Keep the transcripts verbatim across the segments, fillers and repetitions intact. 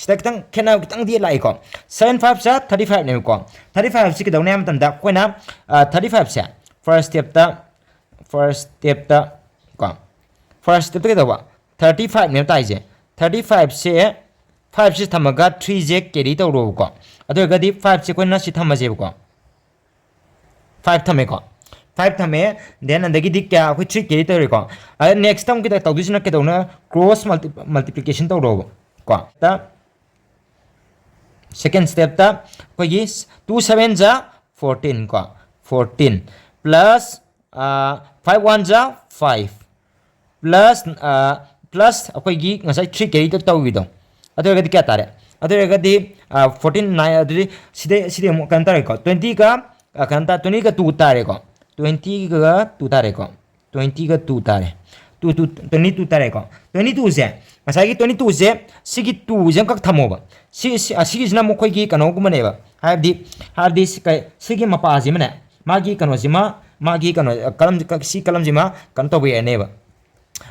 ꯁꯤꯗ ꯈꯤꯇꯪ ꯈꯦꯠꯅꯕ ꯈꯤꯇꯪꯗꯤ ꯂꯥꯛꯏꯀꯣ꯫ Seven five ꯁꯦ thirty five ꯅꯦꯕꯀꯣ꯫ Thirty five ꯁꯤ ꯀꯩꯗꯧꯅꯤ ꯍꯥꯏꯕ ꯃꯇꯝꯗ ꯑꯩꯈꯣꯏꯅ thirty five ꯁꯦ first step ꯇ, first step ꯇ ꯀꯣ, first step ꯇ ꯀꯩꯗꯧꯕ? Thirty five ꯅꯦꯕ ꯇꯥꯏꯁꯦ꯫ Thirty five ꯁꯦ, five ꯁꯦ ꯊꯝꯃꯒ three ꯁꯦ carry ꯇꯧꯔꯣꯕꯀꯣ꯫ ꯑꯗꯨ ꯑꯣꯏꯔꯒꯗꯤ five ꯁꯦ ꯑꯩꯈꯣꯏꯅ ꯁꯤ ꯊꯝꯃꯁꯦꯕꯀꯣ꯫ Five ꯊꯝꯃꯦꯀꯣ꯫ Five ꯊꯝꯃꯦ꯫ Then ꯑꯗꯒꯤꯗꯤ ꯀꯌꯥ? ꯑꯩꯈꯣꯏ three carry ꯇꯧꯔꯦꯀꯣ꯫ ꯑꯗ next ꯇ ꯑꯃꯨꯛ ꯀꯩꯗꯧ-, ꯇꯧꯗꯣꯏꯁꯤꯅ ꯀꯩꯗꯧꯅ? Cross multi-, multiplication ꯇꯧꯔꯣꯕ ꯀꯣ꯫ ꯇ second step ꯇ ꯑꯩꯈꯣꯏꯒꯤ two seven ꯖꯥ fourteen ꯀꯣ꯫ Fourteen plus five one ꯖꯥ five plus, plus ꯑꯩꯈꯣꯏꯒꯤ ꯉꯁꯥꯏ three carry ꯇꯧꯕꯤꯗꯣ꯫ ꯑꯗꯨ ꯑꯣꯏꯔꯒꯗꯤ ꯀꯌꯥ ꯇꯥꯔꯦ? ꯑꯗꯨ ꯑꯣꯏꯔꯒꯗꯤ fourteen nine, ꯑꯗꯨꯗꯤ ꯁꯤꯗꯩ, ꯁꯤꯗꯤ ꯑꯃꯨꯛ ꯀꯩꯅꯣ ꯇꯧꯔꯦꯀꯣ꯫ Twenty ꯒ, ꯀꯩꯅꯣ ꯇꯥ-, twenty ꯒ two ꯇꯥꯔꯦꯀꯣ꯫ Twenty ꯒ two ꯇꯥꯔꯦꯀꯣ꯫ Twenty ꯒ two ꯇꯥꯔꯦ꯫ Two, two, twenty two ꯇꯥꯔꯦꯀꯣ꯫ Twenty two ꯁꯦ, ꯉꯁꯥꯏꯒꯤ twenty two ꯁꯦ, ꯁꯤꯒꯤ two ꯁꯦ ꯑꯃꯈꯛ ꯊꯝꯃꯣꯕ꯫ ꯁꯤ, ꯁꯤ, ꯑꯁꯤꯒꯤꯁꯤꯅ ꯑꯃꯨꯛ ꯑꯩꯈꯣꯏꯒꯤ ꯀꯩꯅꯣꯒꯨꯝꯕꯅꯦꯕ꯫ ꯍꯥꯏꯕꯗꯤ, ꯍꯥꯏꯕꯗꯤ ꯁꯤ ꯀꯩ-, ꯁꯤꯒꯤ ꯃꯄꯥꯁꯤꯃꯅꯦ, ꯃꯥꯒꯤ ꯀꯩꯅꯣꯁꯤꯃ, ꯃꯥꯒꯤ ꯀꯩꯅꯣ, ꯀꯂꯝ-, ꯁꯤ ꯀꯂꯝꯁꯤꯃ ꯀꯩꯅꯣ ꯇꯧꯕ ꯌꯥꯅꯦꯕ꯫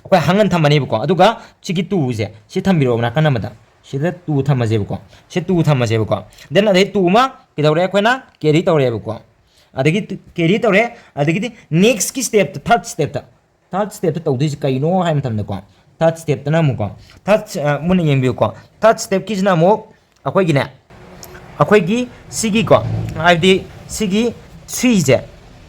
ꯑꯩꯈꯣꯏ ꯍꯥꯡꯍꯟ ꯊꯝꯃꯅꯦꯕꯀꯣ꯫ ꯑꯗꯨꯒ ꯁꯤꯒꯤ two ꯁꯦ ꯁꯤ ꯊꯝꯕꯤꯔꯛꯑꯣ ꯅꯥꯀꯟ ꯑꯃꯗ꯫ ꯁꯤꯗ two ꯊꯝꯃꯁꯦꯕꯀꯣ꯫ ꯁꯤ two ꯊꯝꯃꯁꯦꯕꯀꯣ꯫ Then ꯑꯗꯩ two ꯑꯃ ꯀꯩꯗꯧꯔꯦ? ꯑꯩꯈꯣꯏꯅ carry ꯇꯧꯔꯦꯕꯀꯣ꯫ ꯑꯗꯒꯤ carry ꯇꯧꯔꯦ꯫ ꯑꯗꯒꯤꯗꯤ next ꯀꯤ step ꯇ, third step ꯇ, third step ꯇ ꯇꯧꯗꯣꯏꯁꯤ ꯀꯩꯅꯣ ꯍꯥꯏꯕ ꯃꯇꯝꯗꯀꯣ, third step ꯇꯅ ꯑꯃꯨꯛꯀꯣ, third, ꯑ, ꯃꯨꯟꯅ ꯌꯦꯡꯕꯤꯌꯨꯀꯣ꯫ Third step ꯀꯤꯁꯤꯅ ꯑꯃꯨꯛ ꯑꯩꯈꯣꯏꯒꯤꯅꯦ, ꯑꯩꯈꯣꯏꯒꯤ ꯁꯤꯒꯤꯀꯣ, ꯍꯥꯏꯕꯗꯤ ꯁꯤꯒꯤ three ꯁꯦ,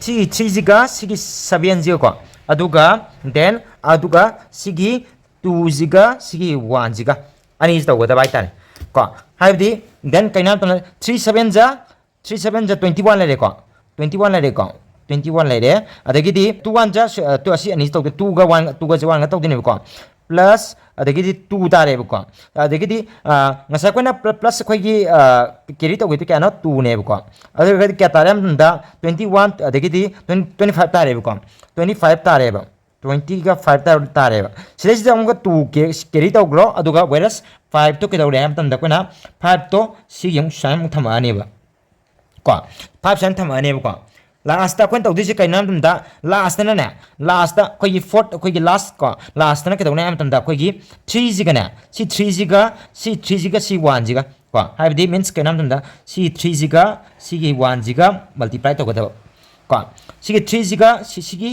ꯁꯤꯒꯤ three ꯁꯤꯒ ꯁꯤꯒꯤ seven ꯁꯤꯒꯀꯣ, ꯑꯗꯨꯒ then ꯑꯗꯨꯒ ꯁꯤꯒꯤ two ꯁꯤꯒ ꯁꯤꯒꯤ one ꯁꯤꯒ ꯑꯅꯤꯁꯤ ꯇꯧꯒꯗꯕ ꯍꯥꯏꯇꯥꯔꯦ ꯀꯣ꯫ ꯍꯥꯏꯕꯗꯤ then ꯀꯩꯅꯣ ꯍꯥꯏ ꯃꯇꯝꯗ three seven ꯖꯥ, three seven ꯖꯥ twenty one ꯂꯩꯔꯦꯀꯣ꯫ Twenty one ꯂꯩꯔꯦꯀꯣ꯫ Twenty one ꯂꯩꯔꯦ꯫ ꯑꯗꯒꯤꯗꯤ two one ꯖꯥ, ꯑ, two, ꯑꯁꯤ ꯑꯅꯤ ꯇꯧꯗꯣꯏ, two ꯒ one, two ꯒꯁꯦ one ꯒ ꯇꯧꯗꯣꯏꯅꯦꯕꯀꯣ꯫ Plus ꯑꯗꯒꯤꯗꯤ two ꯇꯥꯔꯦꯕꯀꯣ꯫ ꯑꯗꯒꯤꯗꯤ, ꯑ, ꯉꯁꯥꯏ ꯑꯩꯈꯣꯏꯅ pl-, plus ꯑꯩꯈꯣꯏꯒꯤ, ꯑ, carry ꯇꯧꯈꯤꯗꯣ ꯀꯌꯥꯅꯣ? Two ꯅꯦꯕꯀꯣ꯫ ꯑꯗꯨ ꯑꯣꯏꯔꯒꯗꯤ ꯀꯌꯥ ꯇꯥꯔꯦ ꯍꯥꯏꯕ ꯃꯇꯝꯗ twenty one, ꯑꯗꯒꯤꯗꯤ twenty, twenty five ꯇꯥꯔꯦꯕꯀꯣ꯫ Twenty five ꯇꯥꯔꯦꯕ꯫ Twenty ꯒ five ꯇꯥ-, ꯇꯥꯔꯦꯕ꯫ ꯁꯤꯗꯩꯁꯤꯗ ꯑꯃꯨꯛꯀ two ꯀꯦ-, carry ꯇꯧꯈ꯭ꯔꯣ, ꯑꯗꯨꯒ whereas five ꯇꯣ ꯀꯩꯗꯧꯔꯦ ꯍꯥꯏꯕ ꯃꯇꯝꯗ ꯑꯩꯈꯣꯏꯅ five ꯇꯣ ꯁꯤꯒꯤ ꯑꯃꯨꯛ ꯁꯨꯃꯥꯏꯅ ꯑꯃꯨꯛ ꯊꯝꯃꯛꯑꯅꯦꯕ ꯀꯣ꯫ Five ꯁꯨꯃꯥꯏꯅ ꯊꯝꯃꯛꯑꯅꯦꯕꯀꯣ꯫ ꯂꯥꯁꯇ ꯑꯩꯈꯣꯏꯅ ꯇꯧꯗꯣꯏꯁꯦ ꯀꯩꯅꯣ ꯍꯥꯏꯕ ꯃꯇꯝꯗ, ꯂꯥꯁꯇꯅꯅꯦ, ꯂꯥꯁꯇ ꯑꯩꯈꯣꯏꯒꯤ ꯐꯣꯔꯠ, ꯑꯩꯈꯣꯏꯒꯤ ꯂꯥꯁ ꯀꯣ, ꯂꯥꯁꯇꯅ ꯀꯩꯗꯧꯅꯤ ꯍꯥꯏꯕ ꯃꯇꯝꯗ ꯑꯩꯈꯣꯏꯒꯤ ꯊ꯭ꯔꯤꯁꯤꯒꯅꯦ, ꯁꯤ ꯊ꯭ꯔꯤꯁꯤꯒ, ꯁꯤ ꯊ꯭ꯔꯤꯁꯤꯒ ꯁꯤ ꯋꯥꯟꯁꯤꯒ ꯀꯣ, ꯍꯥꯏꯕꯗꯤ ꯃꯤꯟꯁ ꯀꯩꯅꯣ ꯍꯥꯏꯕ ꯃꯇꯝꯗ ꯁꯤ ꯊ꯭ꯔꯤꯁꯤꯒ ꯁꯤꯒꯤ ꯋꯥꯟꯁꯤꯒ ꯃꯜꯇꯤꯄ꯭ꯂꯥꯏ ꯇꯧꯒꯗꯕ ꯀꯣ꯫ ꯁꯤꯒꯤ ꯊ꯭ꯔꯤꯁꯤꯒ ꯁꯤ, ꯁꯤꯒꯤ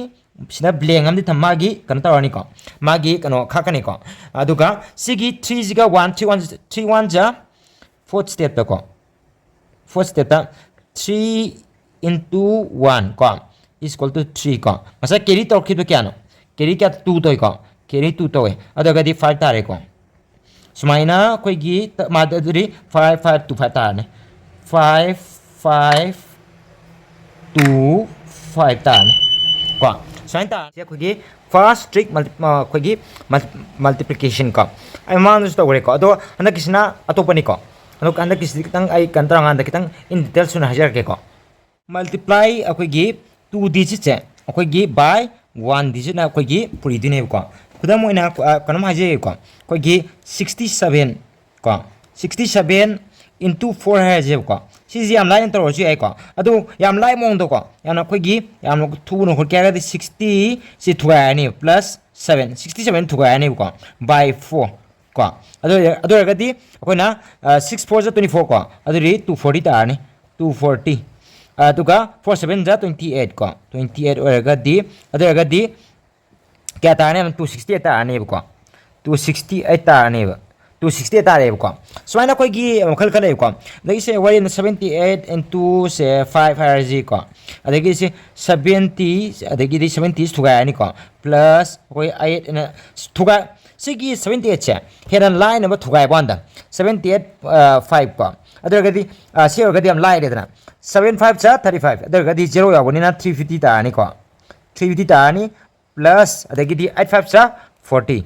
ꯁꯤꯅ ꯕ꯭ꯂꯦꯡ ꯑꯃꯗꯤ ꯊꯝ, ꯃꯥꯒꯤ ꯀꯩꯅꯣ ꯇꯧꯔꯅꯤꯀꯣ, ꯃꯥꯒꯤ ꯀꯩꯅꯣ ꯈꯥꯛꯀꯅꯤꯀꯣ꯫ ꯑꯗꯨꯒ ꯁꯤꯒꯤ ꯊ꯭ꯔꯤꯁꯤꯒ one, three one, three one ꯖ ꯐꯣꯔꯠ ꯁ꯭ꯇꯦꯞꯇꯀꯣ, ꯐꯣꯔꯠ ꯁ꯭ꯇꯦꯞꯇ ꯊ꯭ꯔꯤ ꯏꯟꯇꯨ ꯋꯥꯟ ꯀꯣ, ꯏꯁ ꯏꯀ꯭ꯋꯦꯜ ꯇꯨ ꯊ꯭ꯔꯤ ꯀꯣ꯫ ꯉꯁꯥꯏ ꯀꯦꯔꯤ ꯇꯧꯔꯛꯈꯤꯕꯗꯣ ꯀꯌꯥꯅꯣ? ꯀꯦꯔꯤ ꯀꯌꯥ? ꯇꯨ ꯇꯧꯏꯀꯣ꯫ ꯀꯦꯔꯤ ꯇꯨ ꯇꯧꯋꯦ꯫ ꯑꯗꯨ ꯑꯣꯏꯔꯒꯗꯤ ꯐꯥꯏꯚ ꯇꯥꯔꯦꯀꯣ꯫ ꯁꯨꯃꯥꯏꯅ ꯑꯩꯈꯣꯏꯒꯤ ꯇ-, ꯃꯥ-, ꯑꯗꯨꯗꯤ ꯐꯥꯏꯚ ꯐꯥꯏꯚ ꯇꯨ ꯐꯥꯏꯚ ꯇꯥꯔꯅꯤ꯫ ꯐꯥꯏꯚ ꯐꯥꯏꯚ ꯇꯨ ꯐꯥꯏꯚ ꯇꯥꯔꯅꯤ ꯀꯣ꯫ ꯁꯨꯃꯥꯏꯅ ꯇꯥꯔꯅꯤ ꯑꯩꯈꯣꯏꯒꯤ ꯐꯥꯔꯁ ꯇ꯭ꯔꯤꯛ, ꯑꯩꯈꯣꯏꯒꯤ ꯃꯜꯇꯤꯄ꯭ꯂꯤꯀꯦꯁꯟ ꯀꯣ꯫ ꯑꯩ ꯃꯃꯥꯡꯗꯁꯨ ꯇꯧꯈ꯭ꯔꯦꯀꯣ꯫ ꯑꯗꯣ ꯍꯟꯗꯛꯀꯤꯁꯤꯅ ꯑꯇꯣꯞꯄꯅꯤꯀꯣ꯫ ꯑꯗꯣ ꯍꯟꯗꯛꯀꯤꯁꯤꯗꯤ ꯈꯤꯇꯪ ꯑꯩ ꯀꯩꯅꯣ ꯇꯧꯔꯀꯥꯟꯗ ꯈꯤꯇꯪ ꯏꯟ ꯗꯤꯇꯦꯜꯁ ꯑꯣꯏꯅ ꯍꯥꯏꯖꯔꯛꯀꯦꯀꯣ꯫ ꯃꯜꯇꯤꯄ꯭ꯂꯥꯏ ꯑꯩꯈꯣꯏꯒꯤ ꯇꯨ ꯗꯤꯖꯤꯠꯁꯦ ꯑꯩꯈꯣꯏꯒꯤ ꯕꯥꯏ ꯋꯥꯟ ꯗꯤꯖꯤꯠꯅ ꯑꯩꯈꯣꯏꯒꯤ ꯄꯨꯔꯤꯗꯣꯏꯅꯦꯕꯀꯣ꯫ ꯈꯨꯗꯝ ꯑꯣꯏꯅ, ꯑ, ꯀꯩꯅꯣꯝ ꯍꯥꯏꯖꯒꯦꯀꯣ꯫ ꯑꯩꯈꯣꯏꯒꯤ ꯁꯤꯛꯁꯇꯤ ꯁꯚꯦꯟ ꯀꯣ, ꯁꯤꯛꯁꯇꯤ ꯁꯚꯦꯟ ꯏꯟꯇꯨ ꯐꯣꯔ ꯍꯥꯏꯔꯁꯦꯕꯀꯣ꯫ ꯁꯤꯁꯦ ꯌꯥꯝ ꯂꯥꯏꯅ ꯇꯧꯔꯁꯨ ꯌꯥꯏꯀꯣ꯫ ꯑꯗꯣ ꯌꯥꯝ ꯂꯥꯏ ꯃꯑꯣꯡꯗꯀꯣ, ꯌꯥꯝꯅ ꯑꯩꯈꯣꯏꯒꯤ ꯌꯥꯝꯅ ꯊꯨꯅ ꯍꯣꯠꯀꯦ ꯍꯥꯏꯔꯒꯗꯤ ꯁꯤꯛꯁꯇꯤ ꯁꯤ ꯊꯨꯒꯥꯏꯔꯅꯤ, ꯄ꯭ꯂꯁ ꯁꯚꯦꯟ, ꯁꯤꯛꯁꯇꯤ ꯁꯚꯦꯟ ꯊꯨꯒꯥꯏꯔꯅꯦꯕꯀꯣ, ꯕꯥꯏ ꯐꯣꯔ ꯀꯣ꯫ ꯑꯗꯨ ꯑꯣꯏꯔ-, ꯑꯗꯨ ꯑꯣꯏꯔꯒꯗꯤ ꯑꯩꯈꯣꯏꯅ, ꯑ, ꯁꯤꯛꯁ ꯐꯣꯔ ꯖ ꯇ꯭ꯋꯦꯟꯇꯤ ꯐꯣꯔ ꯀꯣ, ꯑꯗꯨꯗꯤ ꯇꯨ ꯐꯣꯔꯇꯤ ꯇꯥꯔꯅꯤ, ꯇꯨ ꯐꯣꯔꯇꯤ꯫ ꯑꯗꯨꯒ ꯐꯣꯔ ꯁꯚꯦꯟ ꯖ ꯇ꯭ꯋꯦꯟꯇꯤ ꯑꯩꯠ ꯀꯣ, ꯇ꯭ꯋꯦꯟꯇꯤ ꯑꯩꯠ ꯑꯣꯏꯔꯒꯗꯤ, ꯑꯗꯨ ꯑꯣꯏꯔꯒꯗꯤ ꯀꯌꯥ ꯇꯥꯔꯅꯤ? ꯇꯨ ꯁꯤꯛꯁꯇꯤ ꯑꯩꯠ ꯇꯥꯔꯅꯦꯕꯀꯣ, ꯇꯨ ꯁꯤꯛꯁꯇꯤ ꯑꯩꯠ ꯇꯥꯔꯅꯦꯕ, ꯇꯨ ꯁꯤꯛꯁꯇꯤ ꯑꯩꯠ ꯇꯥꯔꯦꯕꯀꯣ꯫ ꯁꯨꯃꯥꯏꯅ ꯑꯩꯈꯣꯏꯒꯤ ꯃꯈꯜ ꯈꯔ ꯂꯩꯕꯀꯣ꯫ ꯑꯗꯒꯤ ꯁꯦ ꯋꯥꯔꯤ ꯑꯃꯅ ꯁꯚꯦꯟꯇꯤ ꯑꯩꯠ ꯏꯟꯇꯨ ꯁꯦ ꯐꯥꯏꯚ ꯍꯥꯏꯔꯁꯤꯀꯣ꯫ ꯑꯗꯒꯤ ꯁꯤ ꯁꯚꯦꯟꯇꯤ, ꯑꯗꯒꯤꯗꯤ ꯁꯚꯦꯟꯇꯤ ꯊꯨꯒꯥꯏꯔꯅꯤꯀꯣ, ꯄ꯭ꯂꯁ ꯑꯩꯈꯣꯏ ꯑꯩꯠ ꯑꯅ ꯊꯨꯒꯥꯏ-, ꯁꯤꯒꯤ ꯁꯚꯦꯟꯇꯤ ꯑꯩꯠꯁꯦ ꯍꯦꯟꯅ ꯂꯥꯏꯅꯕ ꯊꯨꯒꯥꯏꯕ ꯀꯥꯟꯗ, ꯁꯚꯦꯟꯇꯤ ꯑꯩꯠ, ꯑ, ꯐꯥꯏꯚ ꯀꯣ꯫ ꯑꯗꯨ ꯑꯣꯏꯔꯒꯗꯤ, ꯑ, ꯁꯤ ꯑꯣꯏꯔꯒꯗꯤ ꯌꯥꯝ ꯂꯥꯏꯔꯦꯗꯅ꯫ ꯁꯚꯦꯟ ꯐꯥꯏꯚ ꯖ ꯊꯥꯔꯇꯤ ꯐꯥꯏꯚ, ꯑꯗꯨ ꯑꯣꯏꯔꯒꯗꯤ ꯖꯦꯔꯣ ꯌꯥꯎꯕꯅꯤꯅ ꯊ꯭ꯔꯤ ꯐꯤꯐꯇꯤ ꯇꯥꯔꯅꯤꯀꯣ꯫ ꯊ꯭ꯔꯤ ꯐꯤꯐꯇꯤ ꯇꯥꯔꯅꯤ, ꯄ꯭ꯂꯁ ꯑꯗꯒꯤꯗꯤ ꯑꯩꯠ ꯐꯥꯏꯚ ꯖ ꯐꯣꯔꯇꯤ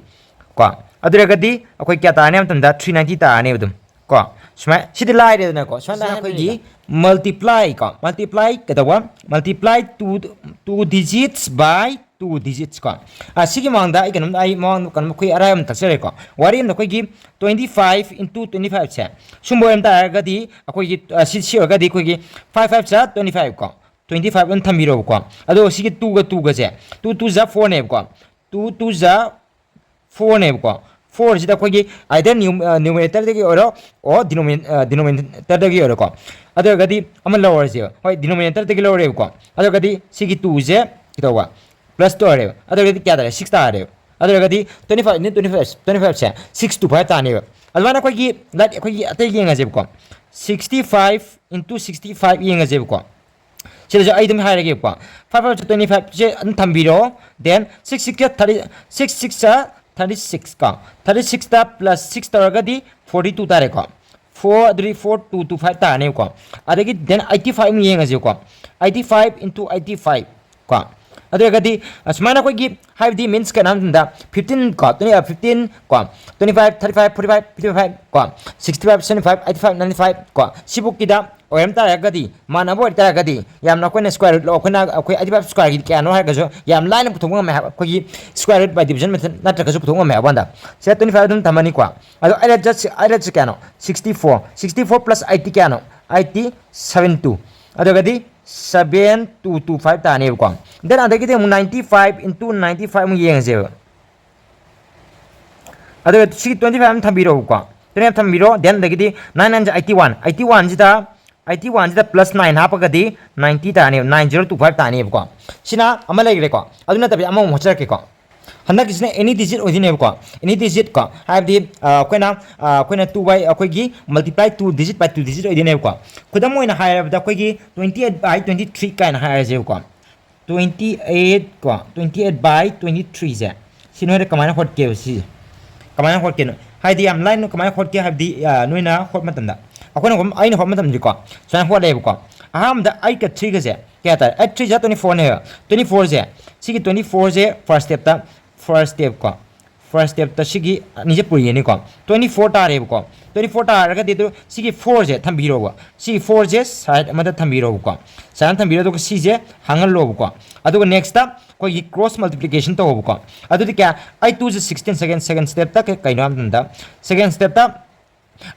ꯀꯣ꯫ ꯑꯗꯨ ꯑꯣꯏꯔꯒꯗꯤ ꯑꯩꯈꯣꯏ ꯀꯌꯥ ꯇꯥꯔꯅꯤ ꯍꯥꯏꯕ ꯃꯇꯝꯗ ꯊ꯭ꯔꯤ ꯅꯥꯏꯟꯇꯤ ꯇꯥꯔꯅꯦꯕ ꯑꯗꯨꯝ ꯀꯣ꯫ ꯁꯨꯃꯥꯏ-, ꯁꯤꯗꯤ ꯂꯥꯏꯔꯦꯗꯅꯀꯣ꯫ ꯁꯨꯃꯥꯏꯅ ꯁꯤꯅ ꯑꯩꯈꯣꯏꯒꯤ ꯍꯥꯏꯕꯅꯤꯗ꯫ ꯃꯜꯇꯤꯄ꯭ꯂꯥꯏ ꯀꯣ, ꯃꯜꯇꯤꯄ꯭ꯂꯥꯏ ꯀꯩꯗꯧꯕ? ꯃꯜꯇꯤꯄ꯭ꯂꯥꯏ ꯇꯨ, ꯇꯨ ꯗꯤꯖꯤꯠꯁ ꯕꯥꯏ ꯇꯨ ꯗꯤꯖꯤꯠꯁ ꯀꯣ꯫ ꯑ, ꯁꯤꯒꯤ ꯃꯃꯥꯡꯗ ꯑꯩ ꯀꯩꯅꯣꯝ, ꯑꯩ ꯃꯃꯥꯡꯗ ꯀꯩꯅꯣꯝ ꯑꯩꯈꯣꯏ ꯑꯔꯥꯏꯕ ꯑꯃ ꯇꯥꯛꯆꯔꯦꯀꯣ꯫ ꯋꯥꯔꯤ ꯑꯃꯗ ꯑꯩꯈꯣꯏꯒꯤ ꯇ꯭ꯋꯦꯟꯇꯤ ꯐꯥꯏꯚ ꯏꯟꯇꯨ ꯇ꯭ꯋꯦꯟꯇꯤ ꯐꯥꯏꯚꯁꯦ ꯁꯨꯝꯕ ꯑꯣꯏꯔꯝ ꯇꯥꯔꯒꯗꯤ ꯑꯩꯈꯣꯏꯒꯤ, ꯑ, ꯁꯤ, ꯁꯤ ꯑꯣꯏꯔꯒꯗꯤ ꯑꯩꯈꯣꯏꯒꯤ ꯐꯥꯏꯚ ꯐꯥꯏꯚ ꯖ ꯇ꯭ꯋꯦꯟꯇꯤ ꯐꯥꯏꯚ ꯀꯣ꯫ twenty five ꯑꯗꯨꯝ ꯊꯝꯕꯤꯔꯣꯕꯀꯣ꯫ ꯑꯗꯣ ꯁꯤꯒꯤ ꯇꯨꯒ ꯇꯨꯒꯁꯦ, ꯇꯨ ꯇꯨ ꯖꯥ ꯐꯣꯔꯅꯦꯕꯀꯣ, ꯇꯨ ꯇꯨ ꯖꯥ ꯐꯣꯔꯅꯦꯕꯀꯣ꯫ ꯐꯣꯔꯁꯤꯗ ꯑꯩꯈꯣꯏꯒꯤ either numeratorꯗꯒꯤ ꯑꯣꯏꯔꯣ, ꯑꯣ denominatorꯗꯒꯤ ꯑꯣꯏꯔꯣꯀꯣ꯫ ꯑꯗꯨ ꯑꯣꯏꯔꯒꯗꯤ ꯑꯃ ꯂꯧꯔꯁꯦꯕ꯫ ꯍꯣꯏ, denominatorꯗꯒꯤ ꯂꯧꯔꯦꯕꯀꯣ꯫ ꯑꯗꯨ ꯑꯣꯏꯔꯒꯗꯤ ꯁꯤꯒꯤ ꯇꯨꯁꯦ ꯀꯩꯗꯧꯕ? ꯄ꯭ꯂꯁ ꯇꯨ ꯇꯥꯔꯦꯕ꯫ ꯑꯗꯨ ꯑꯣꯏꯔꯒꯗꯤ ꯀꯌꯥ ꯇꯥꯔꯦ? ꯁꯤꯛꯁ ꯇꯥꯔꯦꯕ꯫ ꯑꯗꯨ ꯑꯣꯏꯔꯒꯗꯤ twenty five into twenty five, twenty fiveꯁꯦ six two five ꯇꯥꯅꯦꯕ꯫ ꯑꯗꯨꯃꯥꯏꯅ ꯑꯩꯈꯣꯏꯒꯤ, ꯂꯥꯏꯠ ꯑꯩꯈꯣꯏꯒꯤ ꯑꯇꯩ ꯌꯦꯡꯉꯁꯦꯕꯀꯣ꯫ Sixty five into sixty five ꯌꯦꯡꯉꯁꯦꯕꯀꯣ꯫ ꯁꯤꯗꯁꯨ ꯑꯩ ꯑꯗꯨꯝ ꯍꯥꯏꯔꯒꯦꯕꯀꯣ꯫ Five five twenty fiveꯁꯦ ꯑꯗꯨꯝ ꯊꯝꯕꯤꯔꯣ꯫ Then six six thirty, six six thirty six ꯀꯣ꯫ Thirty sixꯇ plus six ꯇꯧꯔꯒꯗꯤ forty two ꯇꯥꯔꯦꯀꯣ꯫ Four ꯑꯗꯨꯗꯤ four two two five ꯇꯥꯔꯅꯦꯕꯀꯣ꯫ ꯑꯗꯒꯤ then eighty five ꯑꯃꯨꯛ ꯌꯦꯡꯉꯁꯦꯕꯀꯣ꯫ Eighty five into eighty five ꯀꯣ꯫ ꯑꯗꯨ ꯑꯣꯏꯔꯒꯗꯤ ꯑꯁꯨꯃꯥꯏꯅ ꯑꯩꯈꯣꯏꯒꯤ ꯍꯥꯏꯕꯗꯤ means ꯀꯩꯅꯣ ꯍꯥꯏꯕ ꯃꯇꯝꯗ fifteen ꯀꯣ, twenty, fifteen ꯀꯣ, twenty five, thirty five, forty five, fifty five ꯀꯣ, sixty five, seventy five, eighty five, ninety five ꯀꯣ, ꯁꯤꯕꯨꯛꯀꯤꯗ ꯑꯣꯏꯔꯝ ꯇꯥꯔꯒꯗꯤ, ꯃꯥꯟꯅꯕ ꯑꯣꯏ ꯇꯥꯔꯒꯗꯤ, ꯌꯥꯝꯅ ꯑꯩꯈꯣꯏꯅ square root ꯂꯧ, ꯑꯩꯈꯣꯏꯅ, ꯑꯩꯈꯣꯏ eighty five squareꯒꯤ ꯀꯌꯥꯅꯣ ꯍꯥꯏꯔꯒꯁꯨ ꯌꯥꯝ ꯂꯥꯏꯅ ꯄꯨꯊꯣꯛꯄ ꯉꯝꯃꯦ ꯍꯥꯏꯕ, ꯑꯩꯈꯣꯏꯒꯤ square root by division method ꯅꯠꯇ꯭ꯔꯒꯁꯨ ꯄꯨꯊꯣꯛꯄ ꯉꯝꯃꯦ ꯍꯥꯏꯕ ꯀꯥꯟꯗ꯫ ꯁꯤꯗ twenty five ꯑꯗꯨꯝ ꯊꯝꯃꯅꯤꯀꯣ꯫ ꯑꯗꯣ eight eight ꯁꯦ, eight eight ꯁꯦ ꯀꯌꯥꯅꯣ? Sixty four꯫ Sixty four plus eighty ꯀꯌꯥꯅꯣ? Eighty seven two꯫ ꯑꯗꯨꯒꯗꯤ seven two two five ꯇꯥꯅꯦꯕꯀꯣ꯫ Then ꯑꯗꯒꯤꯗꯤ ꯑꯃꯨꯛ ninety five into ninety five ꯑꯃꯨꯛ ꯌꯦꯡꯉꯁꯦꯕ꯫ ꯑꯗꯨꯒ ꯁꯤꯒꯤ twenty five ꯑꯃ ꯊꯝꯕꯤꯔꯣꯕꯀꯣ꯫ Twenty five ꯊꯝꯕꯤꯔꯣ, then ꯑꯗꯒꯤꯗꯤ nine nine eighty one, eighty one ꯁꯤꯗ, eighty one ꯁꯤꯗ plus nine ꯍꯥꯞꯄꯒꯗꯤ ninety ꯇꯥꯅꯦꯕ, nine zero two five ꯇꯥꯅꯦꯕꯀꯣ꯫ ꯁꯤꯅ ꯑꯃ ꯂꯩꯈ꯭ꯔꯦꯀꯣ꯫ ꯑꯗꯨ ꯅꯠꯇꯕ ꯑꯃꯃꯨꯛ ꯍꯣꯠꯆꯔꯛꯀꯦꯀꯣ꯫ ꯍꯟꯗꯛꯀꯤꯁꯤꯅ any digit ꯑꯣꯏꯗꯣꯏꯅꯦꯕꯀꯣ꯫ Any digit ꯀꯣ, ꯍꯥꯏꯕꯗꯤ, ꯑ, ꯑꯩꯈꯣꯏꯅ, ꯑ, ꯑꯩꯈꯣꯏꯅ two by, ꯑꯩꯈꯣꯏꯒꯤ multiply two digit by two digit ꯑꯣꯏꯗꯣꯏꯅꯦꯕꯀꯣ꯫ ꯈꯨꯗꯝ ꯑꯣꯏꯅ ꯍꯥꯏꯔꯕꯗ ꯑꯩꯈꯣꯏꯒꯤ twenty eight by twenty three ꯀꯥꯏꯅ ꯍꯥꯏꯔꯁꯦꯕꯀꯣ꯫ Twenty eight ꯀꯣ, twenty eight by twenty threeꯁꯦ, ꯁꯤ ꯅꯣꯏꯅ ꯀꯃꯥꯏꯅ ꯍꯣꯠꯀꯦꯕ ꯁꯤꯁꯦ? ꯀꯃꯥꯏꯅ ꯍꯣꯠꯀꯦꯅꯣ? ꯍꯥꯏꯗꯤ ꯌꯥꯝ ꯂꯥꯏꯅ ꯀꯃꯥꯏꯅ ꯍꯣꯠꯀꯦ ꯍꯥꯏꯕꯗꯤ, ꯑ, ꯅꯣꯏꯅ ꯍꯣꯠꯄ ꯃꯇꯝꯗ, ꯑꯩꯈꯣꯏꯅ ꯍꯣꯠ-, ꯑꯩꯅ ꯍꯣꯠꯄ ꯃꯇꯝꯗꯗꯤꯀꯣ, ꯁꯨꯃꯥꯏꯅ ꯍꯣꯠꯂꯦꯕꯀꯣ꯫ ꯑꯍꯥꯟꯕꯗ eightꯀ threeꯒꯁꯦ ꯀꯌꯥ ꯇꯥꯔꯦ? Eight three ꯖꯥ twenty fourꯅꯦꯕ꯫ Twenty fourꯁꯦ, ꯁꯤꯒꯤ twenty fourꯁꯦ first stepꯇ, first step ꯀꯣ, first stepꯇ ꯁꯤꯒꯤ ꯑꯅꯤꯁꯦ ꯄꯨꯔꯤꯅꯤꯀꯣ꯫ Twenty four ꯇꯥꯔꯦꯕꯀꯣ꯫ Twenty four ꯇꯥꯔꯒꯗꯤ ꯑꯗꯨ ꯁꯤꯒꯤ fourꯁꯦ ꯊꯝꯕꯤꯔꯣꯕ꯫ ꯁꯤꯒꯤ fourꯁꯦ side ꯑꯃꯗ ꯊꯝꯕꯤꯔꯣꯕꯀꯣ꯫ Side ꯑꯃ ꯊꯝꯕꯤꯔꯣ, ꯑꯗꯨꯒ ꯁꯤꯁꯦ ꯍꯥꯡꯍꯜꯂꯣꯕꯀꯣ꯫ ꯑꯗꯨꯒ nextꯇ ꯑꯩꯈꯣꯏꯒꯤ cross multiplication ꯇꯧꯕꯀꯣ꯫ ꯑꯗꯨꯗꯤ ꯀꯌꯥ? Eight twoꯁꯦ sixteen, second, second stepꯇ ꯀꯩ-, ꯀꯩꯅꯣ ꯍꯥꯏꯕ ꯃꯇꯝꯗ, second stepꯇ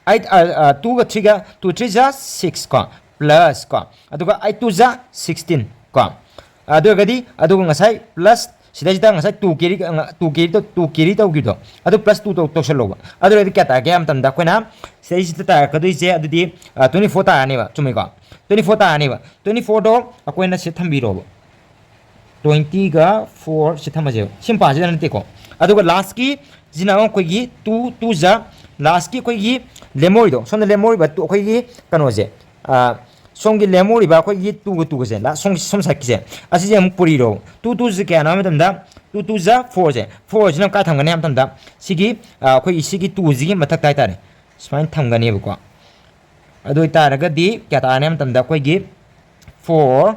eight, ꯑ, ꯑ, twoꯒ threeꯒ, two three ꯖꯥ six ꯀꯣ꯫ plus ꯀꯣ, ꯑꯗꯨꯒ eight two ꯖꯥ sixteen ꯀꯣ꯫ ꯑꯗꯨ ꯑꯣꯏꯔꯒꯗꯤ ꯑꯗꯨꯒ ꯉꯁꯥꯏ plus ꯁꯤꯗꯩꯁꯤꯗ ꯉꯁꯥꯏ two carry, two carry ꯇꯧ-, two carry ꯇꯧꯈꯤꯕꯗꯣ, ꯑꯗꯨ plus two ꯇꯧ-, ꯇꯧꯁꯜꯂꯣꯕ꯫ ꯑꯗꯨ ꯑꯣꯏꯔꯗꯤ ꯀꯌꯥ ꯇꯥꯔꯒꯦ ꯍꯥꯏꯕ ꯃꯇꯝꯗ ꯑꯩꯈꯣꯏꯅ ꯁꯤꯗꯩꯁꯤꯗ ꯇꯥꯔꯛꯀꯗꯣꯏꯁꯦ ꯑꯗꯨꯗꯤ, ꯑ, twenty four ꯇꯥꯔꯅꯦꯕ, ꯆꯨꯝꯃꯤꯀꯣ? Twenty four ꯇꯥꯔꯅꯦꯕ꯫ Twenty fourꯗꯣ ꯑꯩꯈꯣꯏꯅ ꯁꯤ ꯊꯝꯕꯤꯔꯣꯕ꯫ Twentyꯒ four ꯁꯤ ꯊꯝꯃꯁꯦꯕ꯫ ꯁꯤ ꯃꯄꯥꯁꯤꯗ ꯅꯠꯇꯦꯀꯣ꯫ ꯑꯗꯨꯒ lastꯀꯤ ꯁꯤꯅ ꯑꯩꯈꯣꯏꯒꯤ two, two ꯖꯥ, lastꯀꯤ ꯑꯩꯈꯣꯏꯒꯤ ꯂꯦꯝꯍꯧꯔꯤꯗꯣ, ꯁꯣꯝꯗ ꯂꯦꯝꯍꯧꯔꯤꯕ two, ꯑꯩꯈꯣꯏꯒꯤ ꯀꯩꯅꯣꯁꯦ, ꯑ, ꯁꯣꯝꯒꯤ ꯂꯦꯝꯍꯧꯔꯤꯕ ꯑꯩꯈꯣꯏꯒꯤ twoꯒ twoꯒꯁꯦ, ꯂꯥ-, ꯁꯣꯝ, ꯁꯣꯝ sideꯀꯤꯁꯦ, ꯑꯁꯤꯁꯦ ꯑꯃꯨꯛ ꯄꯨꯔꯤꯔꯣ꯫ Two, two ꯁꯦ ꯀꯌꯥꯅꯣ ꯍꯥꯏꯕ ꯃꯇꯝꯗ, two two ꯖꯥ fourꯁꯦ, fourꯁꯤꯅ ꯀꯥꯏ ꯊꯝꯒꯅꯤ ꯍꯥꯏꯕ ꯃꯇꯝꯗ, ꯁꯤꯒꯤ, ꯑ, ꯑꯩꯈꯣꯏꯒꯤ ꯁꯤꯒꯤ twoꯁꯤꯒꯤ ꯃꯊꯛꯇ ꯍꯥꯏꯇꯥꯔꯦ, ꯁꯨꯃꯥꯏꯅ ꯊꯝꯒꯅꯦꯕꯀꯣ꯫ ꯑꯗꯨ ꯑꯣꯏꯇꯥꯔꯒꯗꯤ ꯀꯌꯥ ꯇꯥꯔꯅꯤ ꯍꯥꯏꯕ ꯃꯇꯝꯗ, ꯑꯩꯈꯣꯏꯒꯤ four,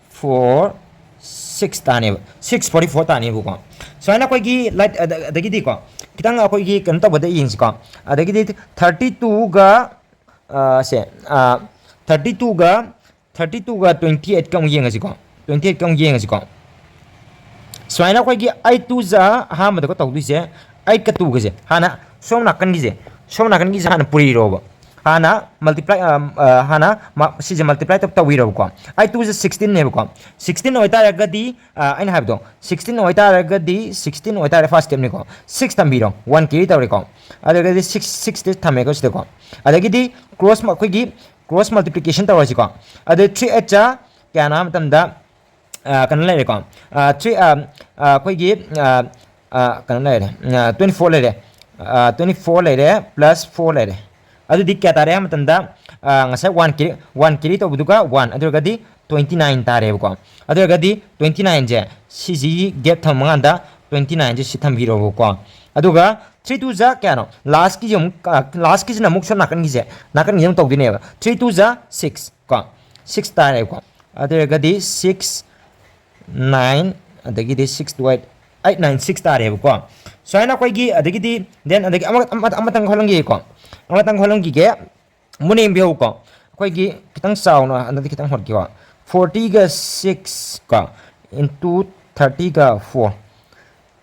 four, six ꯇꯥꯅꯦꯕ, six forty four ꯇꯥꯅꯦꯕꯀꯣ꯫ ꯁꯨꯃꯥꯏꯅ ꯑꯩꯈꯣꯏꯒꯤ ꯂꯥꯏꯠ ꯑꯗ-, ꯑꯗꯒꯤꯗꯤꯀꯣ, ꯈꯤꯇꯪ ꯑꯩꯈꯣꯏꯒꯤ ꯀꯩꯅꯣ ꯇꯧꯕꯗ ꯌꯦꯡꯁꯤꯀꯣ꯫ ꯑꯗꯒꯤꯗꯤ thirty twoꯒ, ꯑ, ꯁꯦ, ꯑ, thirty twoꯒ, thirty twoꯒ twenty eightꯀ ꯑꯃꯨꯛ ꯌꯦꯡꯉꯁꯤꯀꯣ꯫ Twenty eightꯀ ꯑꯃꯨꯛ ꯌꯦꯡꯉꯁꯤꯀꯣ꯫ ꯁꯨꯃꯥꯏꯅ ꯑꯩꯈꯣꯏꯒꯤ eight two ꯖꯥ ꯑꯍꯥꯟꯕꯗꯀꯣ ꯇꯧꯗꯣꯏꯁꯦ, eightꯀ twoꯒꯁꯦ ꯍꯥꯟꯅ ꯁꯣꯝ ꯅꯥꯀꯟꯒꯤꯁꯦ, ꯁꯣꯝ ꯅꯥꯀꯟꯒꯤꯁꯦ ꯍꯥꯟꯅ ꯄꯨꯔꯤꯔꯣꯕ꯫ ꯍꯥꯟꯅ multiply, ꯑ, ꯑ, ꯍꯥꯟꯅ ꯃ-, ꯁꯤꯁꯦ multiply ꯇꯧ-, ꯇꯧꯕꯤꯔꯕꯀꯣ꯫ Eight two ꯖꯥ sixteenꯅꯦꯕꯀꯣ꯫ Sixteen ꯑꯣꯏꯇꯥꯔꯒꯗꯤ, ꯑ, ꯑꯩꯅ ꯍꯥꯏꯕꯗꯣ, sixteen ꯑꯣꯏꯇꯥꯔꯒꯗꯤ, sixteen ꯑꯣꯏꯇꯥꯔꯒꯗꯤ first stepꯅꯤꯀꯣ꯫ Six ꯊꯝꯕꯤꯔꯣ, one carry ꯇꯧꯔꯦꯀꯣ꯫ ꯑꯗꯨꯗꯒꯤꯗꯤ six, six ꯊꯝꯃꯦꯀꯣ ꯁꯤꯗꯀꯣ꯫ ꯑꯗꯒꯤꯗꯤ cross ꯃ-, ꯑꯩꯈꯣꯏꯒꯤ cross multiplication ꯇꯧꯔꯁꯤꯀꯣ꯫ ꯑꯗꯩ three eight ꯖꯥ ꯀꯌꯥꯅꯣ ꯍꯥꯏꯕ ꯃꯇꯝꯗ, ꯑ, ꯀꯩꯅꯣ ꯂꯩꯔꯦꯀꯣ꯫ ꯑ, three, ꯑ, ꯑ, ꯑꯩꯈꯣꯏꯒꯤ, ꯑ, ꯑ, ꯀꯩꯅꯣ ꯂꯩꯔꯦ, ꯑ, twenty four ꯂꯩꯔꯦ꯫ ꯑ, twenty four ꯂꯩꯔꯦ, plus four ꯂꯩꯔꯦ꯫ ꯑꯗꯨꯗꯤ ꯀꯌꯥ ꯇꯥꯔꯦ ꯍꯥꯏꯕ ꯃꯇꯝꯗ, ꯑ, ꯉꯁꯥꯏ one carry, one carry ꯇꯧꯕꯗꯨꯒ one, ꯑꯗꯨ ꯑꯣꯏꯔꯒꯗꯤ twenty nine ꯇꯥꯔꯦꯕꯀꯣ꯫ ꯑꯗꯨ ꯑꯣꯏꯔꯒꯗꯤ twenty nineꯁꯦ ꯁꯤꯁꯤ gap ꯊꯝꯃꯀꯥꯟꯗ twenty nineꯁꯦ ꯁꯤ ꯊꯝꯕꯤꯔꯣꯕꯀꯣ꯫ ꯑꯗꯨꯒ three two ꯖꯥ ꯀꯌꯥꯅꯣ? Lastꯀꯤꯁꯦ ꯑꯃꯨꯛ, ꯑ, lastꯀꯤꯁꯤꯅ ꯑꯃꯨꯛ ꯁꯣꯝ ꯅꯥꯀꯟꯒꯤꯁꯦ, ꯅꯥꯀꯟꯒꯤꯁꯦ ꯑꯃꯨꯛ ꯇꯧꯗꯣꯏꯅꯦꯕ꯫ Three two ꯖꯥ six ꯀꯣ, six ꯇꯥꯔꯦꯕꯀꯣ꯫ ꯑꯗꯨ ꯑꯣꯏꯔꯒꯗꯤ six, nine, ꯑꯗꯒꯤꯗꯤ six two eight, eight nine six ꯇꯥꯔꯦꯕꯀꯣ꯫ ꯁꯨꯃꯥꯏꯅ ꯑꯩꯈꯣꯏꯒꯤ, ꯑꯗꯒꯤꯗꯤ then ꯑꯗꯒꯤ ꯑꯃ-, ꯑꯃ-, ꯑꯃꯇꯪ ꯍꯣꯠꯂꯝꯈꯤꯒꯦꯀꯣ, ꯑꯃꯇꯪ ꯍꯣꯠꯂꯝꯈꯤꯒꯦ꯫ ꯃꯨꯟꯅ ꯌꯦꯡꯕꯤꯍꯧꯀꯣ꯫ ꯑꯩꯈꯣꯏꯒꯤ ꯈꯤꯇꯪ ꯆꯥꯎꯅ ꯍꯟꯗꯛꯇꯤ ꯈꯤꯇꯪ ꯍꯣꯠꯀꯦꯀꯣ꯫ Fortyꯒ six ꯀꯣ, into thirtyꯒ four꯫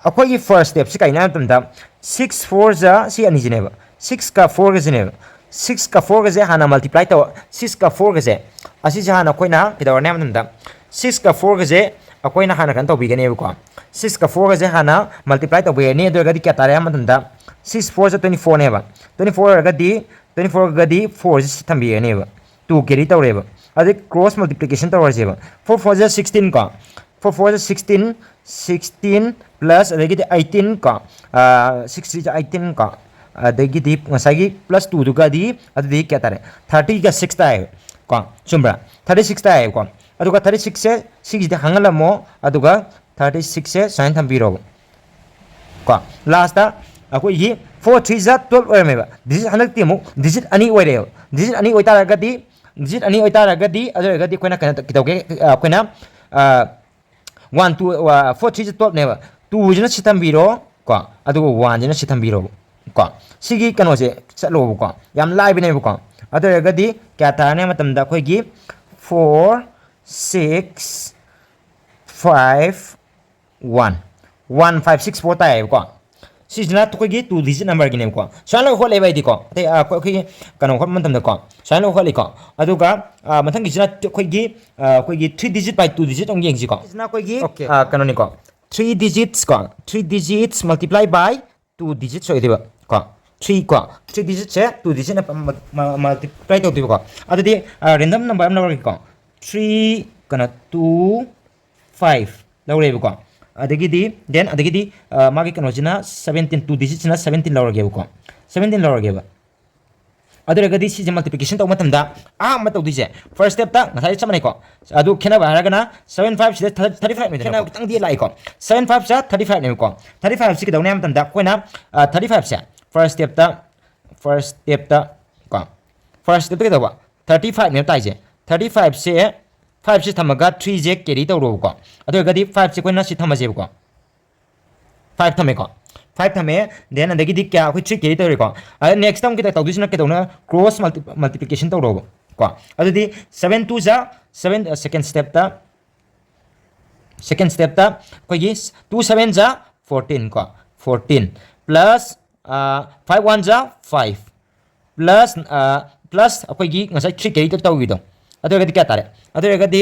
ꯑꯩꯈꯣꯏꯒꯤ first stepꯁꯤ ꯀꯩꯅꯣ ꯍꯥꯏꯕ ꯃꯇꯝꯗ, six four ꯖꯥ ꯁꯤ ꯑꯅꯤꯁꯤꯅꯦꯕ, sixꯀ fourꯒꯁꯤꯅꯦꯕ꯫ ꯁꯤꯛꯁꯀ ꯐꯣꯔꯒꯁꯦ ꯍꯥꯟꯅ ꯃꯜꯇꯤꯄ꯭ꯂꯥꯏ ꯇꯧ, ꯁꯤꯛꯁꯀ ꯐꯣꯔꯒꯁꯦ, ꯑꯁꯤꯁꯦ ꯍꯥꯟꯅ ꯑꯩꯈꯣꯏꯅ ꯀꯩꯗꯧꯔꯅꯤ ꯍꯥꯏꯕ ꯃꯇꯝꯗ, ꯁꯤꯛꯁꯀ ꯐꯣꯔꯒꯁꯦ ꯑꯩꯈꯣꯏꯅ ꯍꯥꯟꯅ ꯀꯩꯅꯣ ꯇꯧꯕꯤꯒꯅꯦꯕꯀꯣ꯫ ꯁꯤꯛꯁꯀ ꯐꯣꯔꯒꯁꯦ ꯍꯥꯟꯅ ꯃꯜꯇꯤꯄ꯭ꯂꯥꯏ ꯇꯧꯕꯤꯔꯅꯤ꯫ ꯑꯗꯨ ꯑꯣꯏꯔꯒꯗꯤ ꯀꯌꯥ ꯇꯥꯔꯦ ꯍꯥꯏꯕ ꯃꯇꯝꯗ, ꯁꯤꯛꯁ ꯐꯣꯔꯁꯦ ꯇ꯭ꯋꯦꯟꯇꯤ ꯐꯣꯔꯅꯦꯕ꯫ ꯇ꯭ꯋꯦꯟꯇꯤ ꯐꯣꯔ ꯑꯣꯏꯔꯒꯗꯤ, ꯇ꯭ꯋꯦꯟꯇꯤ ꯐꯣꯔꯒꯗꯤ ꯐꯣꯔꯁꯦ ꯊꯝꯕꯤꯔꯅꯦꯕ, ꯇꯨ ꯀꯦꯔꯤ ꯇꯧꯔꯦꯕ꯫ ꯑꯗꯩ ꯀ꯭ꯔꯣꯁ ꯃꯜꯇꯤꯄ꯭ꯂꯤꯀꯦꯁꯟ ꯇꯧꯔꯁꯦꯕ꯫ ꯐꯣꯔ ꯐꯣꯔꯁꯦ ꯁꯤꯛꯁꯇꯤꯟ ꯀꯣ, ꯐꯣꯔ ꯐꯣꯔꯁꯦ ꯁꯤꯛꯁꯇꯤꯟ, ꯁꯤꯛꯁꯇꯤꯟ ꯄ꯭ꯂꯁ ꯑꯗꯒꯤꯗꯤ ꯑꯩꯠꯇꯤꯟ ꯀꯣ, ꯁꯤꯛꯁ ꯊ꯭ꯔꯤꯁꯦ ꯑꯩꯠꯇꯤꯟ ꯀꯣ, ꯑꯗꯒꯤꯗꯤ ꯉꯁꯥꯏꯒꯤ ꯄ꯭ꯂꯁ ꯇꯨꯗꯨꯒꯗꯤ ꯑꯗꯨꯗꯤ ꯀꯌꯥ ꯇꯥꯔꯦ? ꯊꯥꯔꯇꯤꯒ ꯁꯤꯛꯁ ꯇꯥꯏꯌꯦꯕ ꯀꯣ, ꯆꯨꯝꯕ꯭ꯔꯥ? ꯊꯥꯔꯇꯤ ꯁꯤꯛꯁ ꯇꯥꯏꯌꯦꯕꯀꯣ꯫ ꯑꯗꯨꯒ ꯊꯥꯔꯇꯤ ꯁꯤꯛꯁꯁꯦ ꯁꯤꯒꯤꯁꯤꯗ ꯍꯥꯡꯍꯜꯂꯝꯃꯣ, ꯑꯗꯨꯒ ꯊꯥꯔꯇꯤ ꯁꯤꯛꯁꯁꯦ ꯁꯨꯃꯥꯏꯅ ꯊꯝꯕꯤꯔꯣꯕ ꯀꯣ꯫ ꯂꯥꯁꯇ ꯑꯩꯈꯣꯏꯒꯤ ꯐꯣꯔ ꯊ꯭ꯔꯤ ꯖꯥ ꯇꯨꯌꯦꯜꯞ ꯑꯣꯏꯔꯝꯃꯦꯕ꯫ ꯗꯤꯖꯤꯠ ꯍꯟꯗꯛꯇꯤ ꯑꯃꯨꯛ ꯗꯤꯖꯤꯠ ꯑꯅꯤ ꯑꯣꯏꯔꯦꯕ꯫ ꯗꯤꯖꯤꯠ ꯑꯅꯤ ꯑꯣꯏꯇꯥꯔꯒꯗꯤ, ꯗꯤꯖꯤꯠ ꯑꯅꯤ ꯑꯣꯏꯇꯥꯔꯒꯗꯤ, ꯑꯗꯨ ꯑꯣꯏꯔꯒꯗꯤ ꯑꯩꯈꯣꯏꯅ ꯀꯩꯅꯣ ꯀꯩꯗꯧꯒꯦ? ꯑꯩꯈꯣꯏꯅ ꯋꯥꯟ ꯇꯨ, ꯐꯣꯔ ꯊ꯭ꯔꯤ ꯖꯥ ꯇꯨꯌꯦꯜꯞꯅꯦꯕ꯫ ꯇꯨꯁꯤꯅ ꯁꯤ ꯊꯝꯕꯤꯔꯣ ꯀꯣ, ꯑꯗꯨꯒ ꯋꯥꯟꯁꯤꯅ ꯁꯤ ꯊꯝꯕꯤꯔꯣꯕ ꯀꯣ꯫ ꯁꯤꯒꯤ ꯀꯩꯅꯣꯁꯦ ꯆꯠꯂꯣꯕꯀꯣ, ꯌꯥꯝ ꯂꯥꯏꯕꯅꯦꯕꯀꯣ꯫ ꯑꯗꯨ ꯑꯣꯏꯔꯒꯗꯤ ꯀꯌꯥ ꯇꯥꯔꯅꯤ ꯍꯥꯏꯕ ꯃꯇꯝꯗ, ꯑꯩꯈꯣꯏꯒꯤ four six five one, one five six four ꯇꯥꯏꯌꯦꯕꯀꯣ꯫ ꯁꯤꯁꯤꯅ ꯑꯩꯈꯣꯏꯒꯤ ꯇꯨ ꯗꯤꯖꯤꯠ ꯅꯝꯕꯔꯒꯤꯅꯦꯕꯀꯣ꯫ ꯁꯨꯃꯥꯏꯅ ꯂꯣꯏ ꯍꯣꯠꯂꯦꯕ ꯑꯩꯗꯤꯀꯣ꯫ ꯑꯇꯩ, ꯑ, ꯑꯩꯈꯣꯏ, ꯑꯩꯈꯣꯏꯒꯤ ꯀꯩꯅꯣ ꯍꯣꯠꯄ ꯃꯇꯝꯗꯀꯣ, ꯁꯨꯃꯥꯏꯅ ꯂꯣꯏ ꯍꯣꯠꯂꯤꯀꯣ꯫ ꯑꯗꯨꯒ, ꯑ, ꯃꯊꯪꯒꯤꯁꯤꯅ ꯑꯩꯈꯣꯏꯒꯤ, ꯑ, ꯑꯩꯈꯣꯏꯒꯤ three digit by two digit ꯑꯃꯨꯛ ꯌꯦꯡꯁꯤꯀꯣ꯫ ꯁꯤꯁꯤꯅ ꯑꯩꯈꯣꯏꯒꯤ, OK꯫ ꯑ, ꯀꯩꯅꯣꯅꯤꯀꯣ, three digits ꯀꯣ, three digits multiply by two digits ꯑꯣꯏꯗꯣꯏꯕ ꯀꯣ꯫ ꯊ꯭ꯔꯤ ꯀꯣ, ꯊ꯭ꯔꯤ ꯗꯤꯖꯤꯠꯁꯦ ꯇꯨ ꯗꯤꯖꯤꯠꯅ ꯃꯜꯇꯤꯄ꯭ꯂꯥꯏ ꯇꯧꯗꯣꯏꯕꯀꯣ꯫ ꯑꯗꯨꯗꯤ, ꯑ, ꯔꯦꯟꯗꯝ ꯅꯝꯕꯔ ꯑꯃ ꯂꯧꯔꯒꯦꯀꯣ꯫ ꯊ꯭ꯔꯤ, ꯀꯩꯅꯣ, ꯇꯨ, ꯐꯥꯏꯚ ꯂꯧꯔꯦꯕꯀꯣ꯫ ꯑꯗꯒꯤꯗꯤ, ꯗꯦꯟ ꯑꯗꯒꯤꯗꯤ, ꯑ, ꯃꯥꯒꯤ ꯀꯩꯅꯣꯁꯤꯅ ꯁꯕꯦꯟꯇꯤꯟ, ꯇꯨ ꯗꯤꯖꯤꯠꯁꯤꯅ ꯁꯕꯦꯟꯇꯤꯟ ꯂꯧꯔꯒꯦꯕꯀꯣ꯫ ꯁꯕꯦꯟꯇꯤꯟ ꯂꯧꯔꯒꯦꯕ꯫ ꯑꯗꯨ ꯑꯣꯏꯔꯒꯗꯤ ꯁꯤꯁꯦ ꯃꯜꯇꯤꯄ꯭ꯂꯤꯀꯦꯁꯟ ꯇꯧꯕ ꯃꯇꯝꯗ ꯑꯍꯥꯟꯕ ꯇꯧꯗꯣꯏꯁꯦ, ꯐꯥꯔꯁ ꯁ꯭ꯇꯦꯞꯇ ꯉꯁꯥꯏ ꯆꯞ ꯃꯥꯟꯅꯩꯀꯣ꯫ ꯑꯗꯨ ꯈꯦꯠꯅꯕ ꯍꯥꯏꯔꯒꯅ ꯁꯕꯦꯟ ꯐꯥꯏꯚ ꯁꯤꯗ ꯊꯥꯔꯇꯤ ꯐꯥꯏꯚ ꯅꯤꯗꯅꯀꯣ꯫ ꯈꯦꯠꯅꯕ ꯈꯤꯇꯪꯗꯤ ꯂꯥꯛꯏꯀꯣ꯫ ꯁꯕꯦꯟ ꯐꯥꯏꯚꯁꯦ ꯊꯥꯔꯇꯤ ꯐꯥꯏꯚꯅꯦꯕꯀꯣ꯫ ꯊꯥꯔꯇꯤ ꯐꯥꯏꯚꯁꯤ ꯀꯩꯗꯧꯅꯤ ꯍꯥꯏꯕ ꯃꯇꯝꯗ ꯑꯩꯈꯣꯏꯅ, ꯑ, ꯊꯥꯔꯇꯤ ꯐꯥꯏꯚꯁꯦ ꯐꯥꯔꯁ ꯁ꯭ꯇꯦꯞꯇ, ꯐꯥꯔꯁ ꯁ꯭ꯇꯦꯞꯇ ꯀꯣ, ꯐꯥꯔꯁ ꯁ꯭ꯇꯦꯞꯇ ꯀꯩꯗꯧꯕ? ꯊꯥꯔꯇꯤ ꯐꯥꯏꯚꯅꯦꯕ ꯇꯥꯏꯁꯦ꯫ ꯊꯥꯔꯇꯤ ꯐꯥꯏꯚꯁꯦ, ꯐꯥꯏꯚꯁꯦ ꯊꯝꯃꯒ ꯊ꯭ꯔꯤꯁꯦ ꯀꯦꯔꯤ ꯇꯧꯔꯣꯕꯀꯣ꯫ ꯑꯗꯨ ꯑꯣꯏꯔꯒꯗꯤ ꯐꯥꯏꯚꯁꯦ ꯑꯩꯈꯣꯏꯅ ꯁꯤ ꯊꯝꯃꯁꯦꯕꯀꯣ꯫ ꯐꯥꯏꯚ ꯊꯝꯃꯦꯀꯣ꯫ ꯐꯥꯏꯚ ꯊꯝꯃꯦ, ꯗꯦꯟ ꯑꯗꯒꯤꯗꯤ ꯀꯌꯥ? ꯑꯩꯈꯣꯏ ꯊ꯭ꯔꯤ ꯀꯦꯔꯤ ꯇꯧꯔꯦꯀꯣ꯫ ꯑꯗ ꯅꯦꯛꯁꯇ ꯑꯃꯨꯛ ꯀꯩꯗꯧ-, ꯇꯧꯗꯣꯏꯁꯤꯅ ꯀꯩꯗꯧꯅ? ꯀ꯭ꯔꯣꯁ ꯃꯜꯇꯤꯄ꯭ꯂꯤꯀꯦꯁꯟ ꯇꯧꯔꯣꯕ ꯀꯣ꯫ ꯑꯗꯨꯗꯤ ꯁꯕꯦꯟ ꯇꯨ ꯖꯥ ꯁꯕꯦꯟ, ꯁꯦꯀꯦꯟ ꯁ꯭ꯇꯦꯞꯇ, ꯁꯦꯀꯦꯟ ꯁ꯭ꯇꯦꯞꯇ ꯑꯩꯈꯣꯏꯒꯤ ꯇꯨ ꯁꯕꯦꯟ ꯖꯥ ꯐꯣꯔꯇꯤꯟ ꯀꯣ, ꯐꯣꯔꯇꯤꯟ ꯄ꯭ꯂꯁ ꯐꯥꯏꯚ ꯋꯥꯟ ꯖꯥ ꯐꯥꯏꯚ, plus plus ꯑꯩꯈꯣꯏꯒꯤ ꯉꯁꯥꯏ three carry ꯇꯧꯕꯤꯗꯣ, ꯑꯗꯨ ꯑꯣꯏꯔꯒꯗꯤ ꯀꯌꯥ ꯇꯥꯔꯦ? ꯑꯗꯨ ꯑꯣꯏꯔꯒꯗꯤ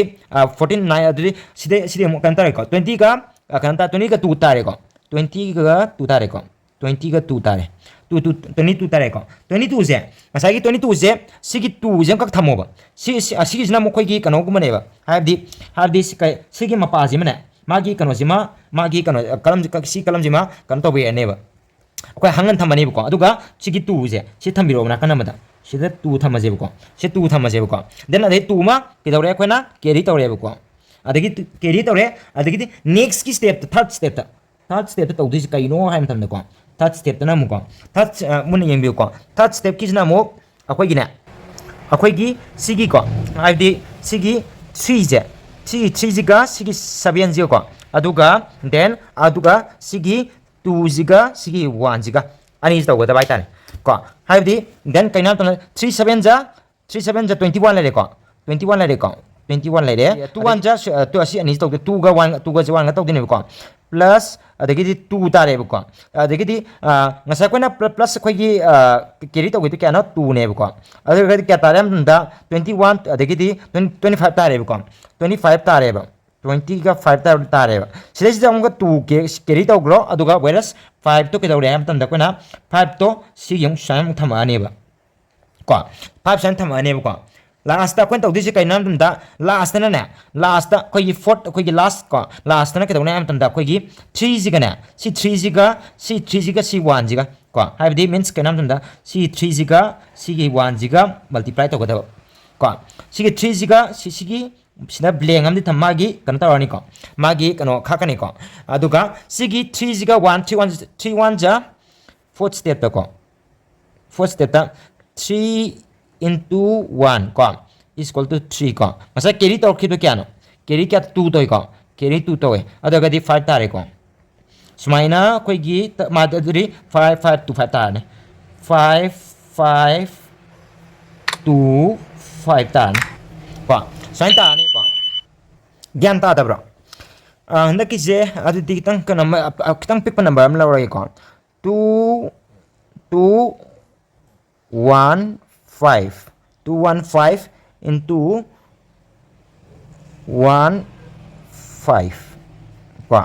fourteen nine, ꯑꯗꯨꯗꯤ ꯁꯤꯗꯩ ꯁꯤꯗꯤ ꯑꯃꯨꯛ ꯀꯩꯅꯣ ꯇꯥꯔꯦꯀꯣ, twenty ꯒ ꯀꯩꯅꯣ ꯇꯥꯔꯦ, twenty ꯒ two ꯇꯥꯔꯦꯀꯣ, twenty ꯒ two ꯇꯥꯔꯦꯀꯣ, twenty ꯒ two ꯇꯥꯔꯦ, two two twenty two ꯇꯥꯔꯦꯀꯣ꯫ Twenty twoꯁꯦ, ꯉꯁꯥꯏꯒꯤ twenty twoꯁꯦ, ꯁꯤꯒꯤ twoꯁꯦ ꯑꯃꯈꯛ ꯊꯝꯃꯣꯕ꯫ ꯁꯤ ꯁꯤꯒꯤꯁꯤꯅ ꯑꯃꯨꯛ ꯑꯩꯈꯣꯏꯒꯤ ꯀꯩꯅꯣꯒꯨꯝꯕꯅꯦꯕ, ꯍꯥꯏꯕꯗꯤ ꯍꯥꯏꯕꯗꯤ ꯁꯤꯒꯤ ꯃꯄꯥꯁꯤꯃꯅꯦ, ꯃꯥꯒꯤ ꯀꯩꯅꯣꯁꯤꯃ, ꯃꯥꯒꯤ ꯀꯩꯅꯣ ꯀꯂꯝ ꯁꯤ ꯀꯂꯝꯁꯤꯃ ꯀꯩꯅꯣ ꯇꯧꯕꯤꯔꯅꯦꯕ꯫ ꯑꯩꯈꯣꯏ ꯍꯥꯡꯍꯟ ꯊꯝꯃꯅꯦꯕꯀꯣ꯫ ꯑꯗꯨꯒ ꯁꯤꯒꯤ twoꯁꯦ ꯁꯤ ꯊꯝꯕꯤꯔꯛꯑꯣꯕ ꯅꯥꯀꯟ ꯑꯃꯗ꯫ ꯁꯤꯗ two ꯊꯝꯃꯁꯦꯕꯀꯣ꯫ ꯁꯤ two ꯊꯝꯃꯁꯦꯕꯀꯣ꯫ Then ꯑꯗꯩ two ꯑꯃ ꯀꯩꯗꯧꯔꯦ? ꯑꯩꯈꯣꯏꯅ carry ꯇꯧꯔꯦꯕꯀꯣ꯫ ꯑꯗꯒꯤ carry ꯇꯧꯔꯦ꯫ ꯑꯗꯒꯤꯗꯤ nextꯀꯤ stepꯇ, third stepꯇ, third stepꯇ ꯇꯧꯗꯣꯏꯁꯤ ꯀꯩꯅꯣ ꯍꯥꯏꯕ ꯃꯇꯝꯗꯀꯣ, third stepꯇꯅ ꯑꯃꯨꯛꯀꯣ, third ꯃꯨꯟꯅ ꯌꯦꯡꯕꯤꯌꯨꯀꯣ꯫ Third stepꯀꯤꯁꯤꯅ ꯑꯃꯨꯛ ꯑꯩꯈꯣꯏꯒꯤꯅꯦ, ꯑꯩꯈꯣꯏꯒꯤ ꯁꯤꯒꯤꯀꯣ, ꯍꯥꯏꯕꯗꯤ ꯁꯤꯒꯤ threeꯁꯦ, ꯁꯤꯒꯤ threeꯁꯤꯒ ꯁꯤꯒꯤ sevenꯁꯤꯒꯀꯣ, ꯑꯗꯨꯒ then ꯑꯗꯨꯒ ꯁꯤꯒꯤ twoꯁꯤꯒ ꯁꯤꯒꯤ oneꯁꯤꯒ ꯑꯅꯤꯁꯤ ꯇꯧꯒꯗꯕ ꯍꯥꯏꯇꯥꯔꯦ ꯀꯣ꯫ ꯍꯥꯏꯕꯗꯤ then ꯀꯩꯅꯣ ꯍꯥꯏ ꯃꯇꯝꯗ three seven ꯖ, three seven ꯖ twenty one ꯂꯩꯔꯦꯀꯣ, twenty one ꯂꯩꯔꯦꯀꯣ, twenty one ꯂꯩꯔꯦ꯫ Two one ꯖ, ꯑ, two ꯑꯁꯤ ꯑꯅꯤꯁꯤ ꯇꯧꯗꯣꯏ, twoꯒ one, twoꯒꯁꯦ oneꯒ ꯇꯧꯗꯣꯏꯅꯦꯕꯀꯣ꯫ Plus ꯑꯗꯒꯤꯗꯤ two ꯇꯥꯔꯦꯕꯀꯣ꯫ ꯑꯗꯒꯤꯗꯤ ꯑ, ꯉꯁꯥꯏ ꯑꯩꯈꯣꯏꯅ plus ꯑꯩꯈꯣꯏꯒꯤ carry ꯇꯧꯈꯤꯗꯣ ꯀꯌꯥꯅꯣ? Twoꯅꯦꯕꯀꯣ꯫ ꯑꯗꯨ ꯑꯣꯏꯔꯒꯗꯤ ꯀꯌꯥ ꯇꯥꯔꯦ ꯍꯥꯏꯕ ꯃꯇꯝꯗ twenty one, ꯑꯗꯒꯤꯗꯤ twenty five ꯇꯥꯔꯦꯕꯀꯣ꯫ Twenty five ꯇꯥꯔꯦꯕ꯫ Twentyꯒ five ꯇꯥꯔꯦꯕ꯫ ꯁꯤꯗꯩꯁꯤꯗ ꯑꯃꯨꯛꯀ two carry ꯇꯧꯈ꯭ꯔꯣ, ꯑꯗꯨꯒ whereas fiveꯇꯣ ꯀꯩꯗꯧꯔꯦ ꯍꯥꯏꯕ ꯃꯇꯝꯗ ꯑꯩꯈꯣꯏꯅ fiveꯇꯣ ꯁꯤꯒꯤ ꯑꯃꯨꯛ ꯁꯨꯃꯥꯏꯅ ꯑꯃꯨꯛ ꯊꯝꯃꯛꯑꯅꯦꯕ ꯀꯣ꯫ Five ꯁꯨꯃꯥꯏꯅ ꯊꯝꯃꯛꯑꯅꯦꯕꯀꯣ꯫ Lastꯇ ꯑꯩꯈꯣꯏꯅ ꯇꯧꯗꯣꯏꯁꯦ ꯀꯩꯅꯣ ꯍꯥꯏꯕ ꯃꯇꯝꯗ, lastꯇꯅꯅꯦ, lastꯇ ꯑꯩꯈꯣꯏꯒꯤ fourth, ꯑꯩꯈꯣꯏꯒꯤ last ꯀꯣ, lastꯇꯅ ꯀꯩꯗꯧꯅꯤ ꯍꯥꯏꯕ ꯃꯇꯝꯗ ꯑꯩꯈꯣꯏꯒꯤ threeꯁꯤꯒꯅꯦ, ꯁꯤ threeꯁꯤꯒ, ꯁꯤ threeꯁꯤꯒ, ꯁꯤ oneꯁꯤꯒ ꯀꯣ, ꯍꯥꯏꯕꯗꯤ means ꯀꯩꯅꯣ ꯍꯥꯏꯕ ꯃꯇꯝꯗ ꯁꯤ threeꯁꯤꯒ ꯁꯤꯒꯤ oneꯁꯤꯒ multiply ꯇꯧꯒꯗꯕ ꯀꯣ꯫ ꯁꯤꯒꯤ threeꯁꯤꯒ ꯁꯤ, ꯁꯤꯒꯤ ꯁꯤꯗ blank ꯑꯃꯗꯤ ꯊꯝ, ꯃꯥꯒꯤ ꯀꯩꯅꯣ ꯇꯧꯔꯅꯤꯀꯣ, ꯃꯥꯒꯤ ꯀꯩꯅꯣ ꯈꯥꯛꯀꯅꯤꯀꯣ꯫ ꯑꯗꯨꯒ ꯁꯤꯒꯤ threeꯁꯤꯒ one, three one, three one ꯖ fourth stepꯇꯀꯣ, fourth stepꯇ three into one ꯀꯣ, is equal to three ꯀꯣ꯫ ꯉꯁꯥꯏ carry ꯇꯧꯔꯛꯈꯤꯕꯗꯣ ꯀꯌꯥꯅꯣ? Carry ꯀꯌꯥ? Two ꯇꯧꯏꯀꯣ꯫ Carry two ꯇꯧꯋꯦ꯫ ꯑꯗꯨ ꯑꯣꯏꯔꯒꯗꯤ five ꯇꯥꯔꯦꯀꯣ꯫ ꯁꯨꯃꯥꯏꯅ ꯑꯩꯈꯣꯏꯒꯤ ꯇ-, ꯃꯥꯗꯤ ꯑꯗꯨꯗꯤ five five two five ꯇꯥꯔꯅꯤ꯫ Five five two five ꯇꯥꯔꯅꯤ ꯀꯣ꯫ ꯁꯨꯃꯥꯏꯅ ꯇꯥꯔꯅꯤꯀꯣ꯫ ꯒ꯭ꯌꯥꯟ ꯇꯥꯗꯕ꯭ꯔꯣ? ꯑ, ꯍꯟꯗꯛꯀꯤꯁꯦ ꯑꯗꯨꯗꯤ ꯈꯤꯇꯪ ꯀꯩꯅꯣ ꯑꯃ, ꯑ, ꯈꯤꯇꯪ ꯄꯤꯛꯄ number ꯑꯃ ꯂꯧꯔꯒꯦꯀꯣ꯫ Two two one five, two one five into one five ꯀꯣ,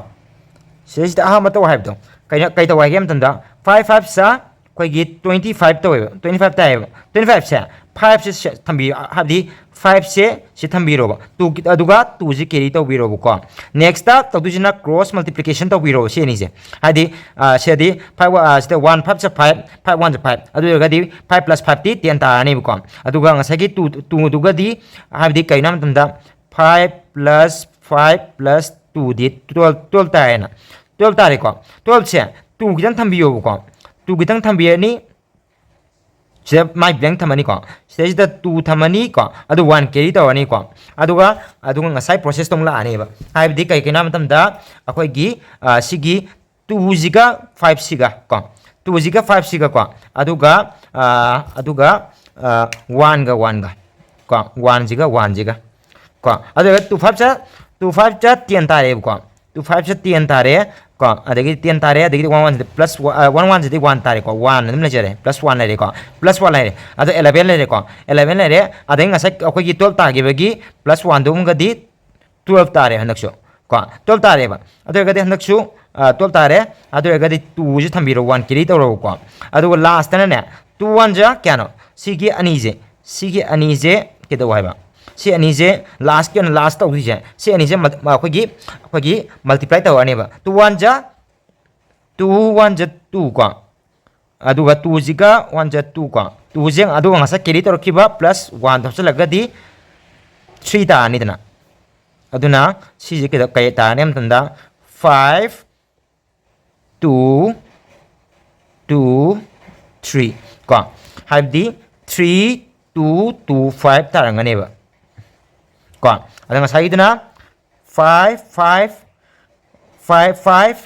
ꯁꯤꯗꯩꯁꯤꯗ ꯑꯍꯥꯟꯕ ꯇꯧ ꯍꯥꯏꯕꯗꯣ ꯀꯩꯅꯣ, ꯀꯩ ꯇꯧ ꯍꯥꯏꯒꯦ ꯃꯇꯝꯗ, five five ꯁꯦ ꯑꯩꯈꯣꯏꯒꯤ twenty five ꯇꯧꯋꯦꯕ, twenty five ꯇꯥꯏꯌꯦꯕ, twenty five ꯁꯦ, five ꯁꯦ ꯊꯝꯕꯤꯌꯨ, ꯍꯥꯏꯕꯗꯤ five ꯁꯦ ꯁꯤ ꯊꯝꯕꯤꯔꯣꯕ, two ꯑꯗꯨꯒ two ꯁꯤ carry ꯇꯧꯕꯤꯔꯣꯕꯀꯣ꯫ Next ꯇꯧꯗꯣꯏꯁꯤꯅ cross multiplication ꯇꯧꯕꯤꯔꯣꯕ ꯁꯤ ꯑꯅꯤꯁꯦ, ꯍꯥꯏꯗꯤ ꯁꯤꯗꯤ five, ꯁꯤꯗ one five ꯁꯦ five, five one ꯁꯦ five, ꯑꯗꯨ ꯑꯣꯏꯔꯒꯗꯤ five plus five T ten ꯇꯥꯔꯅꯦꯕꯀꯣ꯫ ꯑꯗꯨꯒ ꯉꯁꯥꯏꯒꯤ two, two ꯗꯨꯒꯗꯤ, ꯍꯥꯏꯕꯗꯤ ꯀꯩꯅꯣ ꯍꯥꯏꯕ ꯃꯇꯝꯗ five plus five plus two ꯗꯤ twelve, twelve ꯇꯥꯔꯦꯅ, twelve ꯇꯥꯔꯦꯀꯣ꯫ Twelve ꯁꯦ two ꯈꯤꯇꯪ ꯊꯝꯕꯤꯌꯣꯕꯀꯣ, two ꯈꯤꯇꯪ ꯊꯝꯕꯤꯔꯅꯤ꯫ ꯁꯤꯗ ꯃꯥꯏ blank ꯊꯝꯃꯅꯤꯀꯣ, ꯁꯤꯗꯩꯁꯤꯗ two ꯊꯝꯃꯅꯤꯀꯣ, ꯑꯗꯨ one carry ꯇꯧꯔꯅꯤꯀꯣ꯫ ꯑꯗꯨꯒ, ꯑꯗꯨꯒ ꯉꯁꯥꯏ process ꯇꯣ ꯑꯃꯨꯛ ꯂꯥꯛꯑꯅꯦꯕ꯫ ꯍꯥꯏꯕꯗꯤ ꯀꯩꯒꯤꯅꯣ ꯍꯥꯏꯕ ꯃꯇꯝꯗ ꯑꯩꯈꯣꯏꯒꯤ, ꯑ, ꯁꯤꯒꯤ two ꯁꯤꯒ five ꯁꯤꯒ ꯀꯣ, two ꯁꯤꯒ five ꯁꯤꯒ ꯀꯣ, ꯑꯗꯨꯒ, ꯑ, ꯑꯗꯨꯒ, ꯑ, one ꯒ one ꯒ ꯀꯣ, one ꯁꯤꯒ one ꯁꯤꯒ ꯀꯣ, ꯑꯗꯨꯒ two five ꯁꯦ, two five ꯁꯦ ten ꯇꯥꯔꯦꯕꯀꯣ, two five ꯁꯦ ten ꯇꯥꯔꯦ ꯀꯣ, ꯑꯗꯒꯤ ten ꯇꯥꯔꯦ, ꯑꯗꯒꯤꯗꯤ one one ꯁꯤꯗꯤ plus, one one ꯁꯤꯗꯤ one ꯇꯥꯔꯦꯀꯣ, one ꯑꯗꯨꯝ ꯂꯩꯖꯔꯦ, plus one ꯂꯩꯔꯦꯀꯣ, plus one ꯂꯩꯔꯦ꯫ ꯑꯗꯣ eleven ꯂꯩꯔꯦꯀꯣ, eleven ꯂꯩꯔꯦ꯫ ꯑꯗꯩ ꯉꯁꯥꯏ ꯑꯩꯈꯣꯏꯒꯤ twelve ꯇꯥꯈꯤꯕꯒꯤ plus one ꯗꯨ ꯑꯃꯒꯗꯤ twelve ꯇꯥꯔꯦ ꯍꯟꯗꯛꯁꯨ ꯀꯣ, twelve ꯇꯥꯔꯦꯕ꯫ ꯑꯗꯨ ꯑꯣꯏꯔꯒꯗꯤ ꯍꯟꯗꯛꯁꯨ, ꯑ, twelve ꯇꯥꯔꯦ꯫ ꯑꯗꯨ ꯑꯣꯏꯔꯒꯗꯤ two ꯁꯤ ꯊꯝꯕꯤꯔꯣ, one carry ꯇꯧꯔꯣꯀꯣ꯫ ꯑꯗꯨꯒ last ꯇꯅꯅꯦ, two one ꯁꯦ ꯀꯌꯥꯅꯣ? ꯁꯤꯒꯤ ꯑꯅꯤꯁꯦ, ꯁꯤꯒꯤ ꯑꯅꯤꯁꯦ ꯀꯩꯗꯧ ꯍꯥꯏꯕ? ꯁꯤ ꯑꯅꯤꯁꯦ last ꯀꯤ ꯑꯣꯏꯅ last ꯇꯧꯗꯣꯏꯁꯦ, ꯁꯤ ꯑꯅꯤꯁꯦ ꯃꯜ-, ꯑꯩꯈꯣꯏꯒꯤ, ꯑꯩꯈꯣꯏꯒꯤ multiply ꯇꯧꯔꯅꯦꯕ꯫ Two one ꯁꯦ, two one ꯁꯦ two ꯀꯣ, ꯑꯗꯨꯒ two ꯁꯤꯒ one ꯁꯦ two ꯀꯣ, two ꯁꯦ ꯑꯗꯨꯒ ꯉꯁꯥꯏ carry ꯇꯧꯔꯛꯈꯤꯕ plus one ꯗꯣ ꯍꯥꯞꯆꯤꯜꯂꯒꯗꯤ three ꯇꯥꯔꯅꯤꯗꯅ꯫ ꯑꯗꯨꯅ ꯁꯤꯁꯦ ꯀꯩꯗ-, ꯀꯩ ꯇꯥꯔꯅꯤ ꯍꯥꯏꯕ ꯃꯇꯝꯗ five two two three ꯀꯣ, ꯍꯥꯏꯕꯗꯤ three two two five ꯇꯥꯔꯝꯒꯅꯦꯕ ꯀꯣ꯫ ꯑꯗ ꯉꯁꯥꯏꯒꯤꯗꯨꯅ five five five five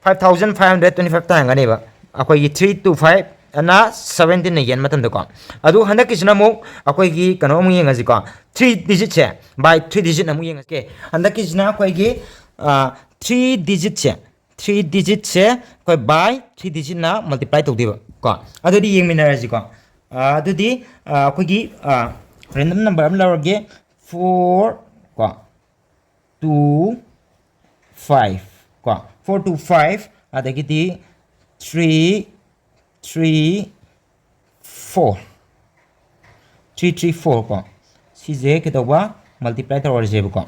five thousand five hundred twenty five ꯇꯥꯔꯝꯒꯅꯦꯕ, ꯑꯩꯈꯣꯏꯒꯤ three two five ꯑꯅ seventeen ꯅ ꯌꯦꯟ ꯃꯇꯝꯗꯀꯣ꯫ ꯑꯗꯨ ꯍꯟꯗꯛꯀꯤꯁꯤꯅ ꯑꯃꯨꯛ ꯑꯩꯈꯣꯏꯒꯤ ꯀꯩꯅꯣ ꯑꯃꯨꯛ ꯌꯦꯡꯉꯁꯤꯀꯣ, three digit say, by three digit ꯅ ꯑꯃꯨꯛ ꯌꯦꯡꯉꯁꯤ꯫ ꯍꯟꯗꯛꯀꯤꯁꯤꯅ ꯑꯩꯈꯣꯏꯒꯤ, ꯑ, three digit ꯁꯦ, three digit ꯁꯦ ꯑꯩꯈꯣꯏ by three digit ꯅ multiply ꯇꯧꯗꯣꯏꯕ ꯀꯣ꯫ ꯑꯗꯨꯗꯤ ꯌꯦꯡꯃꯤꯟꯅꯔꯁꯤꯀꯣ꯫ ꯑꯗꯨꯗꯤ ꯑꯩꯈꯣꯏꯒꯤ ꯔꯦꯟꯗꯝ ꯅꯝꯕꯔ ꯑꯃ ꯂꯧꯔꯒꯦ, ꯐꯣꯔ ꯀꯣ, ꯇꯨ ꯐꯥꯏꯚ ꯀꯣ, ꯐꯣꯔ ꯇꯨ ꯐꯥꯏꯚ, ꯑꯗꯒꯤꯗꯤ three three four, three three four ꯀꯣ, ꯁꯤꯁꯦ ꯀꯩꯗꯧꯕ, ꯃꯜꯇꯤꯄ꯭ꯂꯥꯏ ꯇꯧꯔꯁꯦꯕꯀꯣ꯫